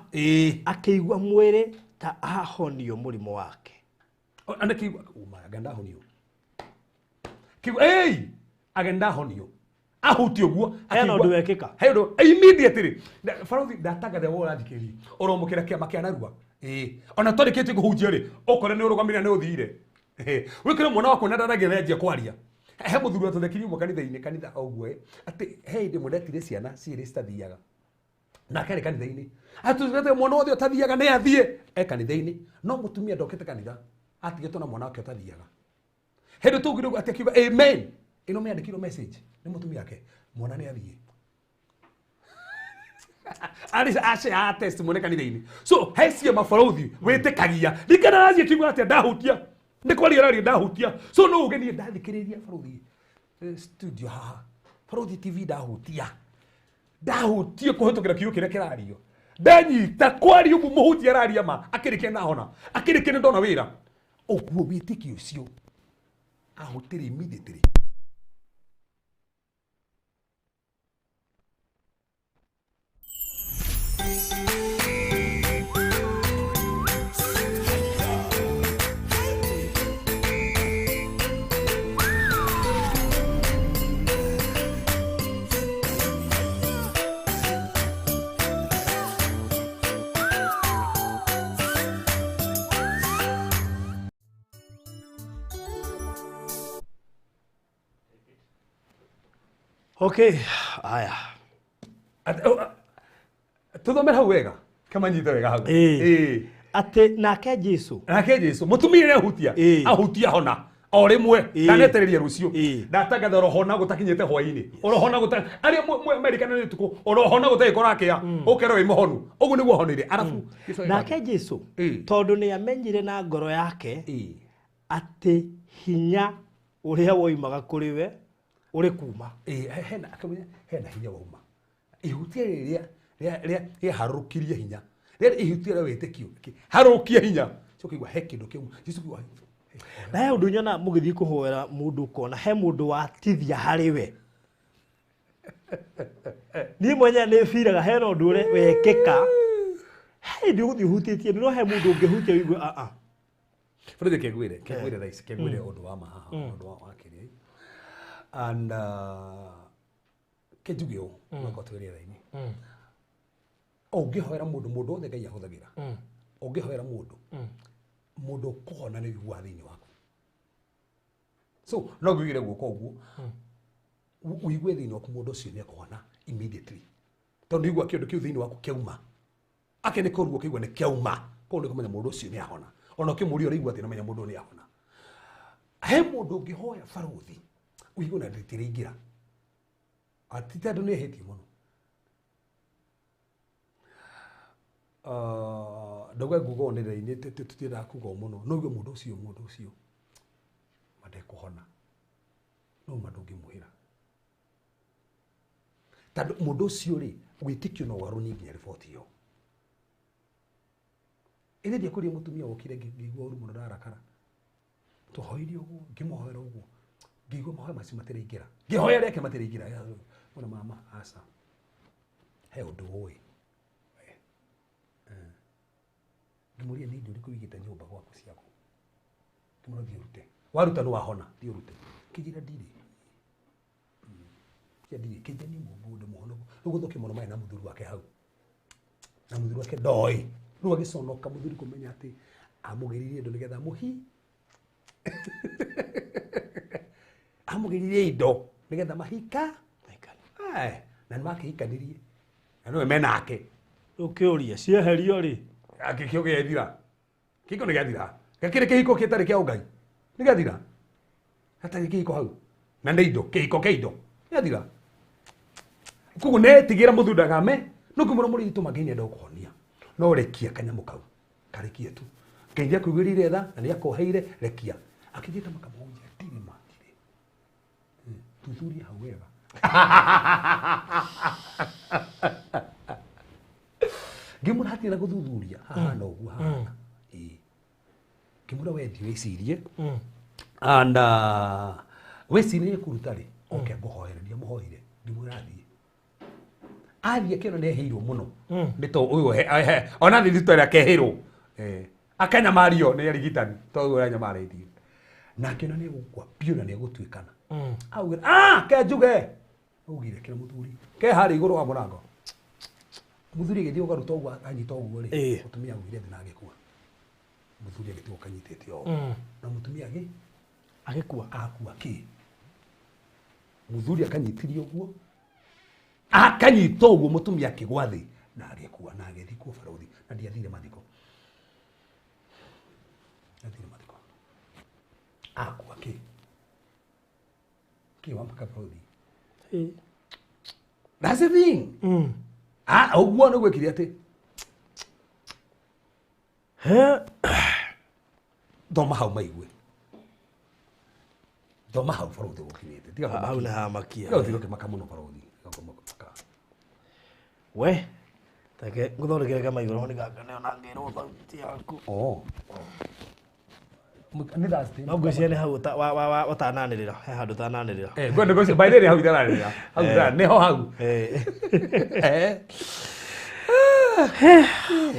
Akĩigua mwĩrĩ ta ahonio mũrimũ wake. Anakĩigua anga ndahonio. Kĩigua anga ndahonio. Ahutie ũguo hena ũndũ wekĩka. He ũndũ immediately. Barothi ndatangatha wowe ũrathikĩrĩria ũromũkĩra kĩama kĩa narua. Ona twarĩkĩtie kũhunjia rĩ ũkore nĩ ũrũgamire nĩ ũthire. Wĩkĩre mwana wakwa na ndaragĩra kwaria. He mũthuri watũthekirie ũmwe kanitha-inĩ kanitha o ũguo atĩ he hĩndĩ ĩmwe ndetire ciana cierĩ citathiaga. Nake arĩ kanitha-inĩ. Atũthete mwana wothe ũtathiaga nĩ athiĩ e kanitha-inĩ. No mũtumia ndokĩte kanitha atigĩtwo na mwana wake ũtathiaga. Hĩndĩ tũugire ũguo atĩ akiuga amen. Ĩno mĩandĩkirwo message nĩ mũtumia wake mwana nĩ athiĩ. Ari ace a testimony kanitha-inĩ. So he ciama barothi wĩtĩkagia. Rikana rathiĩ kiuga atĩa ndahutia. Nĩ kwaria raria ndahutia. So no uge niĩ ndathikĩrĩria barothi studio haha. Barothi TV ndahutia. Ndahutia kũhĩtũkĩra kiugo kĩrĩa kĩrario. Ndanyita kwaria ũguo mũhutia araria ma akĩrĩkia nahona. Akĩrĩkia nĩ ndona wĩra. Ũguo wĩtĩkio ũcio ahutire immediately. Okay, aya. Tuthomere hau wega. Kamanyite wega hau. Atĩ nake Jesu. Nake Jesu mũtumia nĩ ahutia. Ahutia hona. O rĩmwe ndanetereria rũciũ. Ndatangatha orohona gũtakinyĩte hwaĩ-inĩ. Orohona gũta arĩa merikana nĩ ũtukũ orohona gũtarĩ kũrakĩa. Ũkerwo wĩ mũhonu. Ũguo nĩguo ahonire. Arabu nake Jesu tondũ nĩ amenyire na ngoro yake atĩ hinya ũrĩa woimaga kũrĩ we ũrĩ kuma. Hena hena hinya wauma. Ihutia rĩrĩa rĩaharũrũkirie hinya. Rĩrĩa ihutia rĩa wĩtĩkio harũrũkie hinya. So kĩigua he kĩndũ kĩu. Jesu kiuga na he ũndũ nyona mũgĩthiĩ kũhoera mũndũ ũkona he mũndũ watithia harĩ we. Niĩ mwenyewe nĩ biraga hena ũndũ ũrĩa wekĩka. He hĩndĩ ũgũthiĩ ũhutĩtie no he mũndũ ũngĩhutia ũigue a a. Bũrũthi kĩngwĩre kĩngwĩre thaa ici kĩngwĩre ũndũ wa ma haha ũndũ wa kĩrĩa. And kĩnjuge ũũ no twĩ rĩera-inĩ. Ũngĩhoera mũndũ mũndũ wothe Ngai ahũthagĩra. Ũngĩhoera mũndũ mũndũ ũkũhona nĩ ũiguaga thĩinĩ waku. So no ngũigĩre guoko ũguo ũigue thĩinĩ waku mũndũ ũcio nĩ ekũhona immediately. Tondũ nĩ ũigua kĩndũ kĩu thĩinĩ waku kĩauma. Ake nĩ kũruo kĩigua nĩ kĩauma. Koguo nĩ kũmenya mũndũ ũcio nĩ ahona. Ona ũkĩmũria ũraigua atĩ nĩũmenya mũndũ ũyũ nĩ ahona. He mũndũ ũngĩhoya barothi ũigue na ndĩtĩrĩingĩra. Ati tondũ nĩ ehĩtie mũno. Ndauga nguga ũũ nĩ tũtiendaga kuga ũũ mũno no ũigue mũndũ ũcio ma ndekũhona no ma ndũngĩmwĩra tondũ mũndũ ũcio rĩ wĩtĩkio no ũgarũranie nginya riboti ĩyo. Ĩndĩ ndiakũria mũtumia wokire ngĩigua ũru mũno ndarakara. Tũhoire ũguo ngĩmũhoera ũguo ngĩigua mahoya macio matiraingĩra ngĩhoya rĩake matiraingĩra. Mwana mama aca he ũndũ ũĩ ngĩmũria nĩ indo irĩkũ wĩigĩte nyũmba gwaku ciaku. Ngĩmwĩra thiĩ ũrute. Waruta nĩ wahona, thiĩ ũrute. Kĩnjĩra ndirĩ. Kĩnjĩra ndirĩ, kĩnjĩra niĩ mũndũ ndĩ mũhonoku. Rĩu gũthũkia mũno marĩ na mũthuri wake hau. Na mũthuri wake ndoĩ. Rĩu agĩconoka mũthuri kũmenya atĩ amũgĩririe indo nĩgetha amũhi. Amũgĩririe indo nĩgetha mahika. Eh, na nĩ makĩhikanirie. Na nĩwe menake. Rĩu kĩũria cieherio rĩ Akĩkĩo gĩathira. Kĩhiko nĩ gĩathira. Gakĩrĩ kĩhiko gĩtarĩ kĩa ũngai. Nĩ gĩathira. Hatarĩ kĩhiko hau. Na nĩ indo, kĩhiko kĩa indo. Gĩathira. Koguo netigĩra mũthuri ndakame, no kĩmwĩra mũrĩ itũ Ngai nĩenda gũkũhonia. No rekia kanyamũ kau. Karekie tu. Ngai nĩakũiguĩrĩire tha na nĩakoheire, rekia. Akĩnjĩta makamũhunjia ndirĩ ma ndirĩ. Thuthuria hau wega. Ngĩmwĩra hatirĩ na gũthuthuria hahana ũguo hahana. Ĩĩ. Ngĩmwĩra we thiĩ wĩcirie and wĩcirie kũruta rĩ oke ngũhoere ndiamũhoire ngĩmwĩra athiĩ athiĩ akĩona nĩ ehĩirwo mũno nĩ to ũyũ ona thiĩ thibitarĩ akehĩrwo akanyamario nĩ arigitani to ũyũ ũranyamarĩtie na akĩona nĩ egũkua biũ na nĩ egũtuĩkana augire ah ke njuge augire kĩra mũthuri ke harĩa igũrũ wa mũrango mũthuri agĩthiĩ ũgaruta ũguo anyita ũguo rĩ mũtumia augire thĩ na agĩkua mũthuri agĩtigwo kanyitĩte ũũ na mũtumia agĩ agĩkua akua kĩ mũthuri akanyitirie ũguo akanyita ũguo mũtumia akĩgwa thĩ na agĩkua na agĩthikwo barothi na ndiathire mathiko ndiathire mathiko akua kĩ kĩ wa mpaka barothi. That's the thing. Ah, ũguo nĩguo ekire atĩ thoma hau maigue thoma hau barothi gũkinyĩte tiga hau nĩ hamakia tiga gũtiga ũkĩmaka mũno barothi tiga kũmaka. We reke ngũthondekere kamaigũrũ nĩ gaka nĩo na ngĩrwo thauti yaku. Oh. Nĩ Thursday. No ngwĩciria nĩ hau ũtananĩrĩra he handũ ũtananĩrĩra. Eh, ngwenda ngwĩciria by the way hau itaranĩrĩra. Hau itaranĩrĩra nĩho hau. Eh.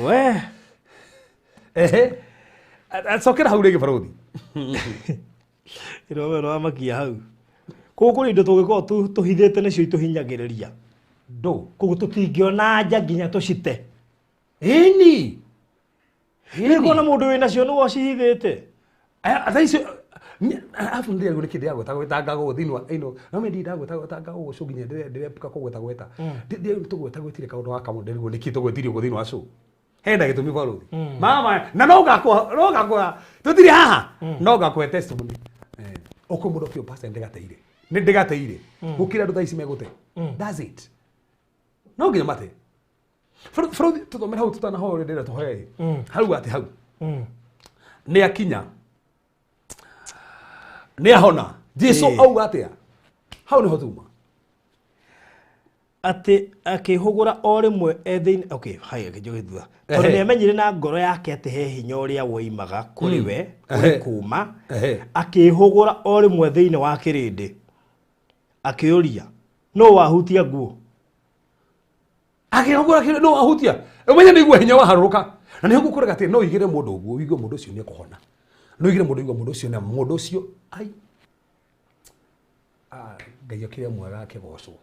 We Ehe. Cokera hau rĩngĩ barothi. Ĩno we nĩwamakia hau. Koguo kũrĩ indo tũngĩkorwo tũhithĩte nĩcio itũhinyagĩrĩria. Ndũ. Koguo tũtingĩona nja nginya tũcite. Ĩni. Nĩ kuona mũndũ wĩnacio nĩwe ũcihithĩte. Thaa icio arabu nĩ nĩ kĩndĩ yagweta gwetanga gũgũ thĩinĩ wa ĩno no me ndĩ ndagweta gwetanga gũgũ cũ nginya ndĩrepuka kũgweta gweta ndĩ tũgweta gwetire kaũndũ gaka mũndũ ndĩrigwo nĩkĩ tũgwetirie ũguo thĩinĩ wa cũ hena gĩtũmi barothi mama na no ngakwa no ngakwa tũtirĩ haha no ngakũhe testimony ũkũ mũndũ kĩo pastor ndĩgateire nĩ ndĩgateire gũkĩra andũ thaa ici megũte. That's it. No nginya mate barothi tũthomere hau tũtanahoya ũrĩa ndĩrenda tũhoe hau atĩ hau nĩ akinya nĩ ahona Jesu auga atĩa hau nĩho tuma atĩ akĩhũgũra o rĩmwe e thĩinĩ okay haya kĩnjũgĩ thutha tondũ nĩ amenyire na ngoro yake atĩ he hinya ũrĩa woimaga kũrĩ we kũrĩ kuma akĩhũgũra o rĩmwe thĩinĩ wa kĩrĩndĩ akĩũria no wahutia nguo akĩhũgũra kĩrĩndĩ no wahutia ũmenye nĩ igua hinya waharũrũka na nĩho gũkũrega atĩ no igĩre mũndũ ũguo ũigue mũndũ ũcio nĩ ekũhona no igĩre mũndũ ũigue mũndũ ũcio nĩ mũndũ ũcio ai Ngai akĩrĩ mwega akĩgocwo.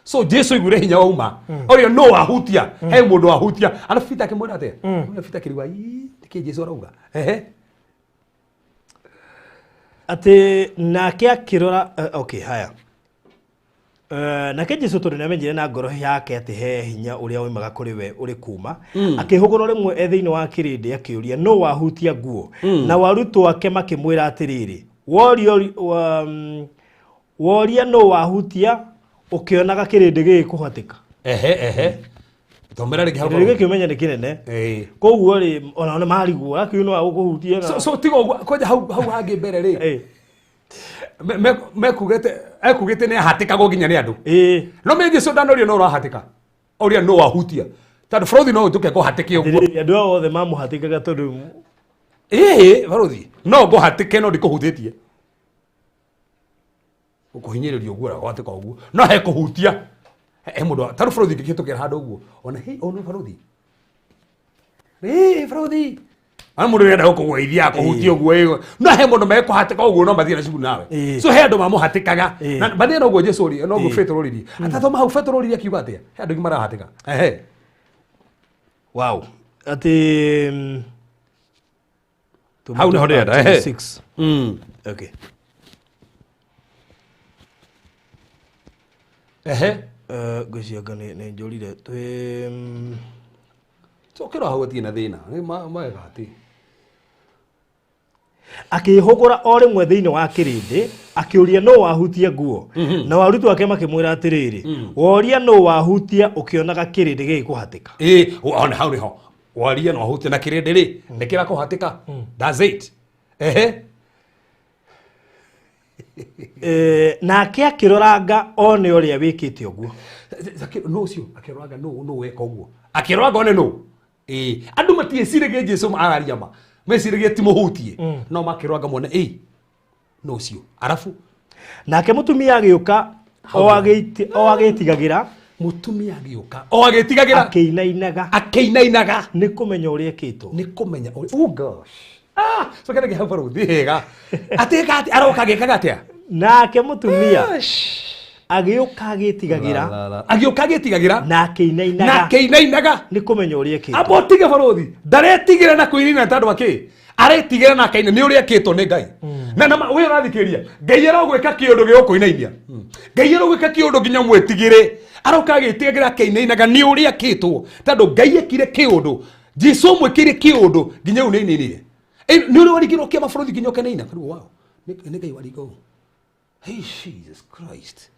So Jesu aiguire hinya wauma ũrĩa no wahutia he mũndũ wahutia arabu Peter akĩmwĩra atĩa mm. Peter akĩrigwa ii nĩkĩ Jesu arauga ehe atĩ nake akĩrora okay haya nake Jesu tondũ nĩamenyire na ngoro yake atĩ he hinya ũrĩa woimaga kũrĩ we ũrĩ kuma akĩhũgũra rĩmwe e thĩinĩ wa kĩrĩndĩ akĩũria no wahutia nguo na arutwo ake makĩmwĩra atĩrĩrĩ woria no wahutia ũkĩonaga kĩrĩndĩ gĩgĩkũhatĩka. Ehe ehe thomera rĩngĩ hau kĩrĩndĩ gĩkĩ ũmenye nĩ kĩnene koguo rĩ ona nĩ marigwo akiu no agũkũhutia so so tiga ũguo kwanja hau hau hangĩ mbere rĩ mekugĩte ekugĩte nĩ ahatĩkagwo nginya nĩ andũ no me Jesu ndanorio no ũrahatĩka ũrĩa no wahutia tondũ barothi no ũtũke kũhatĩke ũguo andũ aya othe mamũhatĩkaga tondũ ĩĩ barothi no ngũhatĩke no ndikũhutĩtie ũkũhinyĩrĩrio ũguo ũragwatĩka ũguo no he kũhutia he mũndũ tarũ barothi ngĩkĩtũkĩra handũ ũguo ona hei ona barothi ĩĩ barothi Ana mũndũ ũrenda gũkũgũithia akũhutie ũguo ĩgo. No he mũndũ mekũhatĩka ũguo no mathiĩ na cukuru nawe. Ĩĩ. So he andũ mamũhatĩkaga. Ĩĩ. Na bathĩ noguo Jesu ũria, noguo Petero ũririe. Atathoma hau Petero ũririe akiuga atĩa? He andũ aingĩ marahatĩka. Ehe. Wow. Atĩ Hau nĩho ndĩrenda, ehe. 26. Okay. Ehe. Ngwĩciria anga nĩ njũrire twĩ Cokera hau hatirĩ na thĩna. Nĩ mawega atĩ. Akĩĩhũgũra o rĩmwe thĩinĩ wa kĩrĩndĩ akĩũria nũ wahutia nguo, nao arutwo ake makĩmwĩra atĩrĩrĩ, woria nũ wahutia ũkĩonaga kĩrĩndĩ gĩgĩkũhatĩka? Ĩĩ, ona hau nĩho. Waria no ahutie na kĩrĩndĩ rĩ, nĩ kĩrakũhatĩka. That's it. Ehe. Nake akĩroranga one ũrĩa wĩkĩte ũguo. Nũ ũcio akĩroranga nũ nũ weka ũguo? Akĩroranga one nũ? Ĩĩ, andũ matiĩciragia Jesu araria ma. Meciragia ti mũhutie. No makĩroranga mone ĩĩ nũ ũcio. Arabu Nake mũtumia agĩũka o agĩtigagĩra, mũtumia agĩũka o agĩtigagĩra, akĩinainaga, akĩinainaga nĩ kũmenya ũrĩa ekĩtwo. Nĩ kũmenya ũrĩa, oh gosh. Ah, so kena hau baruthi hega. Atĩka atĩ aroka agĩkaga atĩa? Nake mũtumia agĩũka agĩtigagĩra, Agĩũka agĩtigagĩra na akĩinainaga, na akĩinainaga nĩ kũmenya ũrĩa ekĩtwo. Amba ũtige baruthi, ndaretigĩra na kũinaina tondũ akĩ aretigĩra na akaina nĩ ũrĩa ekĩtwo nĩ Ngai. Na na we ũrathikĩrĩria, Ngai arogwĩka kĩũndũ gĩgũkũinainia. Ngai arogwĩka kĩũndũ nginya mwĩtigĩre. Aroka agĩtigagĩra akĩinainaga nĩ ũrĩa ekĩtwo, tondũ Ngai ekire kĩũndũ, Jesu amwĩkĩire kĩũndũ nginya rĩu nĩainainire. Nĩ ũrĩa warigirwo kĩama bũrũri nginya ũkenaina. Rĩu wow, nĩ Ngai waringa ũũ. Hey, Jesus Christ.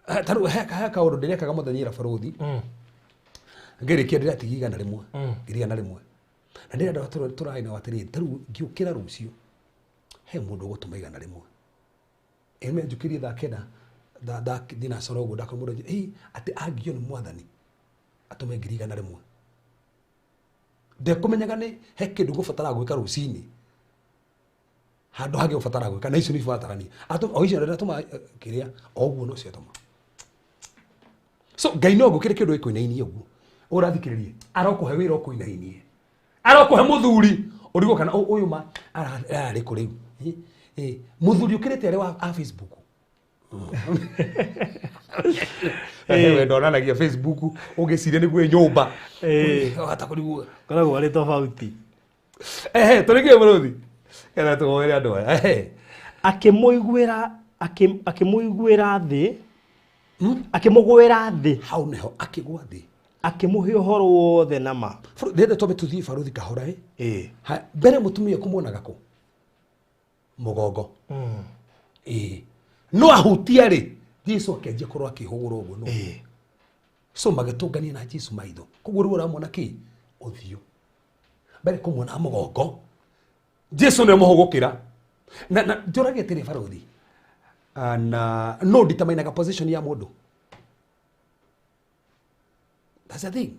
Ta rĩu he kaũndũ ndĩrekaga mũthenya ira bũrũri. Ngĩrĩkia ndĩratigia 100, 100. Na ndĩrenda tũraĩ na atĩrĩrĩ, ta rĩu ngĩũkĩra rũciũ, he mũndũ ũgũtũma 100. Ĩme njũkĩrie thaa 9, thinacara ũguo ndakora mũndũ anjĩra, ĩĩ, atĩ angio nĩ mwathani, atũme 100,000. Ndekũmenyaga nĩ he kĩndũ ngũbatara gwĩka rũcinĩ. Handũ hangĩ ũbatara gwĩka, na icio nĩ ibatarania. O icio ndĩratũma, kĩrĩa, o ũguo no ciatũma. So Ngai no ngũkĩre kĩndũ gĩkũinainie ũguo. Ũrathikĩrĩria, arokũhe wĩra ũkũinainie. Arokũhe mũthuri, ũrigwo kana ũyũ ma ararĩ kũ rĩu? Mũthuri ũkĩrĩte arĩ wa a Facebook. Wendo onanagia Facebook, ũgĩciria nĩguo nyũmba. Wahota kũrigwo. Koragwo arĩ tofauti. Ehe, tũrĩkie mũrũthi. Kana tũhoere andũ aya. Ehe. Akĩmũiguĩra, akĩmũiguĩra thĩ, akĩmũgwĩra thĩ. Hau nĩho akĩgwa thĩ. Akĩmũhe ũhoro wothe na ma. Ndĩrenda twambe tũthiĩ barũthi kahora, ĩ. Ha, mbere mũtumia kũmuonaga kũ? Mũgongo. No ahutia rĩ, Jesu akĩanjia korwo akĩhũgũra ũguo no. So magĩtũngania na Jesu maitho. Koguo rĩu ũramwona kĩ? Ũthiũ. Mbere kũmuona mũgongo, Jesu nĩ mũhũgũkĩra. Na njũragia atĩrĩ barũthi. Na no nditamainaga position ya mũndũ. That's the thing.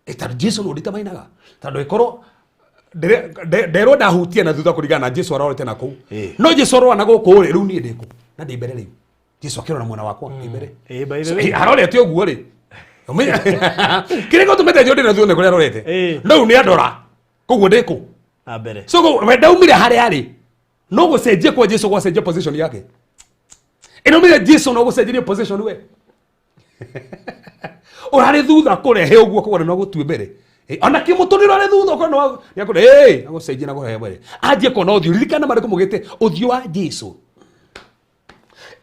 Tondũ Jesu no nditamainaga. Tondũ ĩkorwo nderwo ndahutia na thutha kũringana na Jesu arorete na kũu. No Jesu arora na gũkũ rĩ, rĩu niĩ ndĩ kũ? Na ndĩ mbere rĩu. Jesu akĩrora mwena wakwa, ndĩ mbere. By the So, way. arorete ũguo rĩ. Ũmenye- Kĩrĩa gĩtũmĩte njũrĩ na thutha nĩ kũrĩa arorete. No rĩu nĩ andora. Koguo ndĩ kũ? Na mbere. So, we ndaumire harĩa arĩ. No gũcenjia kwa Jesu gwacenjia position yake. Ĩno mĩre Jesu no gũcenjeria position we. Ũrarĩ thutha kũrehe ũguo koguo no gũtue mbere. Ona kĩmũtũrĩro arĩ thutha koguo no nĩakũre, agũcenjia na kũrehe mbere. Anjie kuona ũthiũ, ririkana marĩkũ mũgĩte ũthiũ wa Jesu.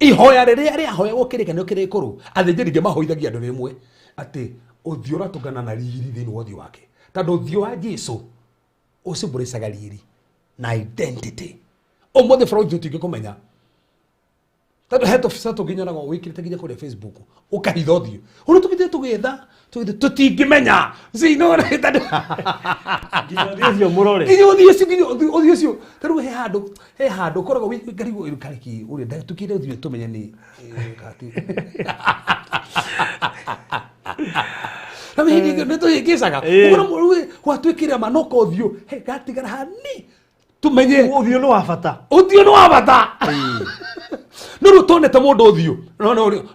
Ihoya rĩrĩa rĩahoyagwo kĩrĩkanĩro kĩrĩa gĩkũrũ, athĩnjĩri Ngai mahoithagia andũ rĩmwe atĩ ũthiũ ũratũngana na riri thĩinĩ wa ũthiũ wake. Tondũ ũthiũ wa Jesu ũcimboracaga riri na identity. Ũmũthĩ bũrũri tũtingĩkũmenya. Tondũ he tũbica tũngĩnyonaga wĩkĩrĩte nginya kũrĩa Facebook, ũkahitha ũthiũ. Ũrĩa tũgĩthiĩ tũgĩetha, tũgĩthiĩ tũtingĩmenya. See, no, no, tondũ Nginya ũthiũ ũcio mũrore. Nginya ũthiũ ũcio, nginya ũthiũ ũcio. Ta rĩu he handũ, he handũ ũkoragwo wĩ ngarigwo ĩrĩ karĩki, ũrĩa ndatukire ũthiũ tũmenye nĩ, kati. Na wĩ hĩndĩ ĩngĩ nĩ tũhĩngĩcaga. Ũguo no rĩu gwatuĩkire ma no ka ũthiũ, he gatigara hani. Tumenye. Ũthiũ nĩ wa bata. Ũthiũ nĩ wa bata. No rĩu tonete mũndũ ũthiũ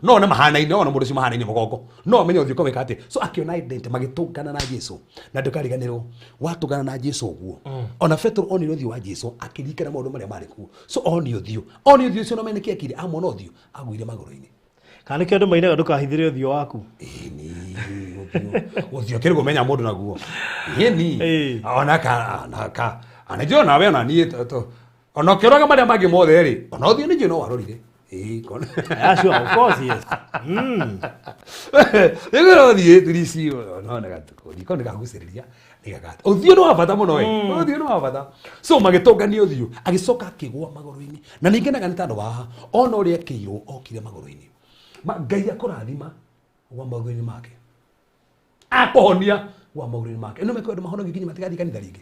no one mahanaine ona mũndũ ũcio mahanaine mũgongo no amenye ũthiũ kawĩka atĩ so akĩona identity magĩtũngana na Jesu na ndũkariganĩrwo watũngana na Jesu ũguo ona Petro onire ũthiũ wa Jesu akĩririkana maũndũ marĩa marĩ kuo so one ũthiũ ũcio no mene kĩ ekire amwona ũthiũ agũire magũrũ-inĩ. Kana nĩkĩo andũ mainaga ndũkahithĩre ũthiũ waku. Ĩni ũthiũ kĩrĩ kũmenya mũndũ naguo. Ĩni ona ka ana njũĩ nawe ona niĩ ona ũkĩroraga marĩa mangĩ mothe rĩ ona ũthiũ nĩ njũĩ no warorire. Ĩĩ kona. Yeah, sure, of course, yes. Rĩu ũthiĩ turici no nĩ gatukũ ndiko nĩ gagucĩrĩria nĩ gagata. Ũthiũ nĩ wa bata mũno ĩ. Ũthiũ nĩ wa bata. So magĩtũngania ũthiũ agĩcoka akĩgũa magũrũ-inĩ na ningĩ naga nĩ tondũ waha ona ũrĩa ekĩirwo okire magũrũ-inĩ. Ngai akũrathima gwa magũrũ-inĩ make akũhonia gwa magũrũ-inĩ make ĩno mekũ andũ mahonagio nginya matigathiĩ kanitha rĩngĩ.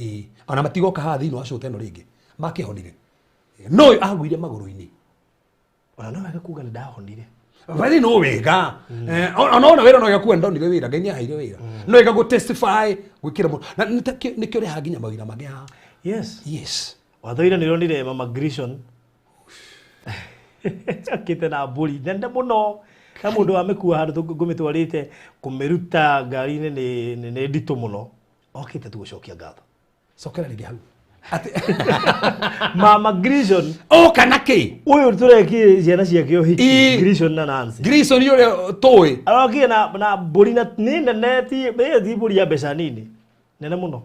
Ĩĩ ona matigoka haha thĩinĩ wa cũta ĩno rĩngĩ makĩhonire no ũyũ agũire magũrũ-inĩ. Ona no wega kuga nĩ ndahonire. Bali no wega ona ona wĩra no wega kuga ndonire wĩra Ngai nĩ aheire wĩra no wega gũ testify gwĩkĩra mũndũ na nĩkĩo ũrehaga nginya mawĩra mangĩ haha. Yes. Yes. Wathoire nĩ ũronire Mama Grishon akĩte na mbũri nene mũno na mũndũ wamĩkua handũ ngũmĩtwarĩte kũmĩruta ngari-inĩ nĩ nditũ mũno okĩte tu gũcokia ngatho. Cokera rĩngĩ hau. Atĩ Mama Grishon oka na kĩ? Ũyũ tũrekire ciana ciake ũhiki Grishon na Nancy. Grishon ũrĩa tũĩ. Arokire na mbũri na nĩ nene ti mbũri ya mbeca nini nene mũno.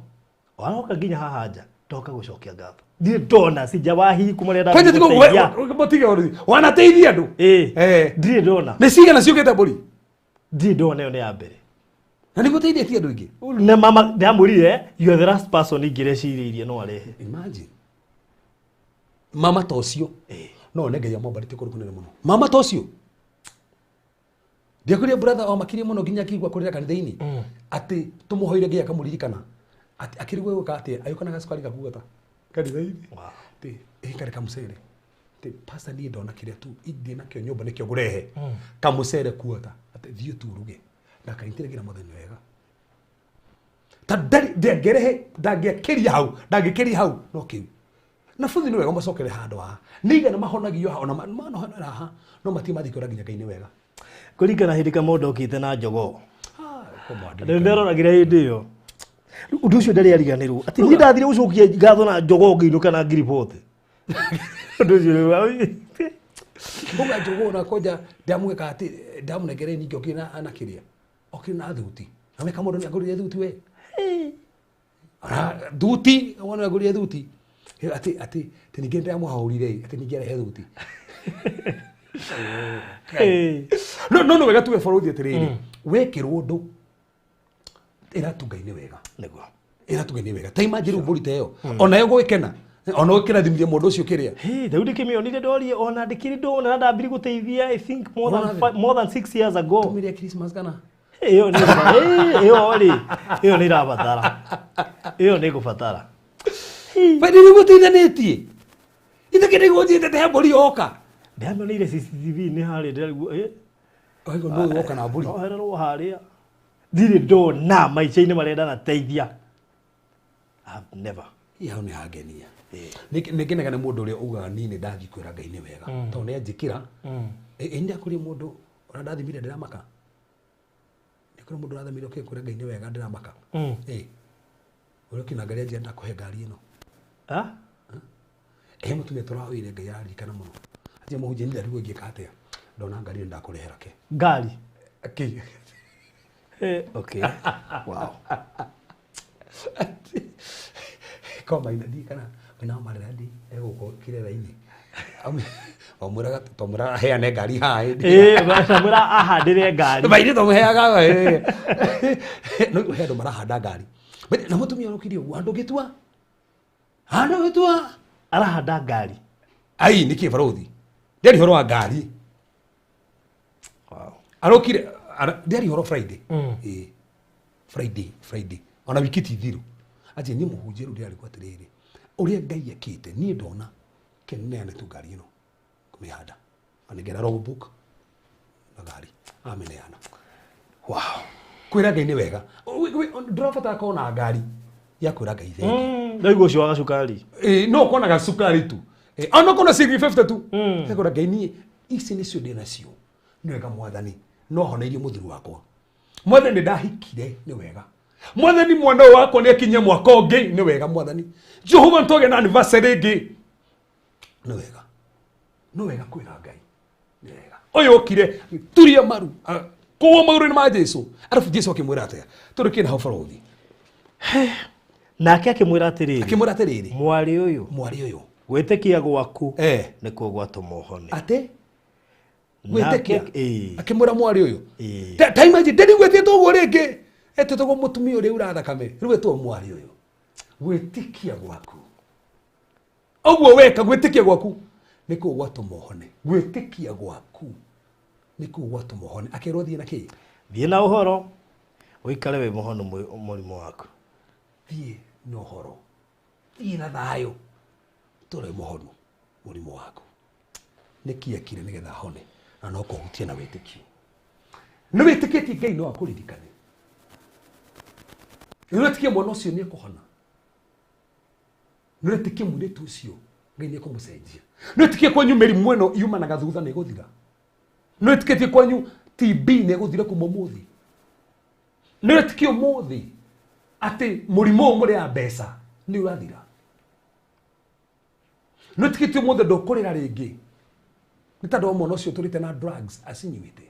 Aroka nginya haha nja ndoka gũcokia ngatho. Ndirĩ ndona sijawahi kuma rĩrĩa Kwanja tigo mũtige ũrĩ wanateithia andũ. Ndirĩ ndona. Nĩ cigana ciũkĩte mbũri? Ndirĩ ndona ĩyo nĩ ya mbere. Na nĩguo teithĩtie andũ aingĩ. Na mama ndamwĩrire you are the last person ingĩrecirĩirie no arehe. Imagine. Mama ta ũcio. No one Ngai amwambarĩtie kũndũ kũnene mũno. Mama ta ũcio. Ndiakwĩrire brother omakirie mũno nginya akĩigua kũrĩra kanitha-inĩ. Atĩ tũmũhoire Ngai akamũririkana. Atĩ akĩrigwo gwĩka atĩa agĩũka na gacukari gakuota kanitha-inĩ. Atĩ ĩ karĩ kamũcere. Atĩ pastor niĩ ndona kĩrĩa tu ingĩ nakĩo nyũmba nĩkĩo ngũrehe. Kamũcere kuota. Atĩ thiĩ tu ũruge. Na kaintĩrĩgira mũthenya wega. Ta ndangĩrehe ndangĩakĩria hau ndangĩkĩria hau no kĩu. Na buthi nĩ wega macokere handũ haha. Nĩ igana mahonagio haha ona manohonera haha no matirĩ mathiĩ kwĩra nginya Ngai nĩ wega. Kũringana hĩndĩ kamũndũ okĩte na njogoo. Rĩu nderoragĩra hĩndĩ ĩyo. Ũndũ ũcio ndarĩ ariganĩrwo. Atĩ niĩ ndathire gũcokia ngatho na njogoo ngĩinũka na ngiribote. Ũndũ ũcio rĩu Mboga njogoo na konja ndamwĩka atĩ ndamũnengere ningĩ okire na kĩrĩa. Okire na thuti. Na weka mũndũ nĩ agũrire thuti we. Thuti, wona agũrire thuti. Atĩ atĩ ningĩ ndamũhahũrire atĩ ningĩ arehe thuti. No no no wega tuge bũrũri atĩrĩrĩ. Wekĩrwo ũndũ ĩra tu Ngai nĩ wega. Nĩguo. Ĩra tu Ngai nĩ wega. Ta imagine mbũri ta ĩyo. Ona yo gwĩkena. Ona ũkĩrathimithia mũndũ ũcio kĩrĩa. Hey, rĩu ndĩkĩmĩonire ndorie ona ndĩkĩrĩ ndona na ndambire gũteithia I think more than 6 years ago. Tũmĩre Christmas kana? Ĩyo nĩ ĩyo rĩ ĩyo nĩ ĩrabatara. Ĩyo nĩ ĩgũbatara. Bali nĩ gũteithanĩtie. Ithe kĩndĩ gũthiĩte te mbũri yoka. Ndamĩonire CCTV nĩ harĩa ndĩrarigwo. Oigo nũ woka na mbũri. Ohererwo harĩa. Ndirĩ ndona maica-inĩ marĩa ndanateithia. I've never. Hau nĩ hangenia. Nĩ ngenaga nĩ mũndũ ũrĩa ugaga niĩ nĩ ndathiĩ kwĩra Ngai nĩ wega. Tondũ nĩ anjĩkĩra. Ĩ ndakũria mũndũ ũrĩa ndathimire ndĩramaka. Nĩ kũrĩ mũndũ ũrathimire ũkĩkwĩra kwĩra Ngai nĩ wega ndĩramaka. Ũrĩa ũkĩna ngari anjĩra ndakũhe ngari ĩno. He mũtumia tũrahoire Ngai araririkana mũno. Anjĩra mũhunjia niĩ ndarigwo ingĩka atĩa. Ndona ngari ĩno ndakũrehera ke. Ngari? Kĩ? Okay. Wow. Ko maina ndi kana maina marera ndi egũkũ kĩrera-inĩ. Omwĩraga tomwĩraga aheane ngari haha ĩndĩ. Mwĩra ahandĩre ngari. Maina tũmũheaga. No he andũ marahanda ngari. Na mũtumia ũrokire ũguo handũ ũngĩtua. Handũ ũngĩtua. Arahanda ngari. Ai nĩkĩ barũthi? Ndĩari ũhoro wa ngari. Wow. Arokire ndĩari ũhoro Friday. Friday. Ona wiki ti thiru. Anjĩra niĩ mũhunjia rĩu ndĩrarigwo atĩrĩrĩ. Ũrĩa Ngai ekĩte niĩ ndona kĩneane tu ngari ĩno kũmĩhanda. Anengera logbook na ngari amĩneana. Wow. Kwĩra Ngai nĩ wega. Ndũrabatara kona ngari ya kwĩra Ngai thengi. Ndaigua ũcio wa gacukari. No ũkona gacukari tu. Ona kona ciringi 50 tu. Ngakora Ngai niĩ ici nĩcio ndĩ nacio. Nĩ wega mwathani, no honeirie mũthuri wakwa. Mwathani ndahikire, nĩ wega. Mwathani mwana ũyũ wakwa nĩ akinyia mwaka ũngĩ, nĩ wega mwathani. Jehova nĩtwagĩa na anniversary ĩngĩ. Nĩ wega. Nĩ wega kwĩra Ngai. Nĩ wega. Ũyũ okire turia maru. Kũgwo magũrũ-inĩ ma Jesu. Arabu Jesu akĩmwĩra atĩa? Tondũ kĩna hau barũthi. Nake akĩmwĩra atĩrĩrĩ, Akĩmwĩra atĩrĩrĩ, mwarĩ ũyũ, mwarĩ ũyũ, gwĩtĩkia gwaku nĩkuo gwatũma ũhone. Atĩ gwĩtĩkia. Ĩĩ. Akĩmwĩra mwarĩ ũyũ. Ĩĩ. Ta imagine ndĩrĩ gwĩtĩtwo ũguo rĩngĩ. Etĩtwo mũtumia ũrĩa ura thakame. Rĩu etwo mwarĩ ũyũ. Gwĩtĩkia gwaku. Ũguo weka gwĩtĩkia gwaku nĩkuo gwatũma ũhone. Gwĩtĩkia gwaku nĩkuo gwatũma ũhone. Akĩrwo thiĩ na kĩ? Thiĩ na ũhoro, ũikare wĩ mũhonu mũrimũ waku. Thiĩ na ũhoro. Thiĩ na thayũ. Tũre mũhonu mũrimũ waku. Nĩkĩ ekire nĩgetha ahone? Na no kũhutia na wĩtĩkio. Nĩ wĩtĩkĩtie Ngai no akũririkane. Nĩ wĩtĩkie mwana ũcio nĩ ekũhona. Nĩ wĩtĩkie mũirĩtu ũcio Ngai nĩ ekũmũcenjia. Nĩ wĩtĩkie kwanyu mĩrimũ ĩno yumanaga thutha nĩ ĩgũthira. Nĩ wĩtĩkĩtie kwanyu TB nĩ ĩgũthira kuma ũmũthĩ. Nĩ wĩtĩkie ũmũthĩ atĩ mũrimũ ũyũ mũrĩa mbeca nĩ ũrathira. Nĩ wĩtĩkĩtie ũmũthĩ ndũkũrĩra rĩngĩ. Nĩ tondũ wa mwana ũcio ũtũrĩte na drugs acinyuĩte.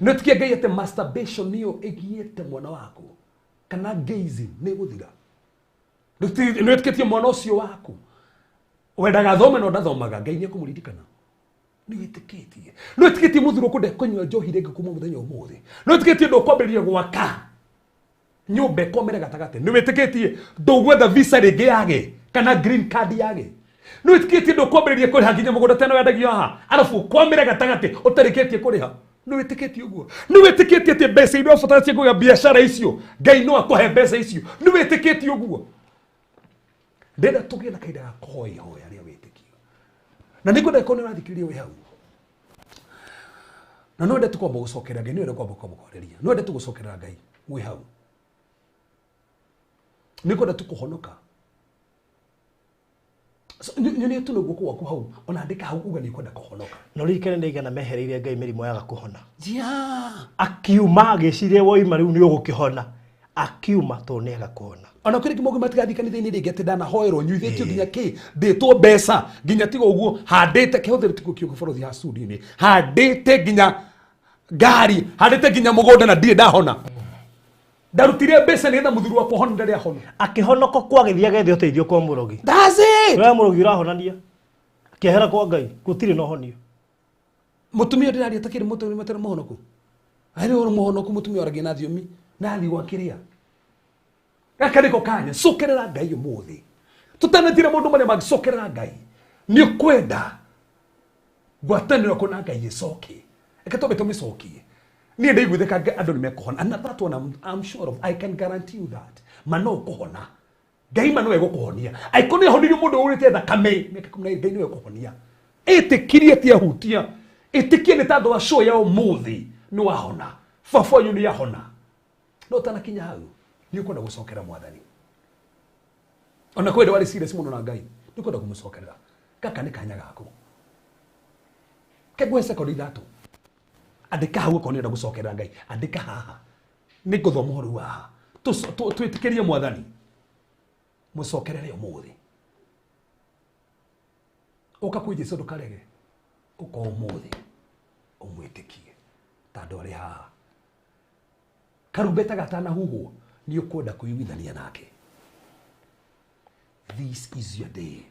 Nĩ wĩtĩkie Ngai atĩ masturbation nĩyo ĩgiĩte mwana waku kana gayism nĩ ĩgũthira. Nĩ wĩtĩkĩtie mwana ũcio waku wendaga athome no ndathomaga, Ngai nĩ ekũmũririkana. Nĩ wĩtĩkĩtie. Nĩ wĩtĩkĩtie mũthuri ũkũ ndekũnyua njohi rĩngĩ kuma mũthenya ũmũthĩ. Nĩ wĩtĩkĩtie ndũkwambĩrĩria gwaka nyũmba ĩkomere gatagatĩ. Nĩ wĩtĩkĩtie ndũgwetha visa rĩngĩ yage kana green card yage. Nĩ wĩtĩkĩtie ndũkwambĩrĩria kũrĩha nginya mũgũnda tena wendagio haha arabu ũkwamĩre gatagatĩ ũtarĩkĩtie kũrĩha. Nĩ wĩtĩkĩtie ũguo. Nĩ wĩtĩkĩtie atĩ mbeca iria ũbatara cia kũgĩa biacara icio Ngai no akũhe mbeca icio. Nĩ wĩtĩkĩtie ũguo. Ndĩrenda tũgĩe na kahinda ga kũhoya ihoya rĩa wĩtĩkio. Na nĩ ngwenda ĩkorwo nĩ ũrathikĩrĩria wĩ hau. Na no wende tu kwamba gũcokerera Ngai, nĩ wende kwamba kũmũkwarĩria. No wende tu gũcokerera Ngai wĩ hau. Nĩ ngwenda tu kũhonoka. Nyonie tu na guoko gwaku hau, ona andĩka hau uga nĩ ũkwenda kũhonoka. Na ũririkane nĩ aigana mehereire Ngai mĩrimũ yaga kũhona. Yeah. Akiuma agĩciria woima rĩu nĩ ũgũkĩhona. Akiuma tondũ nĩ aga kũhona. Ona kũrĩ kĩmwe matigathiĩ kanitha-inĩ rĩngĩ atĩ ndanahoerwo nyuithĩtio nginya kĩ ndĩtwo mbeca nginya tiga ũguo handĩte kĩhũthĩre tikuo kiugo bũrũri ha studio-inĩ handĩte nginya ngari handĩte nginya mũgũnda na ndirĩ ndahona. Ndarutire mbeca nĩgetha mũthuri wakwa ahone ndarĩ ahona. Akĩhonoka kwa agĩthiĩ agethe ũteithio kwa mũrogi. That's it. We mũrogi ũrahonania. Akĩehera kwa Ngai gũtirĩ na ũhonio. Mũtumia ndĩraria takĩrĩ mũtumia matarĩ mũhonoku. Arĩ ũrĩ mũhonoku mũtumia waragia na thiomi na athiĩ gwakĩrĩa. Gaka nĩko kanya cokerera Ngai ũmũthĩ. Tũtanatira maũndũ marĩa mangĩcokerera Ngai. Nĩ ũkwenda ngwatanĩro kũ na Ngai ĩcoke. Reke twambe tũmĩcokie. Niĩ ndaiguithĩka andũ nĩ mekũhona. And that one I'm sure of. I can guarantee you that. Ma no ũkũhona. Ngai ma no egũkũhonia. Angĩkorwo nĩ ahonirie mũndũ ũrĩte thakame mĩaka 12, Ngai no egũkũhonia. Ĩtĩkirie ti ahutia. Ĩtĩkie nĩ tondũ wa show ya ũmũthĩ nĩ wahona. Baba wanyu nĩ ahona. No ũtanakinya hau nĩ ũkwenda gũcokera mwathani. Ona kwenda warĩ serious mũno na Ngai, nĩ ũkwenda kũmũcokerera. Gaka nĩ kanya gaku. Ke ngũhe sekondi 3. Andĩka hau okorwo nĩ ũrenda gũcokerera Ngai, andĩka haha. Nĩ ngũthoma ũhoro wa haha. Twĩtĩkĩrie mwathani. Mũcokerere ũmũthĩ. Ũka kwĩ Jesũ ndũkarege. Ũka ũmũthĩ. Ũmwĩtĩkie. Tondũ arĩ haha. Karumbeta gatanahuhwo nĩ ũkwenda kwĩiguithania nake. This is your day.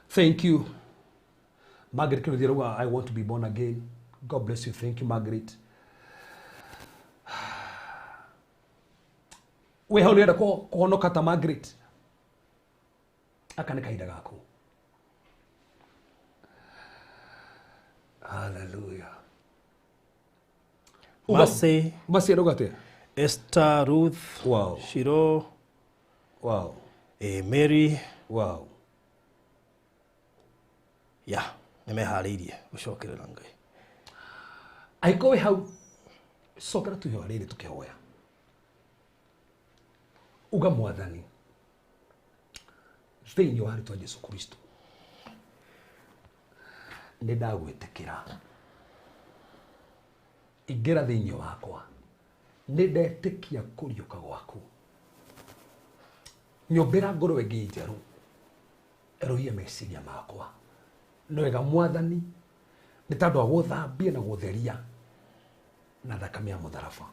Thank you. Margaret Kennedy arauga, I want to be born again. God bless you. Thank you, Margaret. We hau nĩũrenda kũhonoka ta Margaret. Aka nĩ kahinda gaku. Hallelujah. Mercy. Mercy arauga atĩa? Esther, Ruth, Wow. Shiro, Wow. Mary. Wow. Ya, nĩ meharĩirie gũcokerera Ngai. Angĩkorwo wĩ hau, cokera tu ihoya rĩrĩ tũkĩhoya. Uga mwathani, Thĩinĩ wa rĩtwa Jesu Kristo nĩ ndagwĩtĩkĩra ingĩra thĩinĩ wakwa nĩ ndetĩkia kũriũka gwaku nyũmbĩra ngoro ĩngĩ njerũ erũhie meciria makwa nĩ wega mwathani nĩ tondũ wa gũthambia na gũtheria na thakame ya mũtharaba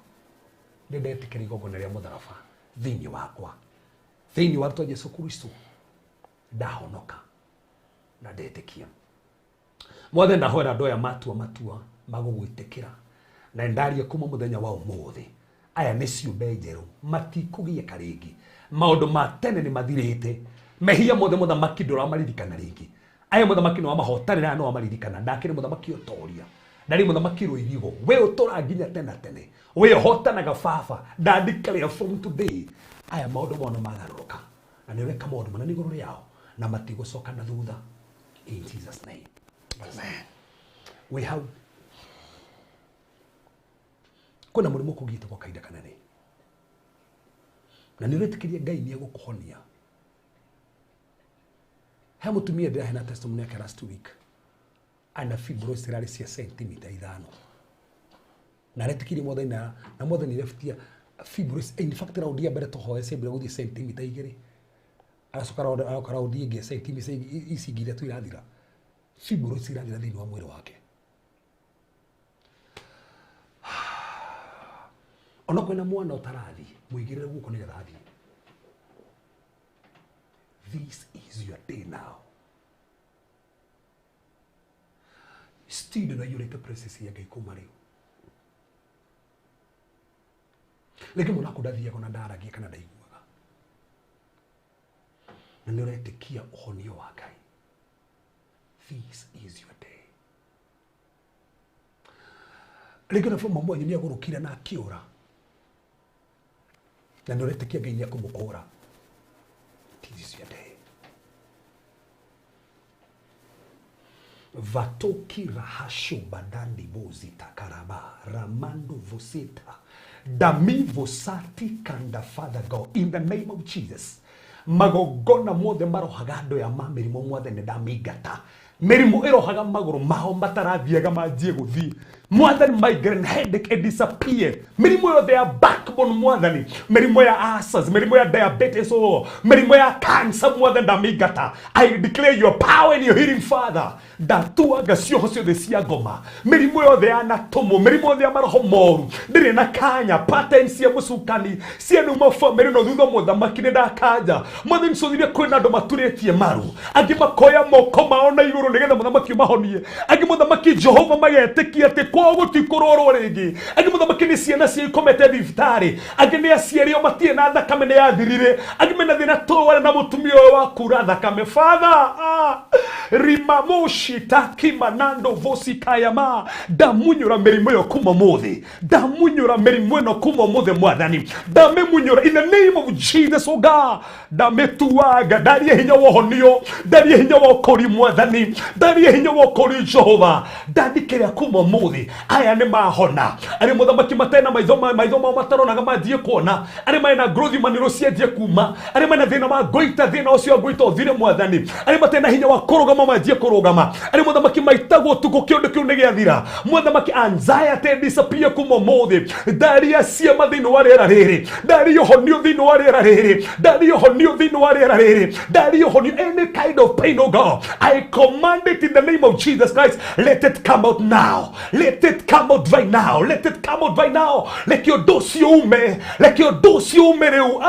nĩ ndetĩkĩra igongona rĩa mũtharaba thĩinĩ wakwa thĩinĩ wa rĩtwa Jesu Kristo ndahonoka na ndetĩkia mwathani ndahoera andũ aya matua matua magũgwĩtĩkĩra na ndaria kuma mũthenya wa ũmũthĩ aya nĩ ciũmbe njerũ matikũgiĩka rĩngĩ maũndũ ma tene nĩ mathirĩte mehia mothe mũthamaki ndũramaririkana rĩngĩ aya mũthamaki nĩ wamahotanĩra aya nĩ wamaririkana ndakĩrĩ mũthamaki ũtoria ndarĩ mũthamaki rũirigo we ũtũra nginya tene tene we ũhotanaga baba ndandikĩrĩa from today aya maũndũ mao nĩ magarũrũka na nĩ ũreka maũndũ manene igũrũ rĩao na matigũcoka na thutha in Jesus name. Amen. Wĩ hau kwĩna mũrimũ ũkũgiĩte gwa kahinda kanene na nĩ ũretĩkĩria Ngai nĩ egũkũhonia he mũtumia ndĩraheana testimony yake last week ana fibroids irarĩ cia sentimita 5 na aretĩkĩria mwathani na mwathani rebutia fibroids in fact raundi ya mbere tũhoe ciambire gũthiĩ sentimita 2 aracoka aroka raundi ĩngĩ sentimita ici ingĩ ithatũ irathira fibroids irathira thĩinĩ wa mwĩrĩ wake ona kwĩna mwana ũtarathiĩ mũigĩrĩre guoko nĩgetha athiĩ. This is your day now. Still no yurete process ya Ngai kuma rĩu rĩngĩ mwana waku ndathiaga ona ndaragia kana ndaiguaga na nĩ ũretĩkia ũhonio wa Ngai. This is your day. Rĩngĩ na mama wanyu nĩ agũrũkire na akĩũra na nĩ ũretĩkia Ngai nĩ ekũmũkũra. This is your day. Vatoki rahasho badandi bozita karaba ramando vosita dami vosati kanda. Father God, in the name of Jesus, magogona mothe marohaga andũ ya ma mĩrimũ mwathani ndamĩingata mĩrimũ ĩrohaga magũrũ mao matarathiaga manjie gũthiĩ mwathani migraine headache and disappear mĩrimũ yothe ya backbone mwathani mĩrimũ ya ulcers mĩrimũ ya diabetes oh mĩrimũ ya cancer mwathani ndamĩingata. I declare your power and your healing Father. Ndatuaga cioho ciothe cia ngoma mĩrimũ yothe ya natũmwo mĩrimũ yothe ya maroho moru ndĩrĩ na kanya pattern cia mũcukani cianuma famĩlĩ no thutha mũthamaki nĩ ndakanja mwathani cũthire kwĩna andũ maturĩtie maru angĩ makoya moko mao na igũrũ nĩgetha mũthamaki ũmahonie angĩ mũthamaki Jehova magetĩkia atĩ kwao gũtikũrorwo rĩngĩ angĩ mũthamaki nĩ ciana cia ikomete thibitarĩ angĩ nĩ aciari o matirĩ na thakame nĩ yathirire angĩ mena thĩna tũware na mũtumia ũyũ wa kura thakame Father rimamoshi takimanando vosikayama ndamunyũra mĩrimũ ĩyo kuma ũmũthĩ ndamunyũra mĩrimũ ĩno kuma ũmũthĩ mwathani ndamĩmunyũra in the name of Jesus oh God ndamĩtuaga ndarie hinya wa ũhonio ndarie hinya wa ũkũri mwathani ndarie hinya wa ũkũri Jehova ndandikĩrĩa kuma ũmũthĩ aya nĩ mahona arĩa mũthamaki matena maitho mao mataronaga manjie kuona arĩa mena growth manĩrũ cianjie kuma arĩa mena thĩna wa ngoita thĩna ũcio wa ngoita ũthire mwathani arĩa matena hinya wa kũrũgama manjie kũrũgama arĩa mũthamaki maitagwo ũtukũ kĩũndũ kĩu nĩ gĩathira mũthamaki anxiety disappear kuma ũmũthĩ ndaria ciama thĩinĩ wa rĩera rĩrĩ ndaria ũhonio thĩinĩ wa rĩera rĩrĩ ndaria ũhonio thĩinĩ wa rĩera rĩrĩ ndaria ũhonio any kind of pain oh God I command it in the name of Jesus Christ. Let it come out now. Let it come out right now. Let it come out right now. Reke ũndũ ũcio ume reke ũndũ ũcio ume rĩu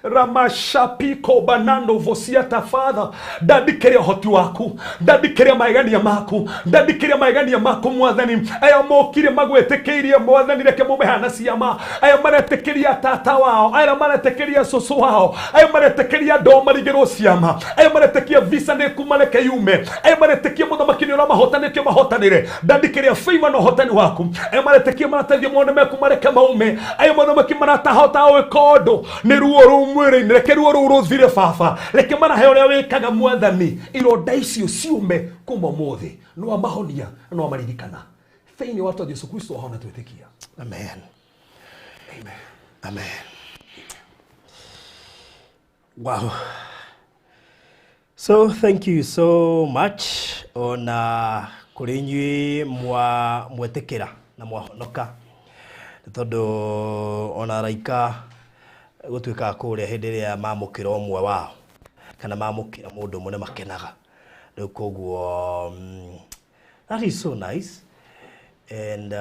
ramashapiko banando vosiata Father ndandikĩria ũhoti waku ndandikĩria maegania maku ndandikĩria maegania maku mwathani aya mokire magwĩtĩkĩirie mwathani reke mumehana ciama aya maretĩkĩria tata wao aya maretĩkĩria cũcũ wao aya maretĩkĩria andũ ao marigĩrwo ciama aya maretĩkia visa nĩ kuma reke yume aya maretĩkia mũthamaki nĩ ũramahotanĩtie mahotanĩre ndandikĩria favor na ũhotani waku aya maretĩkia maratathio mone meku mareke maume aya mũthamaki maratahota gwĩka ũndũ nĩ ruo rũu mwĩrĩ-inĩ reke ruo rũu rũthire baba reke marahe ũrĩa wĩkaga mwathani ironda icio ciume kuma ũmũthĩ no amahonia na no amaririkana thĩinĩ wa rĩtwa Jesu Kristo wahona twĩtĩkia. Amen. Amen. Amen. Wow. So thank you so much ona kũrĩ inyuĩ mwa mwetĩkĩra na mwahonoka nĩ tondũ ona araika gũtuĩkaga kũrĩa hĩndĩ ĩrĩa mamũkĩra ũmwe wao kana mamũkĩra mũndũ ũmwe nĩ makenaga rĩu koguo that is so nice and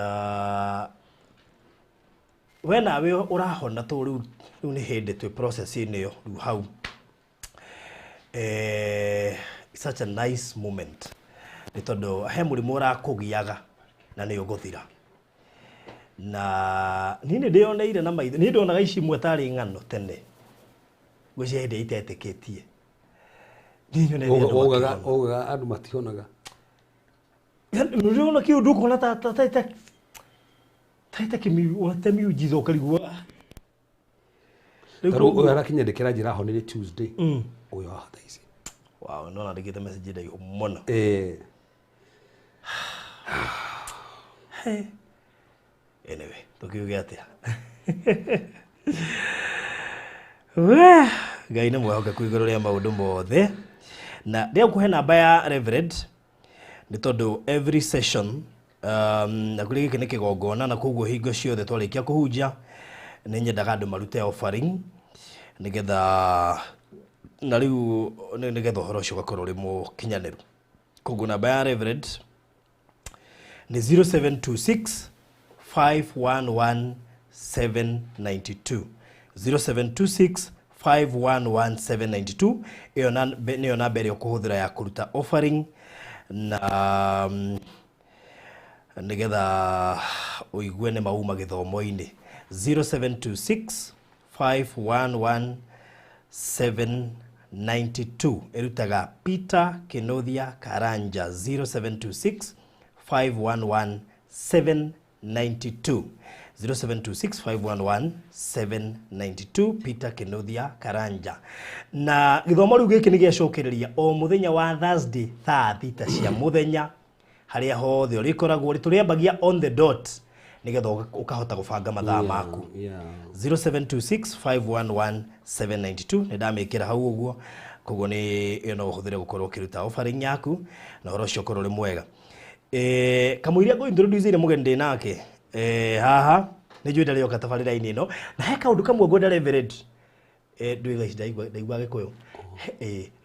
we nawe ũrahona tũ rĩu rĩu nĩ hĩndĩ twĩ process-inĩ ĩyo rĩu hau. It's such a nice moment nĩ tondũ he mũrimũ ũrakũgiaga na nĩ ũgũthira na niĩ nĩ ndĩyoneire na maitho niĩ ndonaga ici imwe tarĩ ng'ano tene ngwĩciria hĩndĩ ĩrĩa itetĩkĩtie niĩ nyonete andũ Ugaga makĩhona. Ugaga andũ matihonaga. Nĩũrona kĩũndũ ũkona ta ta ta ta ta ta ta miujiza ũkarigwo. Rĩu Tarĩu ũyũ arakinyandĩkĩra njĩra ahonire Tuesday. Ũyũ haha thaa ici. Wow, nona ndĩkĩte message ndaihu mũno. Anyway, tukiuge atia? We, Ngai nĩ mwĩhokeku igũrũ rĩa maũndũ mothe na rĩa kũhe namba ya Reverend nĩ tondũ every session na kũrĩ gĩkĩ nĩ kĩgongona na koguo hingo ciothe twarĩkia kũhunjia nĩ nyendaga andũ marute offering nĩgetha na rĩu nĩgetha ũhoro ũcio ũgakorwo ũrĩ mũkinyanĩru. Koguo namba ya Reverend nĩ 0726 511 792, 0726 511 792. Ĩyo nĩyo namba ĩrĩa ũkũhũthĩra ya kũruta offering na nĩgetha ũigue nĩ mauma gĩthomo-inĩ. 0726 511 792 ĩrutaga Peter Kinothia Karanja. 0726 511 792, 0726 511 792, Peter Kinothia Karanja. Na gĩthomo rĩu gĩkĩ nĩ gĩacokereria o mũthenya wa Thursday thaa 6 cia mũthenya harĩa hothe ũrĩkoragwo tũrĩambagia on the dot nĩgetha ũkahota gũbanga mathaa maku. 0726 511 792 nĩ ndamĩkĩra hau ũguo koguo nĩ ĩyo no ũhũthĩre gũkorwo ũkĩruta offering yaku na ũhoro ũcio ũkorwo ũrĩ mwega. Kamũiria ngũ introduce ire mũgeni ndĩ nake haha nĩ njũĩ ndarĩ oka tabarĩra-inĩ ĩno na he kaũndũ kamwe ngwenda Reverend ndwĩga ici ndaigua gĩkũyũ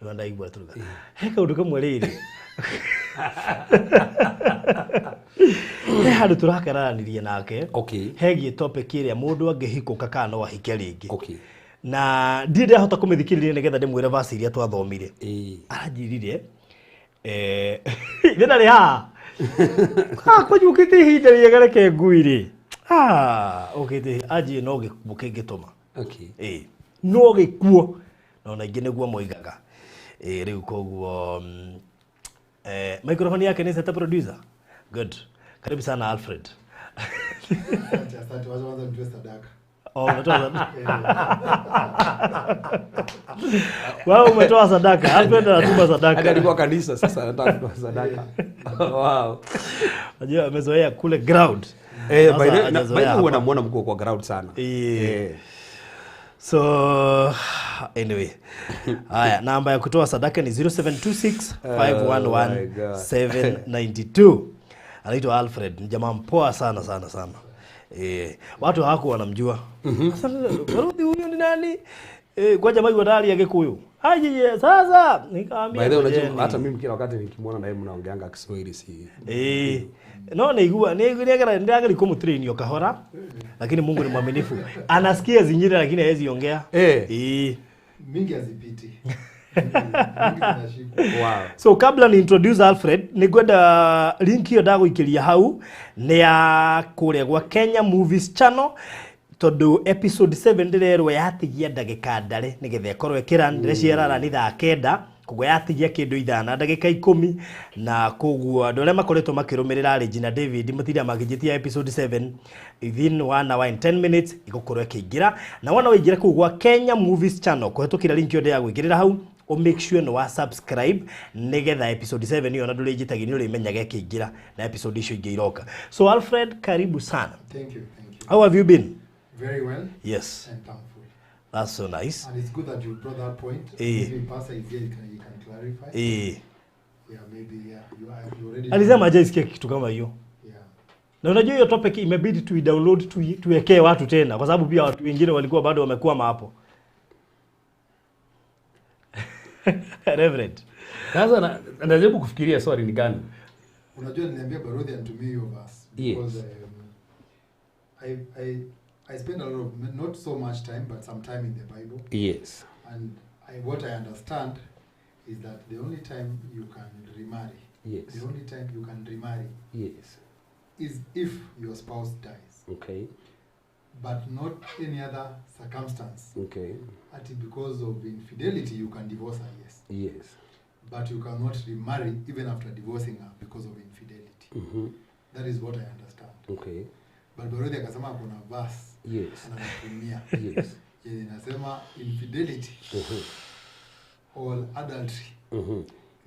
rĩu ndaigua tũruga he kaũndũ kamwe rĩrĩ he handũ tũrakararanirie nake hegiĩ topic ĩrĩa mũndũ angĩhikũka kana no ahike rĩngĩ. Na ndirĩ ndahota kũmĩthikĩrĩria nĩgetha ndĩmwĩre verse iria twathomire. Aranjĩrire ithe ndarĩ haha. Ah, kwanyu ũkĩte ihinda rĩega reke ngui rĩ. Ah, ũkĩte anjĩrire no gĩkuũ kĩngĩtũma. No gĩkuũ na ona ingĩ nĩguo moigaga. Rĩu koguo microphone yake ni setup producer. Good. Karibu sana Alfred. Asante, asante. Wacha kwanza nitoe sadaka. Oh, umetoa sadaka. Wewe umetoa sadaka. Alfred anatuma sadaka. Hata alikuwa kanisa sasa anataka kutoa sadaka. Wow. Unajua amezoea kule ground. By the Sasa by the way hajazoea huwa hapa. namuona mkuu kwa ground sana. So anyway, haya namba ya kutoa sadaka ni 0726 511 Oh my God. 792. Anaitwa Alfred, ni jamaa mpoa sana sana sana. Watu hawakuwa wanamjua. Sasa Baruthi huyu ni nani? Kwa jamaa yuko ndani ya Gikuyu. Aje sasa nikamwambia By the way unajua ngojeni. hata mimi kila wakati nikimwona na yeye mnaongeanga Kiswahili si. No naigua nĩ ndĩrageria kũmũtrain o kahora lakini Mungu ni mwaminifu. Anasikia zingine lakini hawezi ongea. Mingi hazipiti. Mingi zinashikwa. Wow. So kabla ni introduce Alfred nĩngwenda link ĩyo ndagũikĩria hau nĩ ya kũrĩa gwa Kenya Movies Channel tondũ episode 7 ndĩrerwo yatigia ndagĩka ndare nĩgetha ĩkorwo ĩkĩra ndĩreciarara nĩ thaa 9 koguo yatigia kĩndũ ithana ndagĩka 10 na koguo andũ arĩa makoretwo makĩrũmĩrĩra Regina David matinda makĩnjĩtia episode 7 within 1 hour and 10 minutes ĩgũkorwo ĩkĩingĩra na wona waingĩra kũu gwa Kenya Movies Channel kũhetũkĩra link ĩyo ndĩragwĩkĩrĩra hau o make sure nĩ wa subscribe nĩgetha episode 7 ĩyo na ndũrĩnjĩtagia nĩ ũrĩmenyaga ĩkĩingĩra na episode icio ingĩ iroka. So Alfred, karibu sana. Thank you, thank you. How have you been? Very well. Yes. And thankful. That's so nice. And it's good that you brought that point. Eh. Maybe Pastor is here, he can clarify. Yeah, maybe, yeah. You already Alisema hajaisikia kitu kama hiyo. Na unajua hiyo topic imebidi tuidownload, tuwekee watu tena kwa sababu pia watu wengine walikuwa bado wamekwama hapo. Reverend. Sasa najaribu kufikiria swali ni gani. Unajua niliambia Baruthi anitumie hiyo verse because I spend a lot of, not so much time, but some time in the Bible. And what I understand is that the only time you can remarry, the only time you can remarry is if your spouse dies, but not any other circumstance. Ati because of infidelity you can divorce her, yes. But you cannot remarry even after divorcing her because of infidelity. That is what I understand. But Baruthi akasema kuna verse ananitumia yenye inasema infidelity or adultery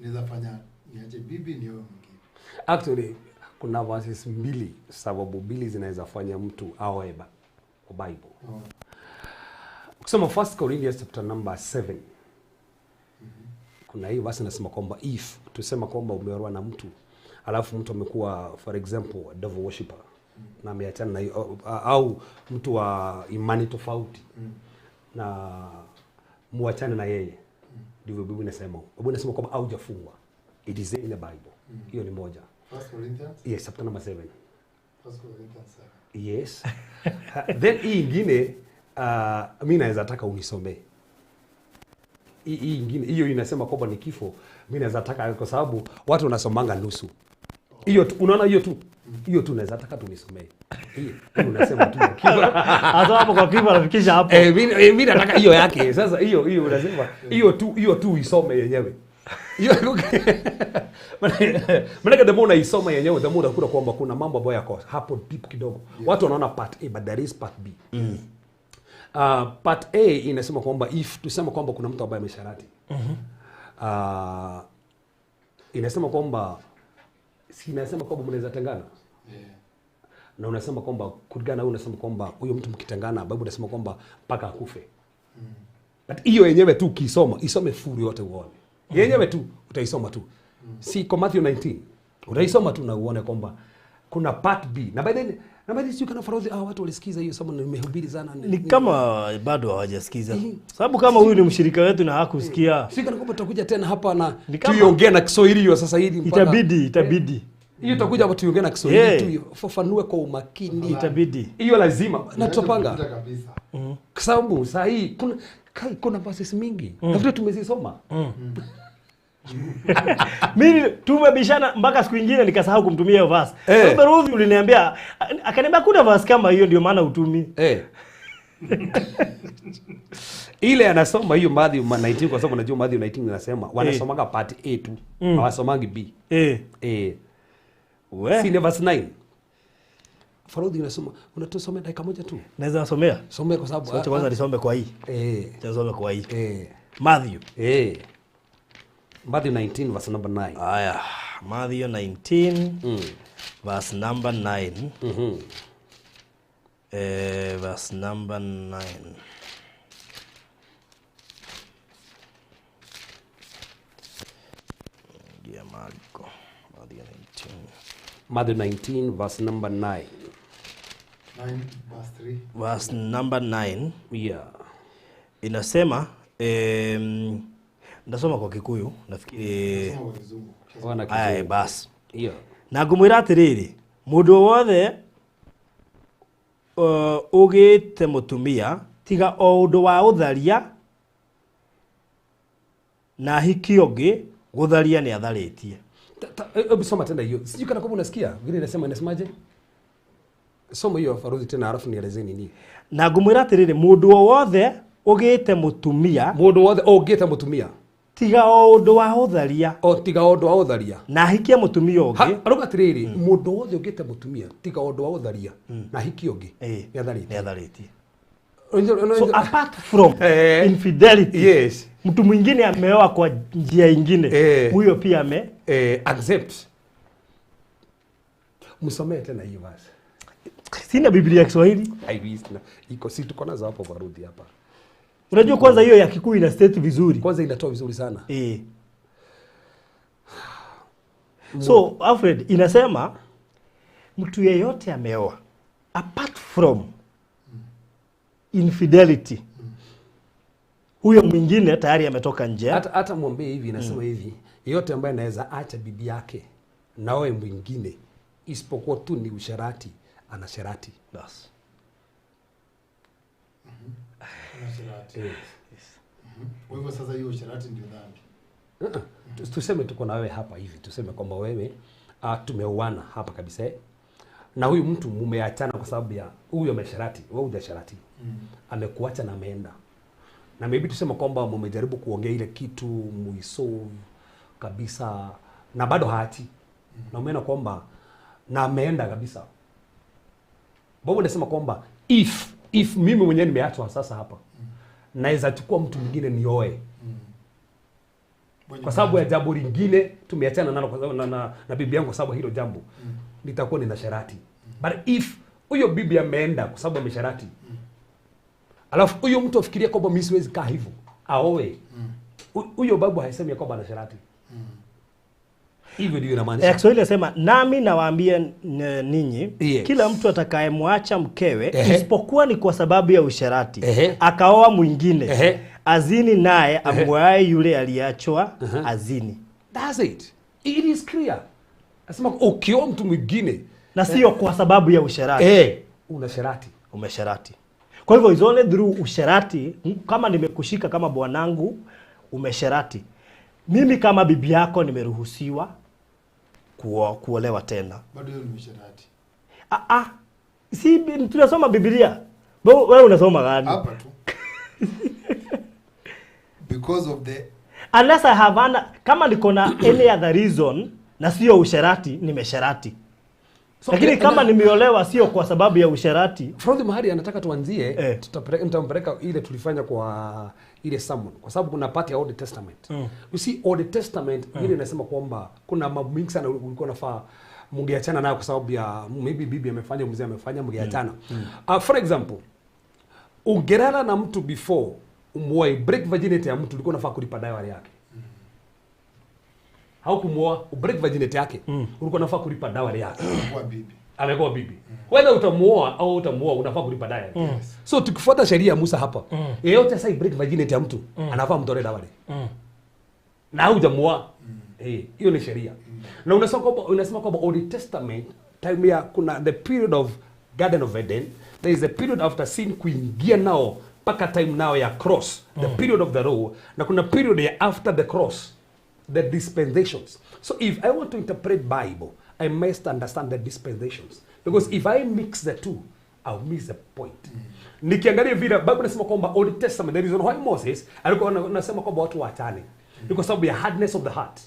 inaweza fanya niache bibi nioe mwingine. Actually kuna verses mbili, sababu mbili zinaweza fanya mtu aoe kwa Bible. Ukisoma 1 Corinthians chapter number 7, kuna hii verse inasema kwamba if tusema kwamba umeolewa na mtu, alafu mtu amekuwa, for example, a devil worshipper na ameachana na hiyo, au mtu wa imani tofauti na muachane na yeye, ndivyo Biblia inasema. Biblia inasema kwamba haujafungwa. It is in the Bible. Hiyo ni moja. First Corinthians? Yes, chapter number 7. First Corinthians 7. Yes. Then hii ingine, mi naweza taka unisomee. Hii ingine hiyo inasema kwamba ni kifo. Mi naweza taka, kwa sababu watu wanasomanga nusu. Hiyo tu, unaona hiyo tu. Hiyo tu naweza taka tunisomee. Hiyo hiyo unasema tu kifo. Hata hapo kwa kifo anafikisha hapo. Mi nataka hiyo yake. Sasa hiyo hiyo unasema hiyo tu isome yenyewe. Hiyo maana the more unaisoma yenyewe, the more utakuta kwamba kuna mambo ambayo yako hapo deep kidogo. Watu wanaona part A, but there is part B. Part A inasema kwamba if tuseme kwamba kuna mtu ambaye amesharati. Inasema kwamba, si inasema kwamba mnaweza tengana? Yeah. Na unasema kwamba kulingana na wewe, unasema kwamba huyo mtu mkitengana, Bible inasema kwamba mpaka akufe. But hiyo yenyewe tu ukisoma, isome full yote uone. Yenyewe tu utaisoma tu. Si kwa Matthew 19. Utaisoma tu na uone kwamba kuna part B. Na by the way, sio kana farodhi, watu walisikiza hiyo somo nimehubiri sana. Ni kama bado hawajasikiza. Sababu kama huyu ni mshirika wetu na hakusikia, Sio kana kwamba tutakuja tena hapa na Ni kama- tuiongee na Kiswahili hiyo sasa hivi mpaka itabidi hiyo tutakuja hapa tuiongee na Kiswahili, tuifafanue kwa umakini. Itabidi. Hiyo lazima na tutapanga. Kupita kabisa. Kwa sababu saa hii kuna kai, kuna verses mingi. Nafikiri tumezisoma. Mimi tumebishana mpaka siku ingine nikasahau kumtumia hiyo verse. Sasa Ruth uliniambia, akaniambia kuna verse kama hiyo, ndio maana utumi. Ile anasoma hiyo Matthew 19, kwa sababu unajua Matthew 19 inasema wanasomanga part A tu, hawasomangi B. We. Si ni verse 9. Farodhi unasoma, unatusomea dakika moja tu. Naweza wasomea? Somea kwa sababu Wacha kwanza nisome kwa hii. Acha nisome kwa hii. Matthew. Matthew 19 verse number 9. Aya, Matthew 19 verse number 9. Verse number 9. Ingia Marko. Matthew 19. Matthew 19 verse number 9. 9 verse 3. Verse number 9 inasema, ndasoma kwa Kikuyu nafikiri. Soma kwa Kizungu. Wana Aya, Kizungu. basi. Na ngũmwĩra atĩrĩrĩ, mũndũ o wothe ũgĩte mũtumia tiga o ũndũ wa ũtharia na ahiki ũngĩ, gũtharia nĩ atharĩtie. Hebu soma tena hiyo. Sijui kana kwamba unasikia vile inasema, inasemaje? Soma hiyo, Farodhi, tena alafu nielezee nini. Na ngũmwĩra atĩrĩrĩ, mũndũ o wothe ũgĩte mũtumia Mũndũ wothe ũngĩte mũtumia tiga o ũndũ wa ũtharia o tiga ũndũ wa ũtharia na ahikie mũtumia ũngĩ Arauga atĩrĩrĩ, mũndũ wothe ũngĩte mũtumia tiga ũndũ wa ũtharia na ahikie ũngĩ, nĩ atharĩtie. Nĩ atharĩtie. So apart from infidelity, mtu mwingine ameoa kwa njia ingine, huyo pia ame Accept. Msomee tena hiyo basi. Sina Biblia ya Kiswahili. Ai, iko, si tuko nazo hapo, Farudhi, hapa. Unajua kwanza hiyo ya Kikuyu ina state vizuri. Kwanza inatoa vizuri sana. So Alfred, inasema mtu yeyote ameoa apart from infidelity, huyo mwingine tayari ametoka nje. Hata mwambie hivi, inasema hivi, yeyote ambaye anaweza acha bibi yake na aoe mwingine isipokuwa tu ni usherati, ana sherati. Bas. Usherati. Kwa hivyo sasa hiyo usherati ndio dhambi. Tuseme tuko na wewe hapa hivi, tuseme kwamba wewe tumeoana hapa kabisa, na huyu mtu mumeachana kwa sababu ya huyu amesherati, wewe hujasherati. Amekuacha na ameenda. Na maybe tuseme kwamba mumejaribu kuongea ile kitu muisolve kabisa na bado haachi. Na umeona kwamba na ameenda kabisa. Baba unasema kwamba if mimi mwenyewe nimeachwa sasa hapa, naweza chukua mtu mwingine nioe. Kwa sababu ya jambo lingine tumeachana nalo kwa sababu na bibi yangu kwa sababu hilo jambo, nitakuwa nina sherati. But if huyo bibi ameenda kwa sababu amesharati, alafu huyo mtu afikirie kwamba mimi siwezi kaa hivyo, aoe. Huyo babu haisemi kwamba ana sherati. Hivyo ndio inamaanisha. Kiswahili inasema nami nawaambia ninyi, Yes. kila mtu atakayemwacha mkewe isipokuwa ni kwa sababu ya usherati, akaoa mwingine, azini naye amwaye yule aliachwa azini. That's it. It is clear. Nasema ukioa mtu mwingine na sio kwa sababu ya usherati, una sherati. Umesherati. Kwa hivyo is only through usherati, kama nimekushika kama bwanangu umesherati, mimi kama bibi yako nimeruhusiwa kuolewa tena. Bado hiyo ni usherati. Si tunasoma Biblia. Wewe unasoma gani? Hapa tu. Because of the unless I have an, kama niko na any other reason na sio usherati, nimesherati. So, lakini kama nimeolewa sio kwa sababu ya usherati. From mahali anataka tuanzie, tutampeleka ile tulifanya kwa ile sermon, kwa sababu kuna part ya Old Testament. You see Old Testament ile inasema kwamba kuna mambo mingi sana ulikuwa unafaa mungeachana nayo kwa sababu ya maybe bibi amefanya, mzee amefanya, mungeachana. For example, ungelala na mtu before umuoe, break virginity ya mtu, ulikuwa unafaa kulipa dowry yake. Haukumuoa, break virginity yake, ulikuwa unafaa kulipa dowry yake. Kwa bibi. Amekuwa bibi. Whether utamuoa au utamuoa unafaa kulipa dowry. So tukifuata sheria ya Musa hapa, yeyote sasa break virginity ya mtu, anafaa mtolee dowry. Na hujamuoa. Hiyo ni sheria. Na unasema kwamba Old Testament time ya kuna the period of Garden of Eden, there is a period after sin kuingia nao mpaka time nao ya cross, the period of the law, na kuna period ya after the cross, the dispensations. So if I want to interpret Bible, I must understand the dispensations, because if I mix the two, I'll miss the point. Nikiangalia vile Bible inasema kwamba Old Testament, the reason why Moses alikuwa anasema kwamba watu waachane ni kwa sababu ya hardness of the heart.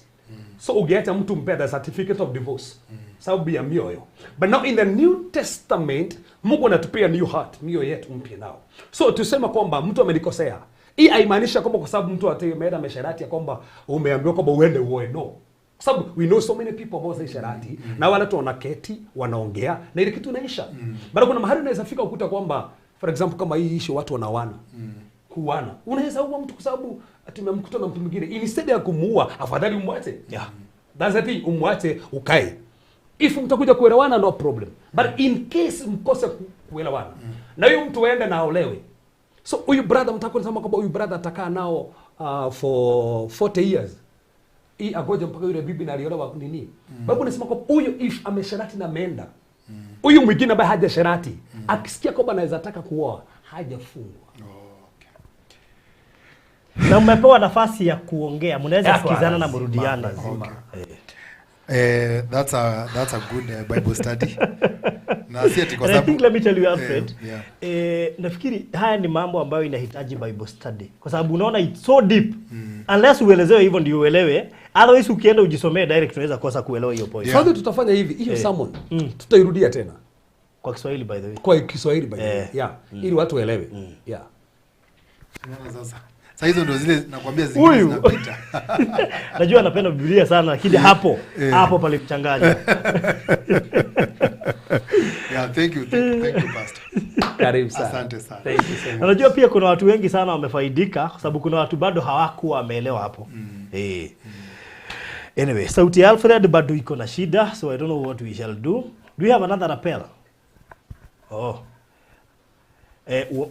So ungeacha mtu mpe the certificate of divorce, sababu ya mioyo. But now in the New Testament, Mungu anatupia new heart, mioyo yetu mpya nao. So tusema kwamba mtu amenikosea, hii haimaanisha kwamba kwa sababu mtu ameenda mesherati ya kwamba umeambiwa kwamba uende uoe, no. Kwa sababu we know so many people ambao si sherati, na wale tu wanaketi, wanaongea na ile kitu inaisha. Bado kuna mahali unaweza fika ukuta kwamba for example kama hii issue watu wanaoana. Kuana. Unaweza uua mtu kwa sababu tumemkuta na mtu mwingine. Instead ya kumuua, afadhali umwache. Yeah. That's the thing, umwache ukae. If mtakuja kuelewana no problem. But in case mkose kuelewana, na huyu mtu aende na aolewe. So huyu brother mtakuwa unasema kwamba huyu brother atakaa nao for 40 years. Hii agoje mpaka yule bibi na aliolewa nini? Bible inasema kwamba huyu if amesherati na ameenda. Huyu mwingine ambaye hajasherati, akisikia kwamba anaweza taka kuoa, hajafungwa. Okay. Na mmepewa nafasi ya kuongea, mnaweza sikizana na mrudiana. Okay. That's a good Bible study. Na si ati kwa sababu I think let me tell you Alfred, nafikiri haya ni mambo ambayo inahitaji Bible study. Kwa sababu unaona it's so deep. Unless uelezewe hivyo ndio uelewe. Otherwise ukienda ujisomee direct unaweza kosa kuelewa hiyo point. Yeah. Sasa tutafanya hivi, hiyo sermon tutairudia tena. Kwa Kiswahili by the way. Kwa Kiswahili by the way. Yeah. Ili watu waelewe. Yeah. Unaona sasa. Sasa hizo ndio zile nakwambia zingine zinapita. Najua anapenda Biblia sana lakini hapo hapo pale mchanganya. Yeah, thank you, thank you, Pastor. Karibu sana. Asante sana. Thank you so much. Unajua pia kuna watu wengi sana wamefaidika kwa sababu kuna watu bado hawakuwa wameelewa hapo. Anyway, sauti ya Alfred bado iko na shida, so I don't know what we shall do. Do we have another rappel? Oh.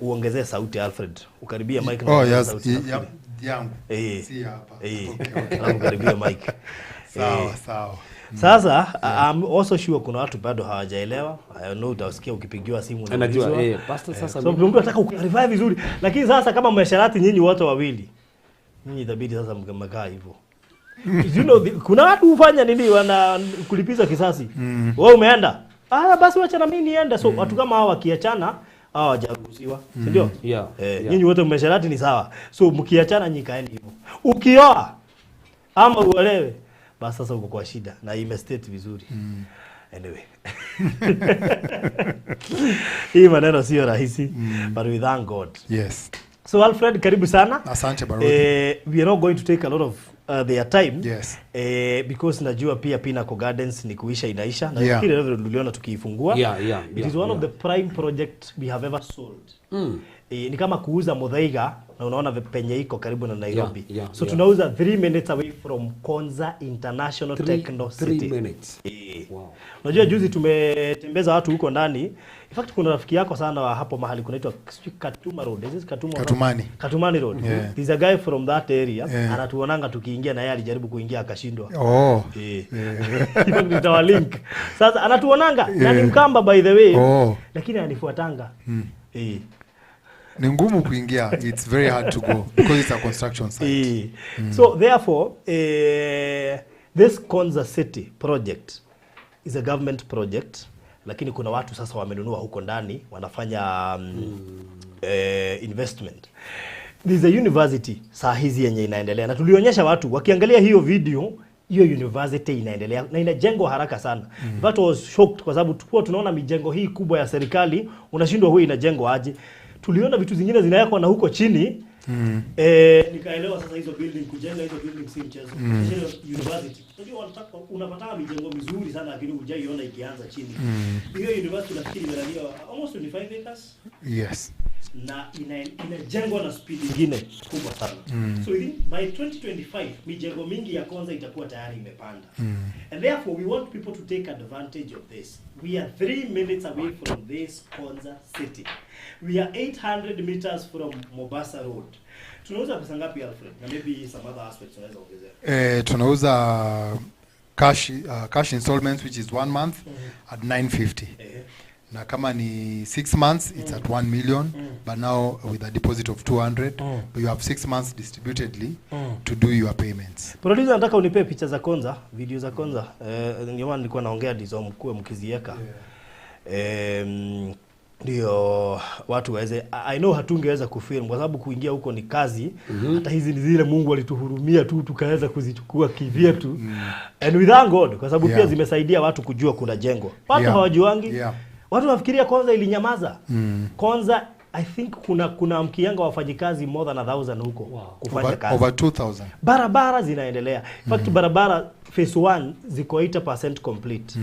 Uongezee sauti Alfred. Ukaribia mic na Oh, uongeze yes, sauti nafikiri. yangu. Si hapa. Okay. Alafu ukaribia mic. Sawa, sawa. Sasa I'm also sure kuna watu bado hawajaelewa. I know utasikia ukipigiwa simu Najua, unaulizwa. pastor sasa So mtu anataka uclarify vizuri, lakini sasa kama mmesharati nyinyi wote wawili, nyinyi itabidi sasa mmekaa hivyo. You know, kuna watu hufanya nini, wana kulipiza kisasi. Wewe umeenda, basi wacha na mimi niende. So watu kama hao wakiachana, hao hawajaruhusiwa, si ndio? Yeah, yeah. Nyinyi wote mmesharati ni sawa. So mkiachana nyinyi kaeni hivyo. Ukioa ama uolewe, basi sasa uko kwa shida na imestate vizuri. Anyway. Hii maneno sio rahisi, but we thank God. Yes. So Alfred, karibu sana. Asante Baruti. We are not going to take a lot of their time. Yes. Because najua pia Pinnacle Gardens ni kuisha inaisha. Na Yeah. nafikiri Reverend uliona tukiifungua. Yeah, It is one of yeah. the prime project we have ever sold. Ni kama kuuza Muthaiga na unaona penye iko karibu na Nairobi. Yeah, yeah, so yeah. tunauza 3 minutes away from Konza International Techno Three City. minutes. Wow. Unajua juzi tumetembeza watu huko ndani. In fact kuna rafiki yako sana wa hapo mahali kunaitwa sijui Katuma Road. Is it Katuma? Katumani. Katumani Road. Yeah. There's a guy from that area. Yeah. Anatuonanga tukiingia na yeye alijaribu kuingia akashindwa. Oh. In fact nitawalink. Sasa anatuonanga na ni Mkamba by the way. Oh. Lakini ananifuatanga. Ni ngumu kuingia. It's very hard to go because it's a construction site. So therefore, this Konza City project is a government project, lakini kuna watu sasa wamenunua huko ndani wanafanya investment. There's a university saa hizi yenye inaendelea, na tulionyesha watu wakiangalia hiyo video, hiyo university inaendelea na inajengwa haraka sana. But I was shocked kwa sababu tulikuwa tunaona mijengo hii kubwa ya serikali, unashindwa huyu inajengwa aje. Tuliona vitu zingine zinawekwa na huko chini. Nikaelewa sasa hizo building, kujenga hizo building si mchezo. Especially university. Unajua wanataka unapata mijengo mizuri sana lakini hujaiona ikianza chini. Hiyo university nafikiri imelalia almost 25 acres. Yes. Na inajengwa na speed nyingine kubwa sana. So within by 2025 mijengo mingi ya Konza itakuwa tayari imepanda. And therefore we want people to take advantage of this. We are 3 minutes away from this Konza City. We are 800 meters from Mombasa Road. Tunauza pesa ngapi Alfred? Na maybe some other aspects unaweza ongezea. Tunauza cash installments which is 1 month at 950. Na kama ni 6 months it's at 1 million, but now with a deposit of 200, but you have 6 months distributedly to do your payments. Producer, nataka unipe picha za Konza, video za Konza. Ndio maana nilikuwa naongea ndizo mkue mkiziweka. Ndio watu waweze. I know hatungeweza kufilm kwa sababu kuingia huko ni kazi. Hata hizi ni zile Mungu alituhurumia tu tukaweza kuzichukua kivyetu. And we thank God kwa sababu pia zimesaidia watu kujua kuna jengo. Watu hawajuangi. Watu wanafikiria Konza ilinyamaza. Konza I think kuna mkianga wafanyikazi more than 1000 huko. Kufanya kazi. Over 2000. Barabara zinaendelea. In fact barabara phase 1 ziko 80% complete.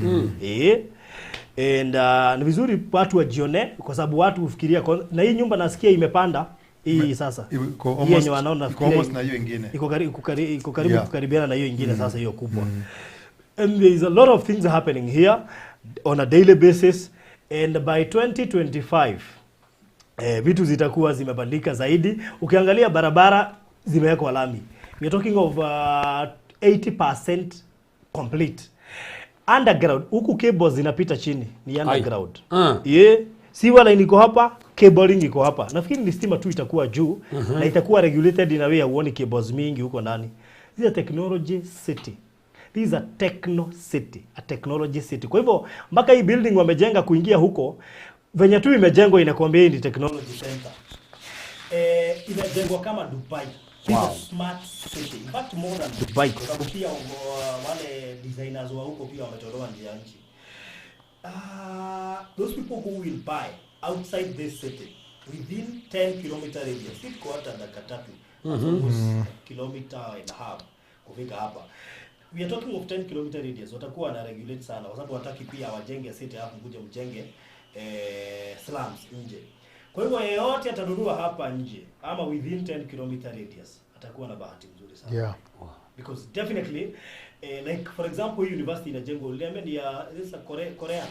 And ni vizuri watu wajione kwa sababu watu hufikiria na hii nyumba nasikia imepanda hii sasa. Iko Hii yenye wanaona almost nafikiria na hiyo ingine. Iko karibu kukaribiana na hiyo ingine sasa hiyo kubwa. And there is a lot of things happening here on a daily basis, and by 2025 vitu zitakuwa zimebadilika zaidi. Ukiangalia barabara zimewekwa lami. We are talking of 80% complete. Underground huku cables zinapita chini ni underground. Yeah, sewer line iko hapa, cabling iko hapa. Nafikiri ni stima tu itakuwa juu na itakuwa regulated in a way huoni cables mingi huko ndani. This is a technology city. This is a techno city, a technology city. Kwa hivyo mpaka hii building wamejenga kuingia huko, venye tu imejengwa inakwambia hii ni technology center. Inajengwa kama Dubai. This is a smart city. In fact more than Dubai kwa sababu pia wale designers wa huko pia wametolewa nje ya nchi. Those people who will buy outside this city within 10 kilometer radius, iko hata dakika tatu, almost kilometer and a half kufika hapa. We are talking of 10 km radius. Watakuwa wana regulate sana kwa sababu wataki pia wajenge city alafu mkuje mjenge slums nje. Kwa hivyo yeyote atanunua hapa nje ama within 10 km radius atakuwa na bahati nzuri sana. Yeah. Wow. Because definitely like for example hii university inajengwa, uliambia ni ya this is a Korean. Korean,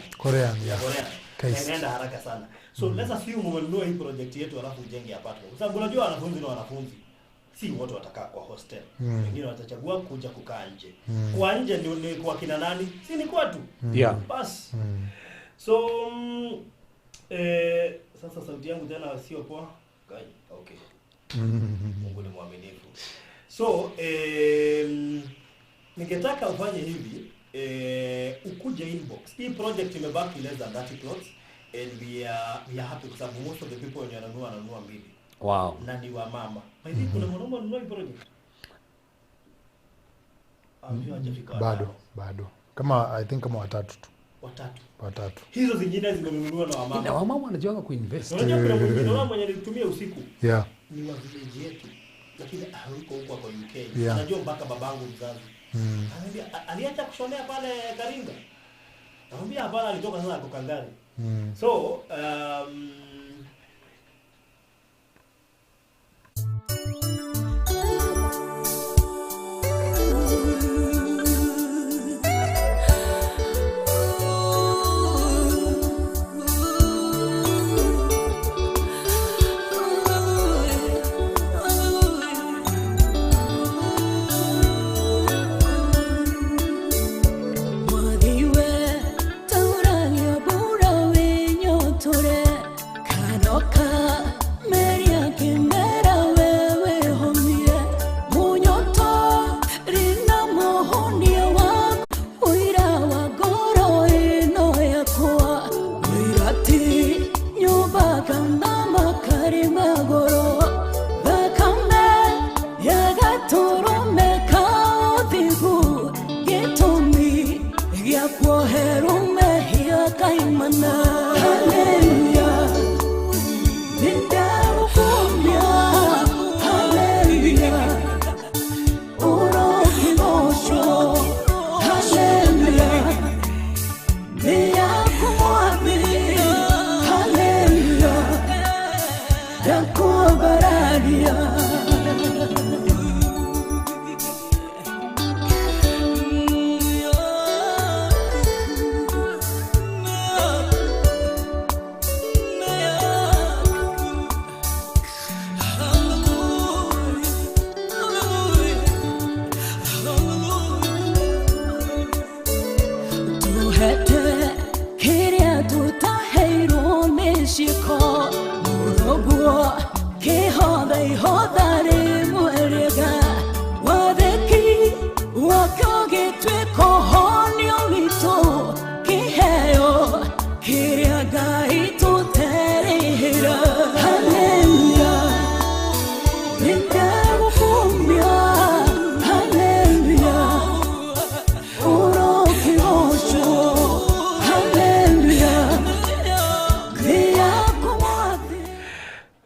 yeah. Korean. KAIST. Inaenda haraka sana. So let's assume umenunua hii project yetu alafu ujenge apartment. Kwa sababu unajua wanafunzi na wanafunzi si wote watakaa kwa hostel. Wengine watachagua kuja kukaa nje. Kwa nje ndio ni kwa kina nani? Si ni kwetu. Yeah. Bas. So sasa sauti yangu tena sio poa. Okay. Mungu ni mwaminifu. So ningetaka ufanye hivi, ukuje inbox. Hii project imebaki less than 30 plots and we are happy kwa sababu most of the people wenye wananunua mbili. Wow. Na ni wa mama. By the way, kuna mwanaume anunua hii project? Hajafika. Bado. Kama I think kama watatu tu. Watatu. Hizo zingine zimenunuliwa na wamama. Na wamama wanajuanga kuinvest. Unajua kuna mwingine mwenye nilitumia usiku. Yeah. Ni wa village yetu. Lakini hayuko huko kwa UK. Yeah. Anajua mpaka babangu mzazi. Ananiambia aliacha kushonea pale Karinga. Ananiambia hapana, alitoka sasa kwa Kangari. So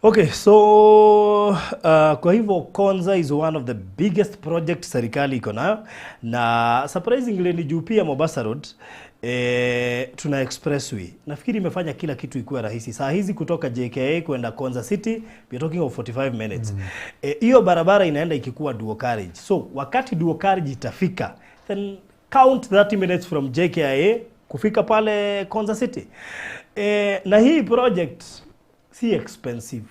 Okay, so kwa hivyo Konza is one of the biggest project serikali iko nayo, na surprisingly ni juu pia Mombasa Road tuna expressway. Nafikiri imefanya kila kitu ikuwe rahisi. Saa hizi kutoka JKA kwenda Konza City we are talking of 45 minutes. Hiyo barabara inaenda ikikuwa dual carriage. So wakati dual carriage itafika, then count 30 minutes from JKIA kufika pale Konza City. Na hii project si expensive.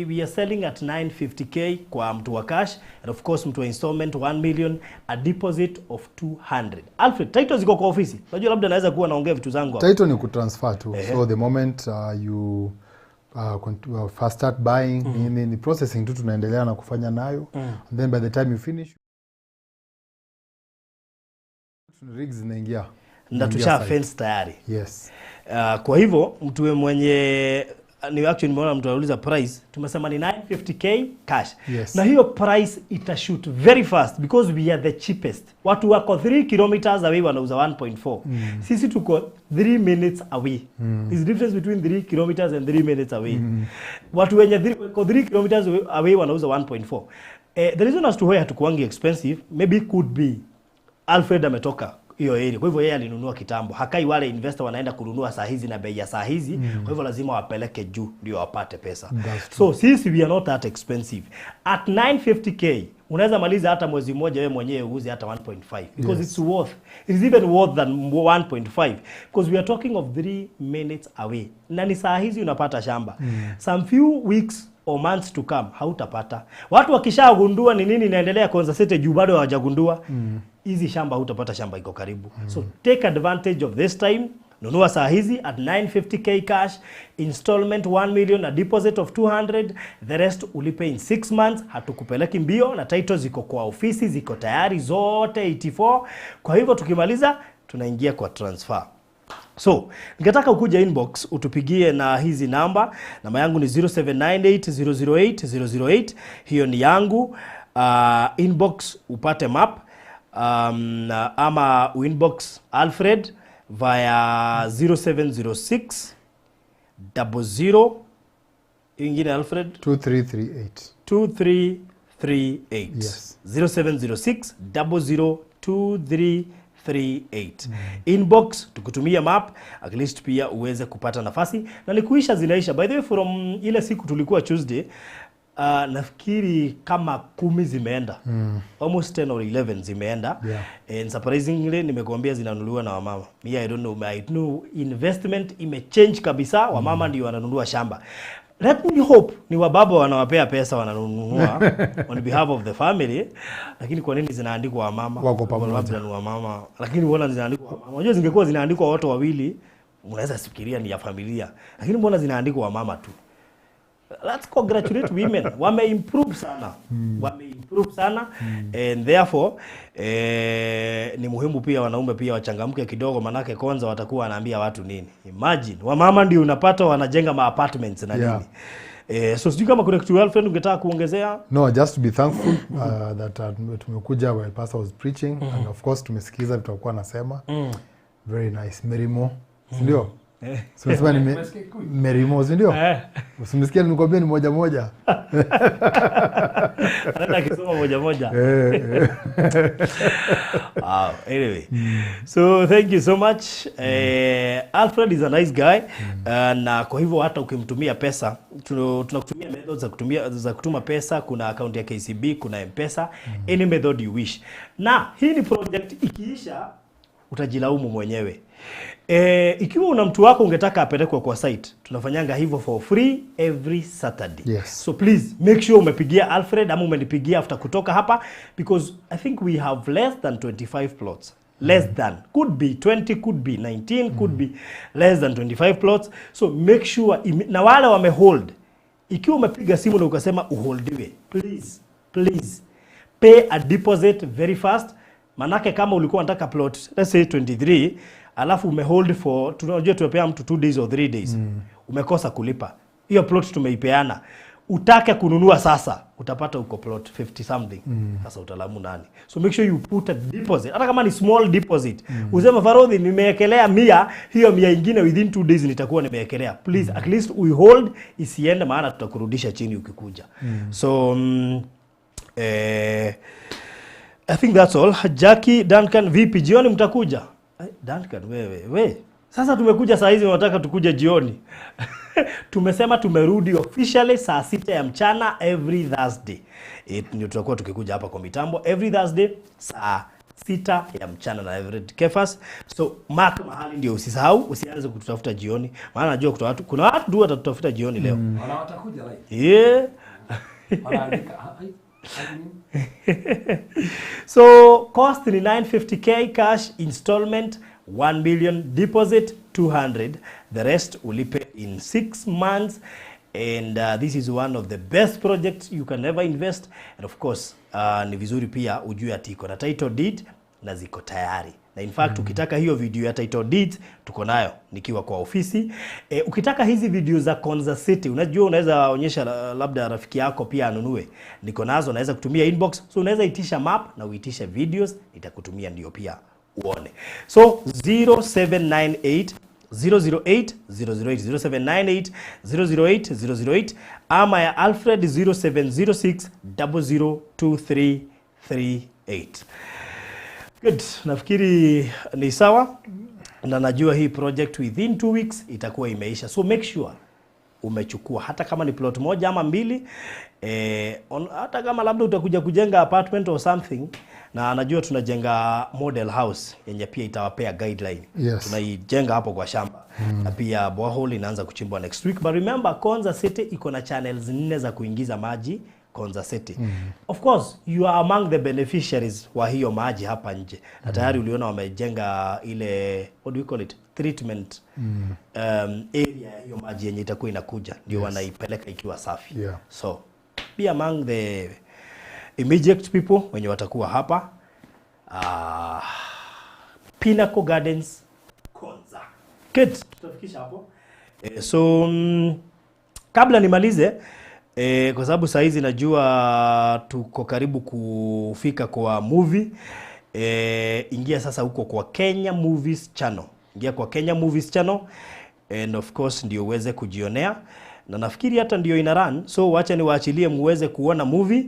We are selling at 950k kwa mtu wa cash, and of course mtu wa installment 1 million, a deposit of 200. Alfred, title ziko kwa ofisi. Unajua labda naweza kuwa naongea vitu zangu hapa. Title ni kutransfer tu. So the moment you first start buying, ni processing tu tunaendelea na kufanya nayo. And then by the time you finish, rigs zinaingia. Na tusha fence tayari. Yes. Kwa hivyo mtu mwenye ni actually nimeona mtu anauliza price, tumesema ni 950k cash. Yes. Na hiyo price itashoot very fast because we are the cheapest. Watu wako 3 kilometers away wanauza 1.4. Sisi tuko 3 minutes away. There's difference between 3 kilometers and 3 minutes away. Watu wenye wako 3 kilometers away wanauza 1.4. The reason as to why hatukuangi expensive maybe could be Alfred ametoka hiyo area, kwa hivyo yeye alinunua kitambo. Hakai wale investor wanaenda kununua saa hizi na bei ya saa hizi. Kwa hivyo lazima wapeleke juu ndio wapate pesa. That's So sisi we are not that expensive. At 950K unaweza maliza hata mwezi mmoja wewe mwenyewe uuze hata 1.5 because Yes. it's worth, it is even worth than 1.5 because we are talking of 3 minutes away, na ni saa hizi unapata shamba. Some few weeks or months to come hautapata. Watu wakishagundua ni nini inaendelea Konza City, juu bado hawajagundua hizi shamba, hutapata shamba iko karibu. So take advantage of this time. Nunua saa hizi at 950K cash, installment 1 million, a deposit of 200, the rest ulipe in 6 months. Hatukupeleki mbio na title ziko kwa ofisi, ziko tayari zote 84. Kwa hivyo tukimaliza tunaingia kwa transfer. So, ningetaka ukuja inbox utupigie na hizi namba. Namba yangu ni 0798 008 008. Hiyo ni yangu. Inbox upate map, ama uinbox Alfred via 0706 00 ingine Alfred 2338. 2338. Yes. 0706 002338. Inbox tukutumia map at least pia uweze kupata nafasi, na ni kuisha zinaisha. By the way, from ile siku tulikuwa Tuesday, nafikiri kama 10 zimeenda. Almost 10 or 11 zimeenda. And surprisingly nimekuambia zinanunuliwa na wamama. Me, I don't know, I know investment imechange kabisa, wamama ndio wananunua shamba. Let me hope ni wababa wanawapea pesa wananunua on behalf of the family, lakini kwa nini zinaandikwa wamama? Wako pamoja. Labda ni wamama, lakini mbona zinaandikwa wamama? Unajua zingekuwa zinaandikwa watu wawili, unaweza fikiria ni ya familia, lakini mbona zinaandikwa wamama tu? Let's congratulate women. Wame improve sana. Wame improve sana. And therefore, ni muhimu pia wanaume pia wachangamke kidogo, manake kwanza watakuwa wanaambia watu nini. Imagine, wamama ndio unapata wanajenga ma apartments na nini. So sijui kama kuna kitu Alfred ungetaka kuongezea? No, just to be thankful that tumekuja while pastor was preaching, and of course tumesikiza vitu alikuwa anasema. Very nice. Merimo, si ndio? Si unasema ni Merimo, si ndio? Usimsikia nikwambia ni moja moja. Anaenda akisoma moja moja. Wow, anyway. So thank you so much. Alfred is a nice guy. Na kwa hivyo hata ukimtumia pesa, tunakutumia methods za kutuma pesa, kuna account ya KCB, kuna M-Pesa, any method you wish. Na hii ni project ikiisha utajilaumu mwenyewe. Ikiwa una mtu wako ungetaka apelekwe kwa site, tunafanyanga hivyo for free every Saturday. Yes. So please make sure umepigia Alfred ama umenipigia after kutoka hapa, because I think we have less than 25 plots. Less than, could be 20, could be 19, could be less than 25 plots. So make sure na wale wamehold, ikiwa umepiga simu na ukasema uholdiwe, please, please pay a deposit very fast. Manake kama ulikuwa unataka plot let's say 23, alafu umehold for, tunajua tumepea mtu 2 days or 3 days, umekosa kulipa hiyo plot tumeipeana, utake kununua sasa utapata uko plot 50 something. Sasa utalamu nani? So make sure you put a deposit, hata kama ni small deposit. Useme Farodhi nimewekelea 100, hiyo 100 ingine within 2 days nitakuwa nimewekelea. Please, at least we hold isiende, maana tutakurudisha chini ukikuja. So I think that's all. Jackie, Duncan, vipi jioni mtakuja? Duncan wewe, we. Sasa tumekuja saa hizi unataka tukuje jioni. Tumesema tumerudi officially saa 6 ya mchana every Thursday. Ndio tutakuwa tukikuja hapa kwa mitambo every Thursday saa 6 ya mchana na Everett Kefas. So mark mahali ndio usisahau, usianze kututafuta jioni. Maana najua kuna watu tu watatutafuta jioni leo. Wana watakuja live. Yeah. Wanaandika. So cost ni 950k cash, installment 1 million, deposit 200, the rest ulipe in 6 months. And this is one of the best projects you can ever invest. And of course, ni vizuri pia ujue ati iko na title deed na ziko tayari. Na in fact, ukitaka hiyo video ya title deeds tuko nayo nikiwa kwa ofisi. Ukitaka hizi video za Konza City, unajua unaweza onyesha labda rafiki yako pia anunue. Niko nazo, naweza kutumia inbox. So unaweza itisha map na uitishe videos, nitakutumia ndio pia uone. So 0798 008 008, 0798 008 008, ama ya Alfred 0706 002338. Good. Nafikiri ni sawa na najua hii project within 2 weeks itakuwa imeisha, so make sure umechukua hata kama ni plot moja ama mbili, hata kama labda utakuja kujenga apartment or something, na najua tunajenga model house yenye pia itawapea guideline. Tunaijenga hapo kwa shamba na pia borehole inaanza kuchimbwa next week. But remember, Konza City iko na channels nne za kuingiza maji Konza City. Of course you are among the beneficiaries wa hiyo maji hapa nje na tayari uliona wamejenga ile, what do we call it, treatment area ya hiyo maji yenye itakuwa inakuja ndio wanaipeleka ikiwa safi. So be among the immediate people wenye watakuwa hapa Pinnacle Gardens, Konza. Good. Tutafikisha hapo. So kabla nimalize, kwa sababu saa hizi najua tuko karibu kufika kwa movie, ingia sasa huko kwa Kenya Movies Channel. Ingia kwa Kenya Movies Channel and of course ndio uweze kujionea, na nafikiri hata ndio ina run, so wacha niwaachilie muweze kuona movie.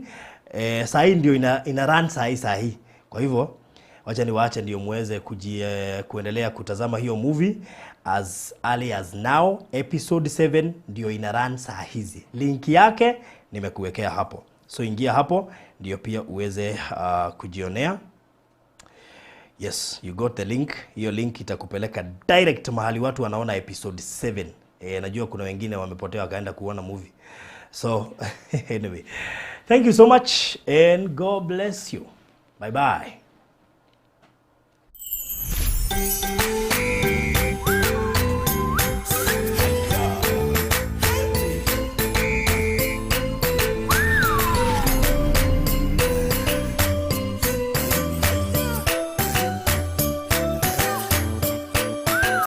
Saa hii ndio ina run saa hii saa hii, kwa hivyo wacha niwaache ndio muweze kuendelea kutazama hiyo movie as early as now. Episode 7 ndio ina run saa hizi, link yake nimekuwekea hapo, so ingia hapo ndio pia uweze kujionea. Yes, you got the link. Hiyo link itakupeleka direct mahali watu wanaona episode 7. Najua kuna wengine wamepotea wakaenda kuona movie. So anyway, thank you so much and God bless you. Bye bye.